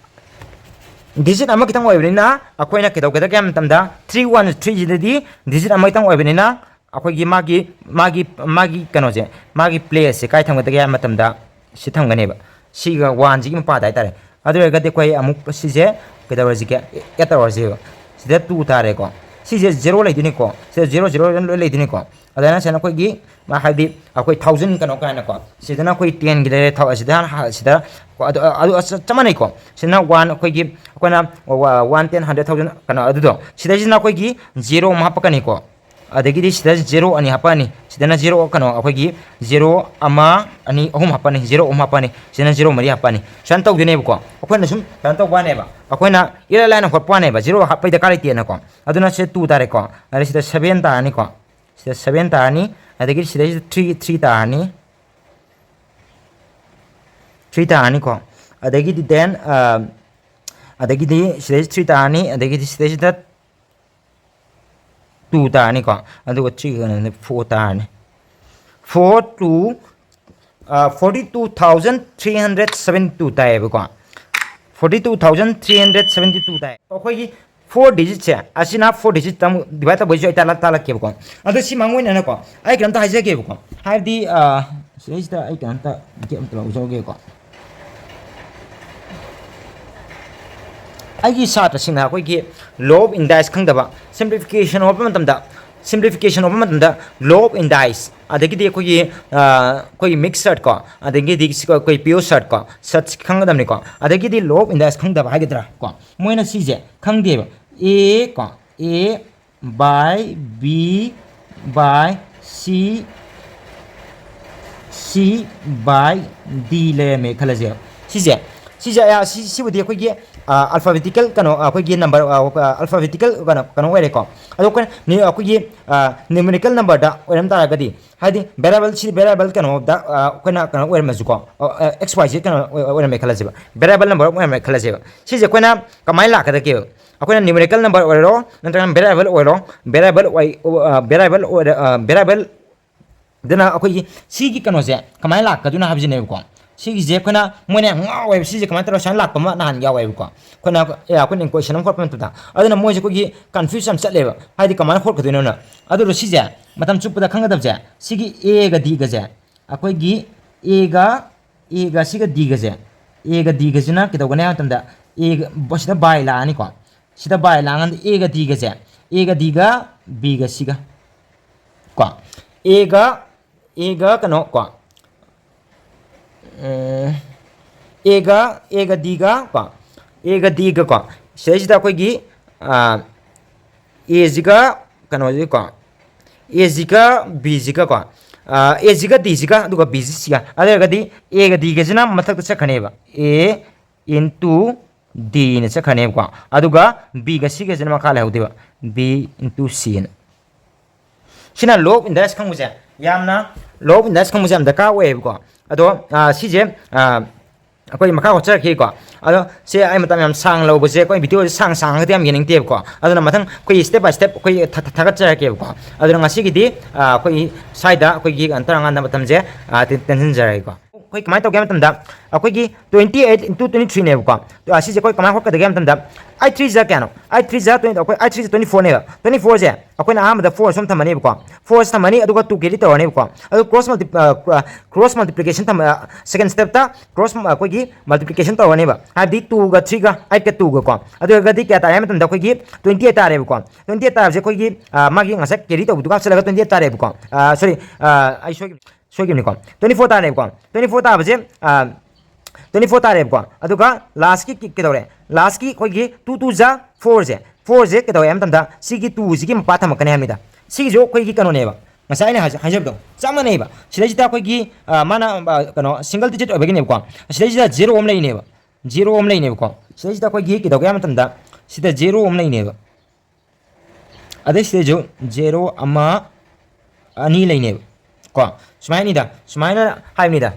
digit ꯑꯃ ꯈꯤꯇꯪ ꯑꯣꯏꯕꯅꯤꯅ ꯑꯩꯈꯣꯏꯅ ꯀꯩꯗꯧꯒꯗꯒꯦ ꯍꯥꯏꯕ ꯃꯇꯝꯗ, three one threeꯁꯤꯗꯗꯤ digit ꯑꯃ ꯈꯤꯇꯪ ꯑꯣꯏꯕꯅꯤꯅ ꯑꯩꯈꯣꯏꯒꯤ ꯃꯥꯒꯤ, ꯃꯥꯒꯤ, ꯃꯥꯒꯤ ꯀꯩꯅꯣꯁꯦ, ꯃꯥꯒꯤ placeꯁꯦ ꯀꯥꯏ ꯊꯝꯒꯗꯒꯦ ꯍꯥꯏꯕ ꯃꯇꯝꯗ ꯁꯤ ꯊꯝꯒꯅꯦꯕ, ꯁꯤꯒ oneꯁꯤꯒꯤ ꯃꯄꯥꯗ ꯍꯥꯏꯇꯥꯔꯦ꯫ ꯑꯗꯨ ꯑꯣꯏꯔꯒꯗꯤ ꯑꯩꯈꯣꯏ ꯑꯃꯨꯛ ꯁꯤꯁꯦ ꯀꯩꯗꯧꯔꯁꯤꯒꯦ, add ꯇꯧꯔꯁꯦꯕ꯫ ꯁꯤꯗ two ꯇꯥꯔꯦꯀꯣ, ꯁꯤꯁꯦ zero ꯂꯩꯗꯣꯏꯅꯤꯀꯣ, ꯁꯤꯗ zero zero ꯂꯣꯏ ꯂꯩꯗꯣꯏꯅꯤꯀꯣ꯫ ꯑꯗꯨꯅ ꯁꯤꯅ ꯑꯩꯈꯣꯏꯒꯤ, ꯃꯥ ꯍꯥꯏꯗꯤ ꯑꯩꯈꯣꯏ thousand ꯀꯩꯅꯣ ꯀꯥꯏꯅꯀꯣ, ꯁꯤꯗꯅ ꯑꯩꯈꯣꯏ tenꯒꯤ ꯂꯩꯔꯦ, ꯊꯥꯎ-, ꯁꯤꯗ ꯍꯥꯟꯅ ꯍꯥ-, ꯁꯤꯗ ꯀꯣ, ꯑꯗꯨ, ꯑꯗꯨ ꯑꯁ ꯆꯞ ꯃꯥꯟꯅꯩꯀꯣ꯫ ꯁꯤꯅ one, ꯑꯩꯈꯣꯏꯒꯤ, ꯑꯩꯈꯣꯏꯅ ꯋꯥ-, one, ten, hundred, thousand ꯀꯩꯅꯣ ꯑꯗꯨꯗꯣ, ꯁꯤꯗꯩꯁꯤꯅ ꯑꯩꯈꯣꯏꯒꯤ zero ꯑꯃ ꯍꯥꯞꯄꯛꯀꯅꯤꯀꯣ꯫ ꯑꯗꯒꯤꯗꯤ ꯁꯤꯗ zero ꯑꯅꯤ ꯍꯥꯞꯄꯛꯑꯅꯤ, ꯁꯤꯗꯅ zero ꯀꯩꯅꯣ ꯑꯩꯈꯣꯏꯒꯤ zero ꯑꯃ, ꯑꯅꯤ, ꯑꯍꯨꯝ ꯍꯥꯞꯄꯛꯑꯅꯤ, zero ꯑꯍꯨꯝ ꯍꯥꯞꯄꯛꯑꯅꯤ, ꯁꯤꯗꯅ zero ꯃꯔꯤ ꯍꯥꯞꯄꯛꯑꯅꯤ꯫ ꯁꯨꯃꯥꯏꯅ ꯇꯧꯗꯣꯏꯅꯦꯕꯀꯣ꯫ ꯑꯩꯈꯣꯏꯅ ꯁꯨꯝ ꯀꯩꯅꯣ ꯇꯧꯕ ꯋꯥꯅꯦꯕ, ꯑꯩꯈꯣꯏꯅ ꯏꯔꯥꯏ ꯂꯥꯏꯅ ꯍꯣꯠꯄ ꯋꯥꯅꯦꯕ, zero ꯍꯥꯞꯄꯩ ꯗꯔꯀꯥꯔ ꯂꯩꯇꯦꯅꯀꯣ꯫ ꯑꯗꯨꯅ ꯁꯤꯗ two ꯇꯥꯔꯦꯀꯣ꯫ ꯑꯗꯩ ꯁꯤꯗ seven ꯇꯥꯔꯅꯤꯀꯣ, ꯁꯤꯗ seven ꯇꯥꯔꯅꯤ꯫ ꯑꯗꯒꯤ ꯁꯤꯗꯩꯁꯤꯗ three, three ꯇꯥꯔꯅꯤ, three ꯇꯥꯔꯅꯤꯀꯣ꯫ ꯑꯗꯒꯤꯗꯤ then, ꯑ, ꯑꯗꯒꯤꯗꯤ ꯁꯤꯗꯩꯁꯤꯗ three ꯇꯥꯔꯅꯤ, ꯑꯗꯒꯤꯗꯤ ꯁꯤꯗꯩꯁꯤꯗ two ꯇꯥꯔꯅꯤꯀꯣ꯫ ꯑꯗꯨꯒ three ꯀꯩꯅꯣꯗ four ꯇꯥꯔꯅꯤ꯫ Four two, ꯑ, forty two thousand three hundred seventy two ꯇꯥꯏꯌꯦꯕꯀꯣ꯫ Forty two thousand three hundred seventy two ꯇꯥꯏ꯫ ꯑꯩꯈꯣꯏꯒꯤ ꯐꯣꯔ ꯗꯤꯖꯤꯠꯁꯦ, ꯑꯁꯤꯅ ꯐꯣꯔ ꯗꯤꯖꯤꯠꯇ ꯑꯃꯨꯛ ꯗꯤꯚꯥꯏꯠ ꯇꯧꯕꯩꯁꯨ ꯑꯩ ꯇꯥꯛꯂꯛ ꯇꯥꯛꯂꯛꯀꯦꯕꯀꯣ꯫ ꯑꯗꯣ ꯁꯤ ꯃꯥꯡ ꯑꯣꯏꯅꯅꯀꯣ, ꯑꯩ ꯀꯩꯅꯣꯝꯇ ꯍꯥꯏꯖꯒꯦꯕꯀꯣ꯫ ꯍꯥꯏꯕꯗꯤ, ꯑ, ꯁꯤꯗꯩꯁꯤꯗ ꯑꯩ ꯀꯩꯅꯣꯝꯇ ꯒꯦꯞ ꯑꯝꯇ ꯂꯧꯖꯍꯧꯒꯦꯀꯣ꯫ ꯑꯩꯒꯤ ꯁꯥꯇ꯭ꯔꯁꯤꯡꯅ ꯑꯩꯈꯣꯏꯒꯤ law of indice ꯈꯪꯗꯕ, simplification ꯍꯣꯠꯄ ꯃꯇꯝꯗ, simplification ꯍꯣꯠꯄ ꯃꯇꯝꯗ law of indice, ꯑꯗꯒꯤꯗꯤ ꯑꯩꯈꯣꯏꯒꯤ, ꯑ, ꯑꯩꯈꯣꯏꯒꯤ mixed search ꯀꯣ, ꯑꯗꯒꯤꯗꯤ ꯁꯤ ꯑꯩꯈꯣꯏ pure search ꯀꯣ, search ꯈꯪꯒꯗꯕꯅꯤꯀꯣ꯫ ꯑꯗꯒꯤꯗꯤ law of indice ꯈꯪꯗꯕ ꯍꯥꯏꯒꯗ꯭ꯔꯥ ꯀꯣ, ꯃꯣꯏꯅ ꯁꯤꯁꯦ ꯈꯪꯗꯦꯕ꯫ A ꯀꯣ, A by B by C, C by D ꯂꯩꯔꯝꯃꯦ ꯈꯜꯂꯁꯦ꯫ ꯁꯤꯁꯦ, ꯁꯤꯁꯦ, ꯑ, ꯁꯤ, ꯁꯤꯕꯨꯗꯤ ꯑꯩꯈꯣꯏꯒꯤ, ꯑ, alphabetical ꯀꯩꯅꯣ, ꯑ, ꯑꯩꯈꯣꯏꯒꯤ number, ꯑ, alphabetical ꯀꯩꯅꯣ, ꯀꯩꯅꯣ ꯑꯣꯏꯔꯦꯀꯣ꯫ ꯑꯗꯣ ꯑꯩꯈꯣꯏꯅ ꯅꯤ-, ꯑꯩꯈꯣꯏꯒꯤ, ꯑ, numerical numberꯗ ꯑꯣꯏꯔꯝ ꯇꯥꯔꯒꯗꯤ, ꯍꯥꯏꯗꯤ variable, ꯁꯤ variable ꯀꯩꯅꯣꯗ, ꯑ, ꯑꯩꯈꯣꯏꯅ ꯀꯩꯅꯣ ꯑꯣꯏꯔꯝꯃꯁꯨꯀꯣ, ꯑ, ꯑ, X Y Z ꯀꯩꯅꯣ ꯑꯣꯏ-, ꯑꯣꯏꯔꯝꯃꯦ ꯈꯜꯂꯁꯦꯕ, variable number ꯑꯣꯏꯔꯝꯃꯦ ꯈꯜꯂꯁꯦꯕ꯫ ꯁꯤꯁꯦ ꯑꯩꯈꯣꯏꯅ ꯀꯃꯥꯏꯅ ꯂꯥꯛꯀꯗꯒꯦꯕ? ꯑꯩꯈꯣꯏꯅ numerical number ꯑꯣꯏꯔꯣ, ꯅꯠꯇ꯭ꯔꯒꯅ variable ꯑꯣꯏꯔꯣ, variable ꯑꯣꯏ-, ꯑ, variable ꯑꯣꯏꯔ-, ꯑ, variable ꯑꯗꯨꯅ ꯑꯩꯈꯣꯏꯒꯤ ꯁꯤꯒꯤ ꯀꯩꯅꯣꯁꯦ ꯀꯃꯥꯏꯅ ꯂꯥꯛꯀꯗꯣꯏꯅꯣ ꯍꯥꯏꯕꯁꯤꯅꯦꯕꯀꯣ꯫ ꯁꯤꯒꯤꯁꯦ ꯑꯩꯈꯣꯏꯅ, ꯃꯣꯏꯅ ꯌꯥꯝ ꯉꯥꯎꯋꯦꯕ, ꯁꯤꯁꯦ ꯀꯃꯥꯏꯅ ꯇꯧꯔꯒ ꯁꯨꯃꯥꯏꯅ ꯂꯥꯛꯄ ꯑꯃ ꯅꯍꯥꯟ ꯌꯥꯎꯋꯦꯕꯀꯣ꯫ ꯑꯩꯈꯣꯏꯅ, ꯑꯦ, ꯑꯩꯈꯣꯏꯅ question ꯑꯃ ꯈꯣꯠꯄ ꯃꯇꯝꯗ, ꯑꯗꯨꯅ ꯃꯣꯏꯁꯦ ꯑꯩꯈꯣꯏꯒꯤ confuse ꯌꯥꯝ ꯆꯠꯂꯦꯕ, ꯍꯥꯏꯗꯤ ꯀꯃꯥꯏꯅ ꯍꯣꯠꯀꯗꯣꯏꯅꯣꯅ꯫ ꯑꯗꯨꯗꯣ ꯁꯤꯁꯦ ꯃꯇꯝ ꯆꯨꯞꯄꯗ ꯈꯪꯒꯗꯕꯁꯦ, ꯁꯤꯒꯤ Aꯒ Dꯒꯁꯦ, ꯑꯩꯈꯣꯏꯒꯤ Aꯒ, Aꯒ ꯁꯤꯒ Dꯒꯁꯦ, Aꯒ Dꯒꯁꯤꯅ ꯀꯩꯗꯧꯒꯅꯤ ꯍꯥꯏꯕ ꯃꯇꯝꯗ, Aꯒ, ꯁꯤꯗ by ꯂꯥꯛꯑꯅꯤꯀꯣ, ꯁꯤꯗ by ꯂꯥꯛꯑꯀꯥꯟꯗ Aꯒ Dꯒꯁꯦ, Aꯒ Dꯒ Bꯒ Cꯒ ꯀꯣ, Aꯒ, Aꯒ ꯀꯩꯅꯣ ꯀꯣ, ꯎꯝ, Aꯒ, Aꯒ Dꯒ ꯀꯣ, Aꯒ Dꯒ ꯀꯣ, ꯁꯤꯗꯩꯁꯤꯗ ꯑꯩꯈꯣꯏꯒꯤ, ꯑ, Aꯁꯤꯒ ꯀꯩꯅꯣꯁꯤꯒ ꯀꯣ, Aꯁꯤꯒ Bꯁꯤꯒ ꯀꯣ, ꯑ, Aꯁꯤꯒ Dꯁꯤꯒ, ꯑꯗꯨꯒ Bꯁꯤꯒ, ꯑꯗꯨ ꯑꯣꯏꯔꯒꯗꯤ Aꯒ Dꯒꯁꯤꯅ ꯃꯊꯛꯇ ꯆꯠꯈ꯭ꯔꯅꯦꯕ, A into Dꯅ ꯆꯠꯈ꯭ꯔꯅꯦꯕꯀꯣ, ꯑꯗꯨꯒ Bꯒ Cꯒꯁꯤꯅ ꯃꯈꯥ ꯂꯩꯍꯧꯗꯣꯏꯕ, B into Cꯅ꯫ ꯁꯤꯅ law of indice ꯈꯪꯕꯁꯦ, ꯌꯥꯝꯅ law of indice ꯈꯪꯕꯁꯦ ꯌꯥꯝ ꯗꯔꯀꯥꯔ ꯑꯣꯏꯌꯦꯕꯀꯣ꯫ ꯑꯗꯣ, ꯑ, ꯁꯤꯁꯦ, ꯑ, ꯑꯩꯈꯣꯏ ꯃꯈꯥ ꯍꯣꯠꯆꯔꯛꯈꯤꯀꯣ꯫ ꯑꯗꯣ ꯁꯦ, ꯑꯩ ꯃꯇꯝ ꯌꯥꯝ ꯁꯥꯡꯅ ꯂꯧꯕꯁꯦ, ꯑꯩꯈꯣꯏ videoꯁꯦ ꯁꯥꯡ ꯁꯥꯡꯉꯒꯗꯤ ꯌꯥꯝ ꯌꯦꯡꯅꯤꯡꯗꯦꯕꯀꯣ꯫ ꯑꯗꯨꯅ ꯃꯊꯪ ꯑꯩꯈꯣꯏ step by step ꯑꯩꯈꯣꯏ ꯊꯥ-, ꯊꯥ-, ꯊꯥꯒꯠꯆꯔꯛꯀꯦꯕꯀꯣ꯫ ꯑꯗꯨꯅ ꯉꯁꯤꯒꯤꯗꯤ, ꯑ, ꯑꯩꯈꯣꯏ ꯁ꯭ꯋꯥꯏꯗ ꯑꯩꯈꯣꯏꯒꯤ ꯀꯩꯅꯣ ꯇꯧꯔꯀꯥꯟꯗ ꯃꯇꯝꯁꯦ, ꯑ, ꯇꯦꯟ-, ꯇꯦꯟꯁꯤꯟꯖꯔꯒꯦꯀꯣ꯫ ꯑꯩꯈꯣꯏ ꯀꯃꯥꯏꯅ ꯇꯧꯒꯦ ꯍꯥꯏꯕ ꯃꯇꯝꯗ, ꯑꯩꯈꯣꯏꯒꯤ twenty eight into twenty three ꯅꯦꯕꯀꯣ꯫ ꯑꯗꯣ ꯑꯁꯤꯁꯦ ꯑꯩꯈꯣꯏ ꯀꯃꯥꯏꯅ ꯍꯣꯠꯀꯗꯒꯦ ꯍꯥꯏꯕ ꯃꯇꯝꯗ, eight three ꯖ ꯀꯌꯥꯅꯣ? Eight three ꯖ twenty, ꯑꯩꯈꯣꯏ eight three ꯖ twenty four ꯅꯦꯕ꯫ Twenty four ꯁꯦ ꯑꯩꯈꯣꯏꯅ ꯑꯍꯥꯟꯕꯗ four ꯁꯨꯝ ꯊꯝꯃꯅꯦꯕꯀꯣ꯫ Four ꯁꯦ ꯊꯝꯃꯅꯤ, ꯑꯗꯨꯒ two carry ꯇꯧꯔꯅꯦꯕꯀꯣ꯫ ꯑꯗꯨ cross multi-, ꯑ, cross multiplication ꯊꯝ-, ꯑ, second step ꯇ cross, ꯑꯩꯈꯣꯏꯒꯤ multiplication ꯇꯧꯔꯅꯦꯕ꯫ ꯍꯥꯏꯕꯗꯤ two ꯒ three ꯒ eight ꯀ two ꯒ ꯀꯣ꯫ ꯑꯗꯨ ꯑꯣꯏꯔꯒꯗꯤ ꯀꯌꯥ ꯇꯥꯔꯦ ꯍꯥꯏꯕ ꯃꯇꯝꯗ, ꯑꯩꯈꯣꯏꯒꯤ twenty eight ꯇꯥꯔꯦꯕꯀꯣ꯫ Twenty eight ꯇꯥꯕꯁꯦ ꯑꯩꯈꯣꯏꯒꯤ, ꯑ, ꯃꯥꯒꯤ ꯉꯁꯥꯏ carry ꯇꯧꯕꯗꯨꯒ ꯍꯥꯞꯆꯤꯜꯂꯒ twenty eight ꯇꯥꯔꯦꯕꯀꯣ꯫ ꯑ, sorry, ꯑ, ꯑꯩ ꯁꯣꯏꯈꯤꯕꯅꯤ꯫ ꯁꯣꯏꯈꯤꯕꯅꯤꯀꯣ꯫ Twenty four ꯇꯥꯔꯦꯕꯀꯣ꯫ Twenty four ꯇꯥꯕꯁꯦ, ꯑ, twenty four ꯇꯥꯔꯦꯕꯀꯣ꯫ ꯑꯗꯨꯒ last ꯀꯤ ꯀꯩ-, ꯀꯩꯗꯧꯔꯦ? Last ꯀꯤ ꯑꯩꯈꯣꯏꯒꯤ two two ꯖ four ꯁꯦ, four ꯁꯦ ꯀꯩꯗꯧꯋꯦ ꯍꯥꯏꯕ ꯃꯇꯝꯗ, ꯁꯤꯒꯤ two ꯁꯤꯒꯤ ꯃꯄꯥ ꯊꯝꯃꯛꯀꯅꯤ ꯍꯥꯏꯕꯅꯤꯗ꯫ ꯁꯤꯒꯤꯁꯨ ꯑꯩꯈꯣꯏꯒꯤ ꯀꯩꯅꯣꯅꯦꯕ, ꯉꯁꯥꯏ ꯑꯩꯅ ꯍꯥꯏꯖ-, ꯍꯥꯏꯖꯕꯗꯣ ꯆꯞ ꯃꯥꯟꯅꯩꯕ꯫ ꯁꯤꯗꯩꯁꯤꯗ ꯑꯩꯈꯣꯏꯒꯤ, ꯑ, ꯃꯥꯅ, ꯑ, ꯀꯩꯅꯣ, single digit ꯑꯣꯏꯕꯒꯤꯅꯦꯕꯀꯣ꯫ ꯁꯤꯗꯩꯁꯤꯗ zero ꯑꯃ ꯂꯩꯅꯦꯕ꯫ Zero ꯑꯃ ꯂꯩꯅꯦꯕꯀꯣ꯫ ꯁꯤꯗꯩꯁꯤꯗ ꯑꯩꯈꯣꯏꯒꯤ ꯀꯩꯗꯧꯒꯦ ꯍꯥꯏꯕ ꯃꯇꯝꯗ, ꯁꯤꯗ zero ꯑꯃ ꯂꯩꯅꯦꯕ꯫ ꯑꯗꯩ ꯁꯤꯗꯩꯁꯨ zero ꯑꯃ, ꯑꯅꯤ ꯂꯩꯅꯦꯕ ꯀꯣ꯫ ꯁꯨꯃꯥꯏꯅꯅꯤꯗ, ꯁꯨꯃꯥꯏꯅ ꯍꯥꯏꯕꯅꯤꯗ꯫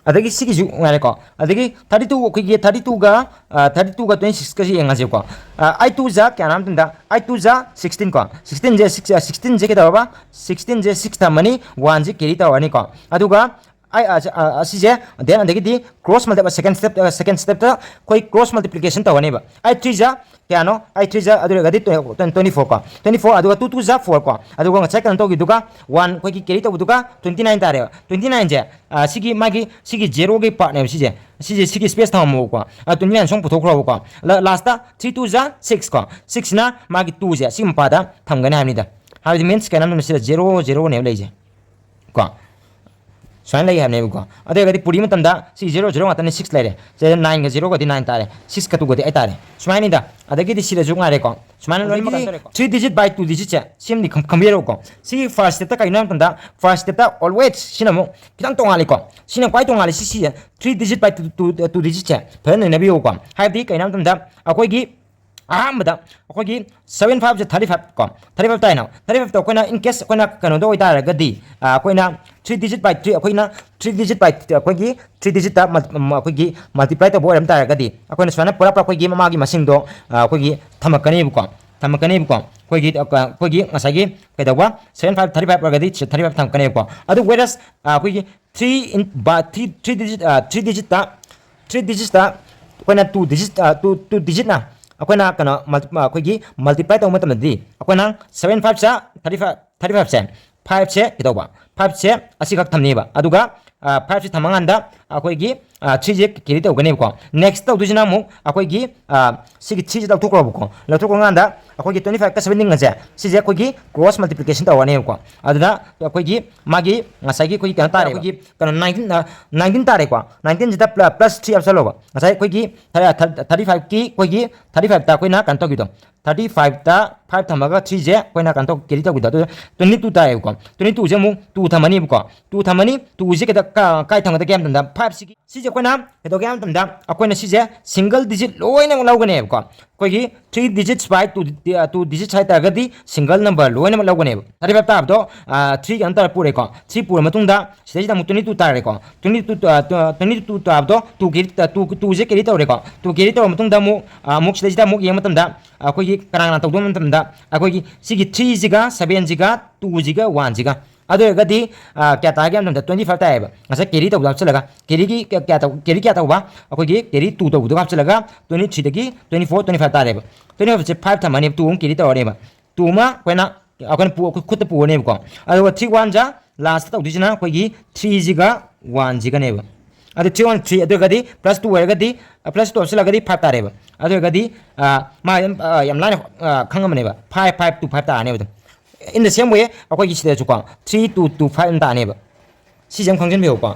ꯑꯗꯒꯤ ꯁꯤꯒꯤꯁꯨ ꯉꯥꯏꯔꯦꯀꯣ꯫ ꯑꯗꯒꯤ thirty two, ꯑꯩꯈꯣꯏꯒꯤ thirty two ꯒ, ꯑ, thirty two ꯒ twenty six ꯀꯁꯤ ꯌꯦꯡꯉꯁꯦꯀꯣ꯫ ꯑ, eight two ꯖ ꯀꯌꯥꯅꯣ ꯍꯥꯏꯕ ꯃꯇꯝꯗ, eight two ꯖ sixteen ꯀꯣ꯫ Sixteen ꯁꯦ six, ꯑ, sixteen ꯁꯦ ꯀꯩꯗꯧꯔꯕ? Sixteen ꯁꯦ six ꯊꯝꯃꯅꯤ, one ꯁꯦ carry ꯇꯧꯔꯅꯤꯀꯣ꯫ ꯑꯗꯨꯒ ꯑꯩ, ꯑ, ꯑ, ꯑꯁꯤꯁꯦ, then ꯑꯗꯒꯤꯗꯤ cross multi-, second step, ꯑ, second step ꯇ ꯑꯩꯈꯣꯏ cross multiplication ꯇꯧꯒꯅꯦꯕ꯫ Eight three ꯖ ꯀꯌꯥꯅꯣ? Eight three ꯖ ꯑꯗꯨ ꯑꯣꯏꯔꯒꯗꯤ twenty four ꯀꯣ, twenty four, ꯑꯗꯨꯒ two two ꯖ four ꯀꯣ, ꯑꯗꯨꯒ ꯉꯁꯥꯏ ꯀꯩꯅꯣ ꯇꯧꯈꯤꯕꯗꯨꯒ, one ꯑꯩꯈꯣꯏꯒꯤ carry ꯇꯧꯕꯗꯨꯒ twenty nine ꯇꯥꯔꯦꯕ꯫ Twenty nine ꯁꯦ, ꯑ, ꯁꯤꯒꯤ ꯃꯥꯒꯤ, ꯁꯤꯒꯤ zero ꯒꯤ part ꯅꯦꯕ ꯁꯤꯁꯦ꯫ ꯁꯤꯁꯦ, ꯁꯤꯒꯤ space ꯊꯝꯃꯝꯃꯣꯕꯀꯣ꯫ ꯑ, twenty nine ꯁꯣꯝ ꯄꯨꯊꯣꯛꯈ꯭ꯔꯣꯕꯀꯣ꯫ ꯂ-, last ꯇ three two ꯖ six ꯀꯣ, six ꯅ ꯃꯥꯒꯤ two ꯁꯦ ꯁꯤꯒꯤ ꯃꯄꯥꯗ ꯊꯝꯒꯅꯤ ꯍꯥꯏꯕꯅꯤꯗ꯫ ꯍꯥꯏꯕꯗꯤ means ꯀꯩꯅꯣ ꯍꯥꯏꯕ ꯃꯇꯝꯗ ꯁꯤꯗ zero, zero ꯅꯦꯕ ꯂꯩꯁꯦ ꯀꯣ꯫ ꯁꯨꯃꯥꯏꯅ ꯂꯩ ꯍꯥꯏꯕꯅꯦꯕꯀꯣ꯫ ꯑꯗꯨ ꯑꯣꯏꯔꯒꯗꯤ ꯄꯨꯔꯤ ꯃꯇꯝꯗ ꯁꯤ zero zero ꯉꯥꯛꯇꯅꯤ, six ꯂꯩꯔꯦ꯫ ꯁꯤꯗ nine ꯒ zero ꯒꯗꯤ nine ꯇꯥꯔꯦ, six ꯀ two ꯒꯗꯤ eight ꯇꯥꯔꯦ꯫ ꯁꯨꯃꯥꯏꯅꯤꯗ꯫ ꯑꯗꯒꯤꯗꯤ ꯁꯤꯗꯁꯨ ꯉꯥꯏꯔꯦꯀꯣ꯫ ꯁꯨꯃꯥꯏꯅ ꯂꯣꯏꯅꯃꯛ ꯑꯗꯒꯤꯗꯤ ꯀꯩꯅꯣ ꯇꯧꯔꯦꯀꯣ꯫ Three digit by two digit ꯁꯦ ꯁꯤꯃꯗꯤ ꯈꯪ-, ꯈꯪꯕꯤꯔꯛꯎꯀꯣ꯫ ꯁꯤꯒꯤ first step ꯇ ꯀꯩꯅꯣ ꯍꯥꯏꯕ ꯃꯇꯝꯗ, first step ꯇ always ꯁꯤꯅ ꯑꯃꯨꯛ ꯈꯤꯇꯪ ꯇꯣꯡꯉꯥꯜꯂꯤꯀꯣ꯫ ꯁꯤꯅ ꯈ꯭ꯋꯥꯏ ꯇꯣꯡꯉꯥꯜꯂꯤ, ꯁꯤ, ꯁꯤ three digit by two, two, two digit ꯁꯦ ꯐꯖꯅ ꯅꯩꯅꯕꯤꯌꯨꯀꯣ꯫ ꯍꯥꯏꯕꯗꯤ ꯀꯩꯅꯣ ꯍꯥꯏꯕ ꯃꯇꯝꯗ, ꯑꯩꯈꯣꯏꯒꯤ ꯑꯍꯥꯟꯕꯗ ꯑꯩꯈꯣꯏꯒꯤ seven five ꯁꯦ thirty five ꯀꯣ, thirty five ꯇꯥꯏꯅ, thirty five ꯇꯣ ꯑꯩꯈꯣꯏꯅ in case ꯑꯩꯈꯣꯏꯅ ꯀꯩꯅꯣꯗ ꯑꯣꯏꯇꯥꯔꯒꯗꯤ, ꯑ, ꯑꯩꯈꯣꯏꯅ three digit by three, ꯑꯩꯈꯣꯏꯅ three digit by, ꯑꯩꯈꯣꯏꯒꯤ three digit ꯇ ꯃꯜ-, ꯎꯝ, ꯑꯩꯈꯣꯏꯒꯤ multiply ꯇꯧꯕ ꯑꯣꯏꯔꯝ ꯇꯥꯔꯒꯗꯤ, ꯑꯩꯈꯣꯏꯅ ꯁꯨꯃꯥꯏꯅ ꯄꯨꯔꯥ ꯄꯨꯔꯥ ꯑꯩꯈꯣꯏꯒꯤ ꯃꯃꯥꯒꯤ ꯃꯁꯤꯡꯗꯣ, ꯑ, ꯑꯩꯈꯣꯏꯒꯤ ꯊꯝꯃꯛꯀꯅꯦꯕꯀꯣ꯫ ꯊꯝꯃꯛꯀꯅꯦꯕꯀꯣ꯫ ꯑꯩꯈꯣꯏꯒꯤ ꯑꯩꯈꯣꯏꯒꯤ ꯉꯁꯥꯏꯒꯤ ꯀꯩꯗꯧꯕ, seven five thirty five ꯑꯣꯏꯔꯒꯗꯤ thirty five ꯊꯝꯃꯛꯀꯅꯦꯕꯀꯣ꯫ ꯑꯗꯨ whereas ꯑꯩꯈꯣꯏꯒꯤ three in three digit three digitꯇ three digitꯇ ꯑꯩꯈꯣꯏꯅ two digit two two digitꯅ ꯑꯩꯈꯣꯏꯅ ꯀꯩꯅꯣ ꯑꯩꯈꯣꯏꯒꯤ multiply ꯇꯧꯕ ꯃꯇꯝꯗꯗꯤ ꯑꯩꯈꯣꯏꯅ seven five ꯁꯦ thirty five, thirty five ꯁꯦ five ꯁꯦ ꯀꯩꯗꯧꯕ, five ꯁꯦ ꯑꯁꯤꯈꯛ ꯊꯝꯅꯦꯕ꯫ ꯑꯗꯨꯒ five ꯁꯦ ꯊꯝꯃꯀꯥꯟꯗ ꯑꯩꯈꯣꯏꯒꯤ three ꯁꯦ carry ꯇꯧꯒꯅꯦꯕꯀꯣ꯫ Next ꯇꯧꯗꯣꯏꯁꯤꯅ ꯑꯃꯨꯛ ꯑꯩꯈꯣꯏꯒꯤ ꯁꯤꯒꯤ three ꯁꯦ ꯂꯧꯊꯣꯛꯈ꯭ꯔꯣꯕꯀꯣ꯫ ꯂꯧꯊꯣꯛꯈ꯭ꯔ ꯀꯥꯟꯗ ꯑꯩꯈꯣꯏꯒꯤ twenty five ꯀ seventeen ꯑꯁꯦ ꯁꯤꯁꯦ ꯑꯩꯈꯣꯏꯒꯤ cross multiplication ꯇꯧꯔꯅꯦꯕꯀꯣ꯫ ꯑꯗꯨꯗ ꯑꯩꯈꯣꯏꯒꯤ ꯃꯥꯒꯤ ꯉꯁꯥꯏꯒꯤ ꯑꯩꯈꯣꯏꯒꯤ ꯀꯩꯅꯣ ꯇꯥꯔꯦ, ꯑꯩꯈꯣꯏꯒꯤ ꯀꯩꯅꯣ nineteen nineteen ꯇꯥꯔꯦꯀꯣ꯫ Nineteen ꯁꯤꯗ plus three ꯍꯥꯞꯆꯜꯂꯣꯕ꯫ ꯉꯁꯥꯏ ꯑꯩꯈꯣꯏꯒꯤ thirty five ꯀꯤ ꯑꯩꯈꯣꯏꯒꯤ thirty five ꯇ ꯑꯩꯈꯣꯏꯅ ꯀꯩꯅꯣ ꯇꯧꯈꯤꯗꯣ, thirty five ꯇ five ꯊꯝꯃꯒ three ꯁꯦ ꯑꯩꯈꯣꯏꯅ ꯀꯩꯅꯣ ꯇꯧ carry ꯇꯧꯈꯤꯗꯣ꯫ ꯑꯗꯨ twenty two ꯇꯥꯏꯌꯦꯕꯀꯣ꯫ Twenty two ꯁꯦ ꯑꯃꯨꯛ two ꯊꯝꯃꯅꯤꯕꯀꯣ꯫ Two ꯊꯝꯃꯅꯤ꯫ Two ꯁꯦ ꯀꯩꯗ ꯀꯥꯏ ꯊꯝꯒꯗꯒꯦ ꯍꯥꯏꯕ ꯃꯇꯝꯗ five ꯁꯤꯒꯤ ꯁꯤꯁꯦ ꯑꯩꯈꯣꯏꯅ ꯀꯩꯗꯧꯒꯦ ꯍꯥꯏꯕ ꯃꯇꯝꯗ ꯑꯩꯈꯣꯏꯅ ꯁꯤꯁꯦ single digit ꯂꯣꯏꯅꯃꯛ ꯂꯧꯒꯅꯦꯕꯀꯣ꯫ ꯑꯩꯈꯣꯏꯒꯤ three digits by two two digits ꯍꯥꯏꯇꯥꯔꯒꯗꯤ single number ꯂꯣꯏꯅꯃꯛ ꯂꯧꯒꯅꯦꯕ꯫ Thirty five ꯇꯥꯕꯗꯣ three ꯀꯩꯅꯣ ꯇꯧꯔ ꯄꯨꯔꯦꯀꯣ꯫ Three ꯄꯨꯔ ꯃꯇꯨꯡꯗ ꯁꯤꯗꯩꯁꯤꯗ ꯑꯃꯨꯛ twenty two ꯇꯥꯔꯦꯀꯣ꯫ Twenty two twenty two ꯇꯥꯕꯗꯣ two carry two two ꯁꯦ carry ꯇꯧꯔꯦꯀꯣ꯫ Two carry ꯇꯧꯔ ꯃꯇꯨꯡꯗ ꯑꯃꯨꯛ ꯑꯃꯨꯛ ꯁꯤꯗꯩꯁꯤꯗ ꯑꯃꯨꯛ ꯌꯦꯡꯕ ꯃꯇꯝꯗ ꯑꯩꯈꯣꯏꯒꯤ ꯀꯅꯥ ꯀꯅꯥ ꯇꯧꯗꯣꯏꯕ ꯃꯇꯝꯗ ꯑꯩꯈꯣꯏꯒꯤ ꯁꯤꯒꯤ three ꯁꯤꯒ seven ꯁꯤꯒ two ꯁꯤꯒ one ꯁꯤꯒ꯫ ꯑꯗꯨ ꯑꯣꯏꯔꯒꯗꯤ ꯀꯌꯥ ꯇꯥꯒꯦ ꯍꯥꯏꯕ ꯃꯇꯝꯗ twenty five ꯇꯥꯏꯌꯦꯕ꯫ ꯉꯁꯥꯏ carry ꯇꯧꯕꯗ ꯍꯥꯞꯆꯤꯜꯂꯒ carryꯒꯤ ꯀꯌꯥ ꯇꯧ carry ꯀꯌꯥ ꯇꯧꯕ, ꯑꯩꯈꯣꯏꯒꯤ carry two ꯇꯧꯕꯗꯨꯒ ꯍꯥꯞꯆꯤꯜꯂꯒ twenty threeꯗꯒꯤ twenty four twenty five ꯇꯥꯔꯦꯕ꯫ Twenty five ꯁꯦ five ꯊꯝꯃꯅꯦꯕ, two ꯑꯃꯨꯛ carry ꯇꯧꯔꯅꯦꯕ꯫ Two ꯑꯃ ꯑꯩꯈꯣꯏꯅ ꯑꯩꯈꯣꯏꯅ ꯑꯩꯈꯣꯏ ꯈꯨꯠꯇ ꯄꯨꯔꯅꯦꯕꯀꯣ꯫ ꯑꯗꯨꯒ three one ꯖꯥ last ꯇꯧꯗꯣꯏꯁꯤꯅ ꯑꯩꯈꯣꯏꯒꯤ three ꯁꯤꯒ one ꯁꯤꯒꯅꯦꯕ꯫ ꯑꯗꯨ three one three ꯑꯗꯨ ꯑꯣꯏꯔꯒꯗꯤ plus two ꯑꯣꯏꯔꯒꯗꯤ plus two ꯍꯥꯞꯆꯤꯜꯂꯒꯗꯤ five ꯇꯥꯔꯦꯕ꯫ ꯑꯗꯨ ꯑꯣꯏꯔꯒꯗꯤ ꯃꯥ ꯌꯥꯝ ꯂꯥꯏꯅ ꯈꯪꯉꯝꯃꯅꯦꯕ, five five two five ꯇꯥꯔꯅꯦꯕ ꯑꯗꯨꯝ꯫ In the same way ꯑꯩꯈꯣꯏꯒꯤ ꯁꯤꯗꯁꯨꯀꯣ three two two five ꯑꯃ ꯇꯥꯅꯦꯕ꯫ ꯁꯤꯁꯦ ꯑꯃ ꯈꯪꯖꯟꯕꯤꯌꯨꯀꯣ꯫